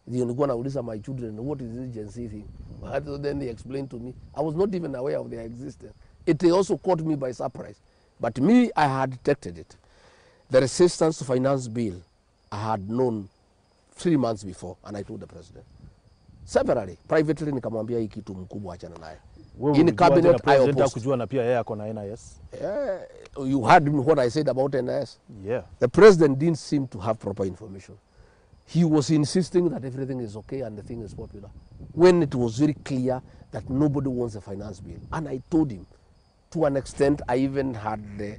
Ndio nilikuwa nauliza my children, what is this Gen Z thing? But then they explained to me. I was not even aware of their existence. It also caught me by surprise. But me, I had detected it. The resistance to finance bill, I had known 3 months before, and I told the president. Severally, privately nikamwambia hii kitu mkubwa achana naye. Wewe In ulijua cabinet, tena I president opposed. hakujua na pia yeye ako na NIS. Yeah, you heard me what I said about NIS. The president didn't seem to have proper information. He was insisting that everything is okay and the thing is popular, when it was very clear that nobody wants a finance bill. And I told him, to an extent, I even had the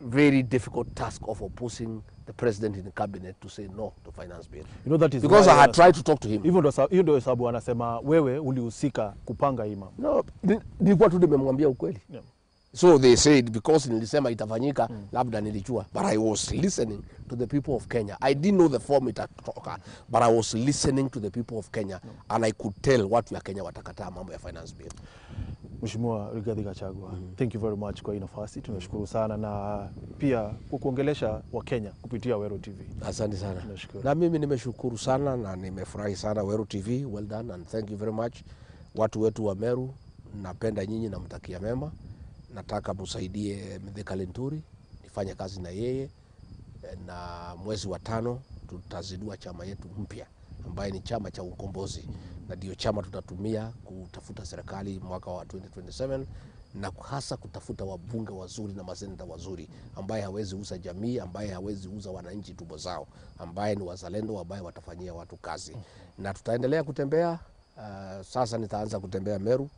very difficult task of opposing the president in the cabinet to say no to finance bill. You know that is Because why I had wanasema- tried to talk to him. Hivyo hiyo ndio sababu anasema wewe ulihusika kupanga hii mambo. No, nilikuwa tu nimemwambia ukweli. Yeah. So they said because nilisema itafanyika, labda nilijua, but I was listening to the people of Kenya. I didn't know the form itatoka, but I was listening to the people of Kenya and I could tell watu ya Kenya watakataa mambo ya finance bill. Mheshimiwa Rigathi Gachagua, thank you very much kwa hii nafasi, tunashukuru sana na pia kwa kuongelesha Wakenya kupitia Weru TV. Asante sana. Nashukuru. Na mimi nimeshukuru sana na nimefurahi sana Weru TV. Well done and thank you very much. Watu wetu wa Meru, napenda nyinyi, namtakia mema. Nataka msaidie Mithika Linturi, nifanye kazi na yeye, na mwezi wa 5 tutazindua chama yetu mpya ambaye ni chama cha ukombozi, na ndio chama tutatumia kutafuta serikali mwaka wa 2027 na hasa kutafuta wabunge wazuri na maseneta wazuri ambaye hawezi uza jamii, ambaye hawezi uza wananchi tumbo zao, ambaye ni wazalendo, ambaye watafanyia watu kazi. Na tutaendelea kutembea. Sasa nitaanza kutembea Meru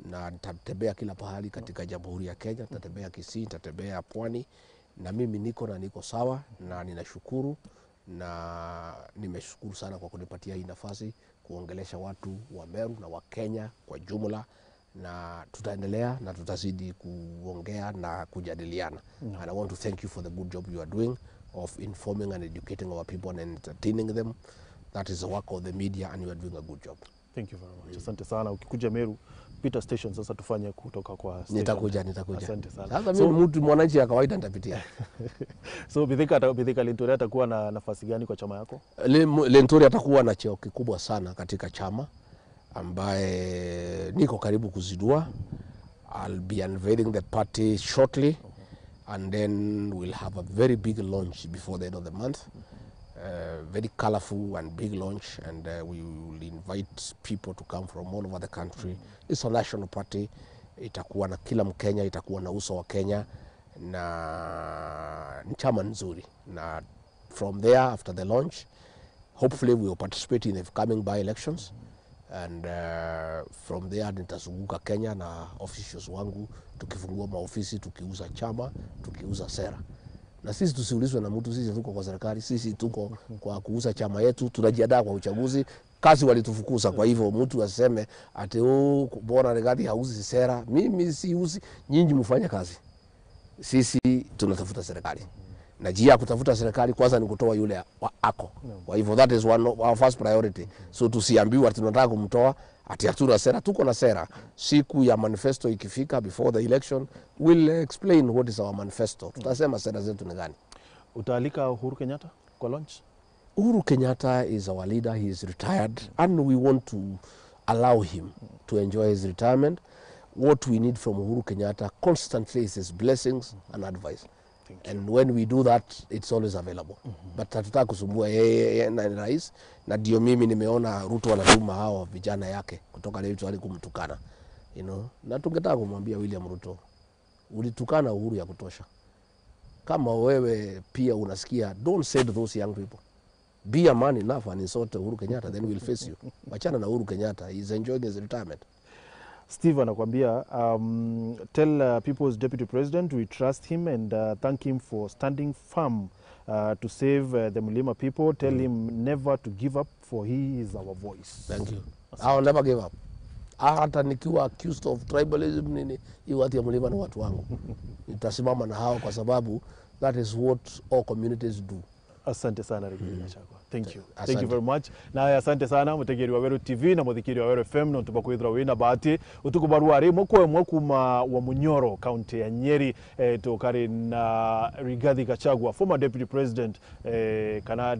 na nitatembea kila pahali katika Jamhuri ya Kenya, nitatembea Kisii, nitatembea Pwani, na mimi niko na niko sawa na ninashukuru, na nimeshukuru sana kwa kunipatia hii nafasi kuongelesha watu wa Meru na wa Kenya kwa jumla, na tutaendelea na tutazidi kuongea na kujadiliana. And I want to thank you for the good job you are doing of informing and educating our people and entertaining them. That is the work of the media and you are doing a good job. Thank you very much. Asante sana. Ukikuja Meru, pita station sasa tufanye kutoka kwa station. Nitakuja, nitakuja. Asante sana. Sasa mimi mtu mwananchi ya kawaida nitapitia. So Mithika Linturi atakuwa na nafasi gani kwa chama yako? Linturi atakuwa na cheo kikubwa sana katika chama ambaye niko karibu kuzindua. I'll be unveiling the party shortly and then we'll have a very big launch before the end of the month. Very colorful and big launch, and we will invite people to come from all over the country. It's a national party. Itakuwa na kila Mkenya, itakuwa na uso wa Kenya na ni chama nzuri. Na from there after the launch, hopefully we will participate in the coming by-elections. And from there nitazunguka Kenya na officials wangu, tukifungua maofisi, tukiuza chama, tukiuza sera. Na sisi tusiulizwe na mtu, sisi tuko kwa serikali, sisi tuko kwa kuuza chama yetu, tunajiandaa kwa uchaguzi. Kazi walitufukuza, kwa hivyo mtu aseme ati oh, bora Rigathi hauzi sera. Mimi siuzi, nyinyi mfanye kazi. Sisi tunatafuta serikali. Na njia ya kutafuta serikali kwanza ni kutoa yule wa ako. Kwa hivyo that is one of our first priority. So tusiambiwe ati tunataka kumtoa ati hatuna sera, tuko na sera. Siku ya manifesto ikifika, before the election, we'll explain what is our manifesto. Tutasema sera zetu ni gani. Utaalika Uhuru Kenyatta kwa launch? Uhuru Kenyatta is our leader, he is retired and we want to allow him to enjoy his retirement. What we need from Uhuru Kenyatta constantly is his blessings and advice. Thank you. And when we do that, it's always available. But hatutaki kusumbua yeye na rais, na ndio mimi nimeona Ruto anatuma hao vijana yake kutoka leo hadi kumtukana. You know, na tungetaka kumwambia William Ruto, ulitukana Uhuru ya kutosha. Kama wewe pia unasikia, don't send those young people. Be a man enough and insult Uhuru Kenyatta, then we'll face you. Wachana na Uhuru Kenyatta, he's enjoying his retirement. Steve anakuambia, tell people's deputy president we trust him and thank him for standing firm to save the Mlima people. Tell him never to give up, for he is our voice. Thank you. I'll never give up. Hata nikiwa accused of tribalism nini, hii watu ya Mlima ni watu wangu. Nitasimama na hao kwa sababu that is what all communities do. Asante sana Rigathi Gachagua. Thank you. Asante. Thank you very much. Na asante sana mutegeri wa Weru TV na muthikiri wa Weru FM no tubakwithira wina bahati utuku barua ri mukwe mwakuma wa Munyoro county ya Nyeri tukari na Rigathi Gachagua, former deputy president kana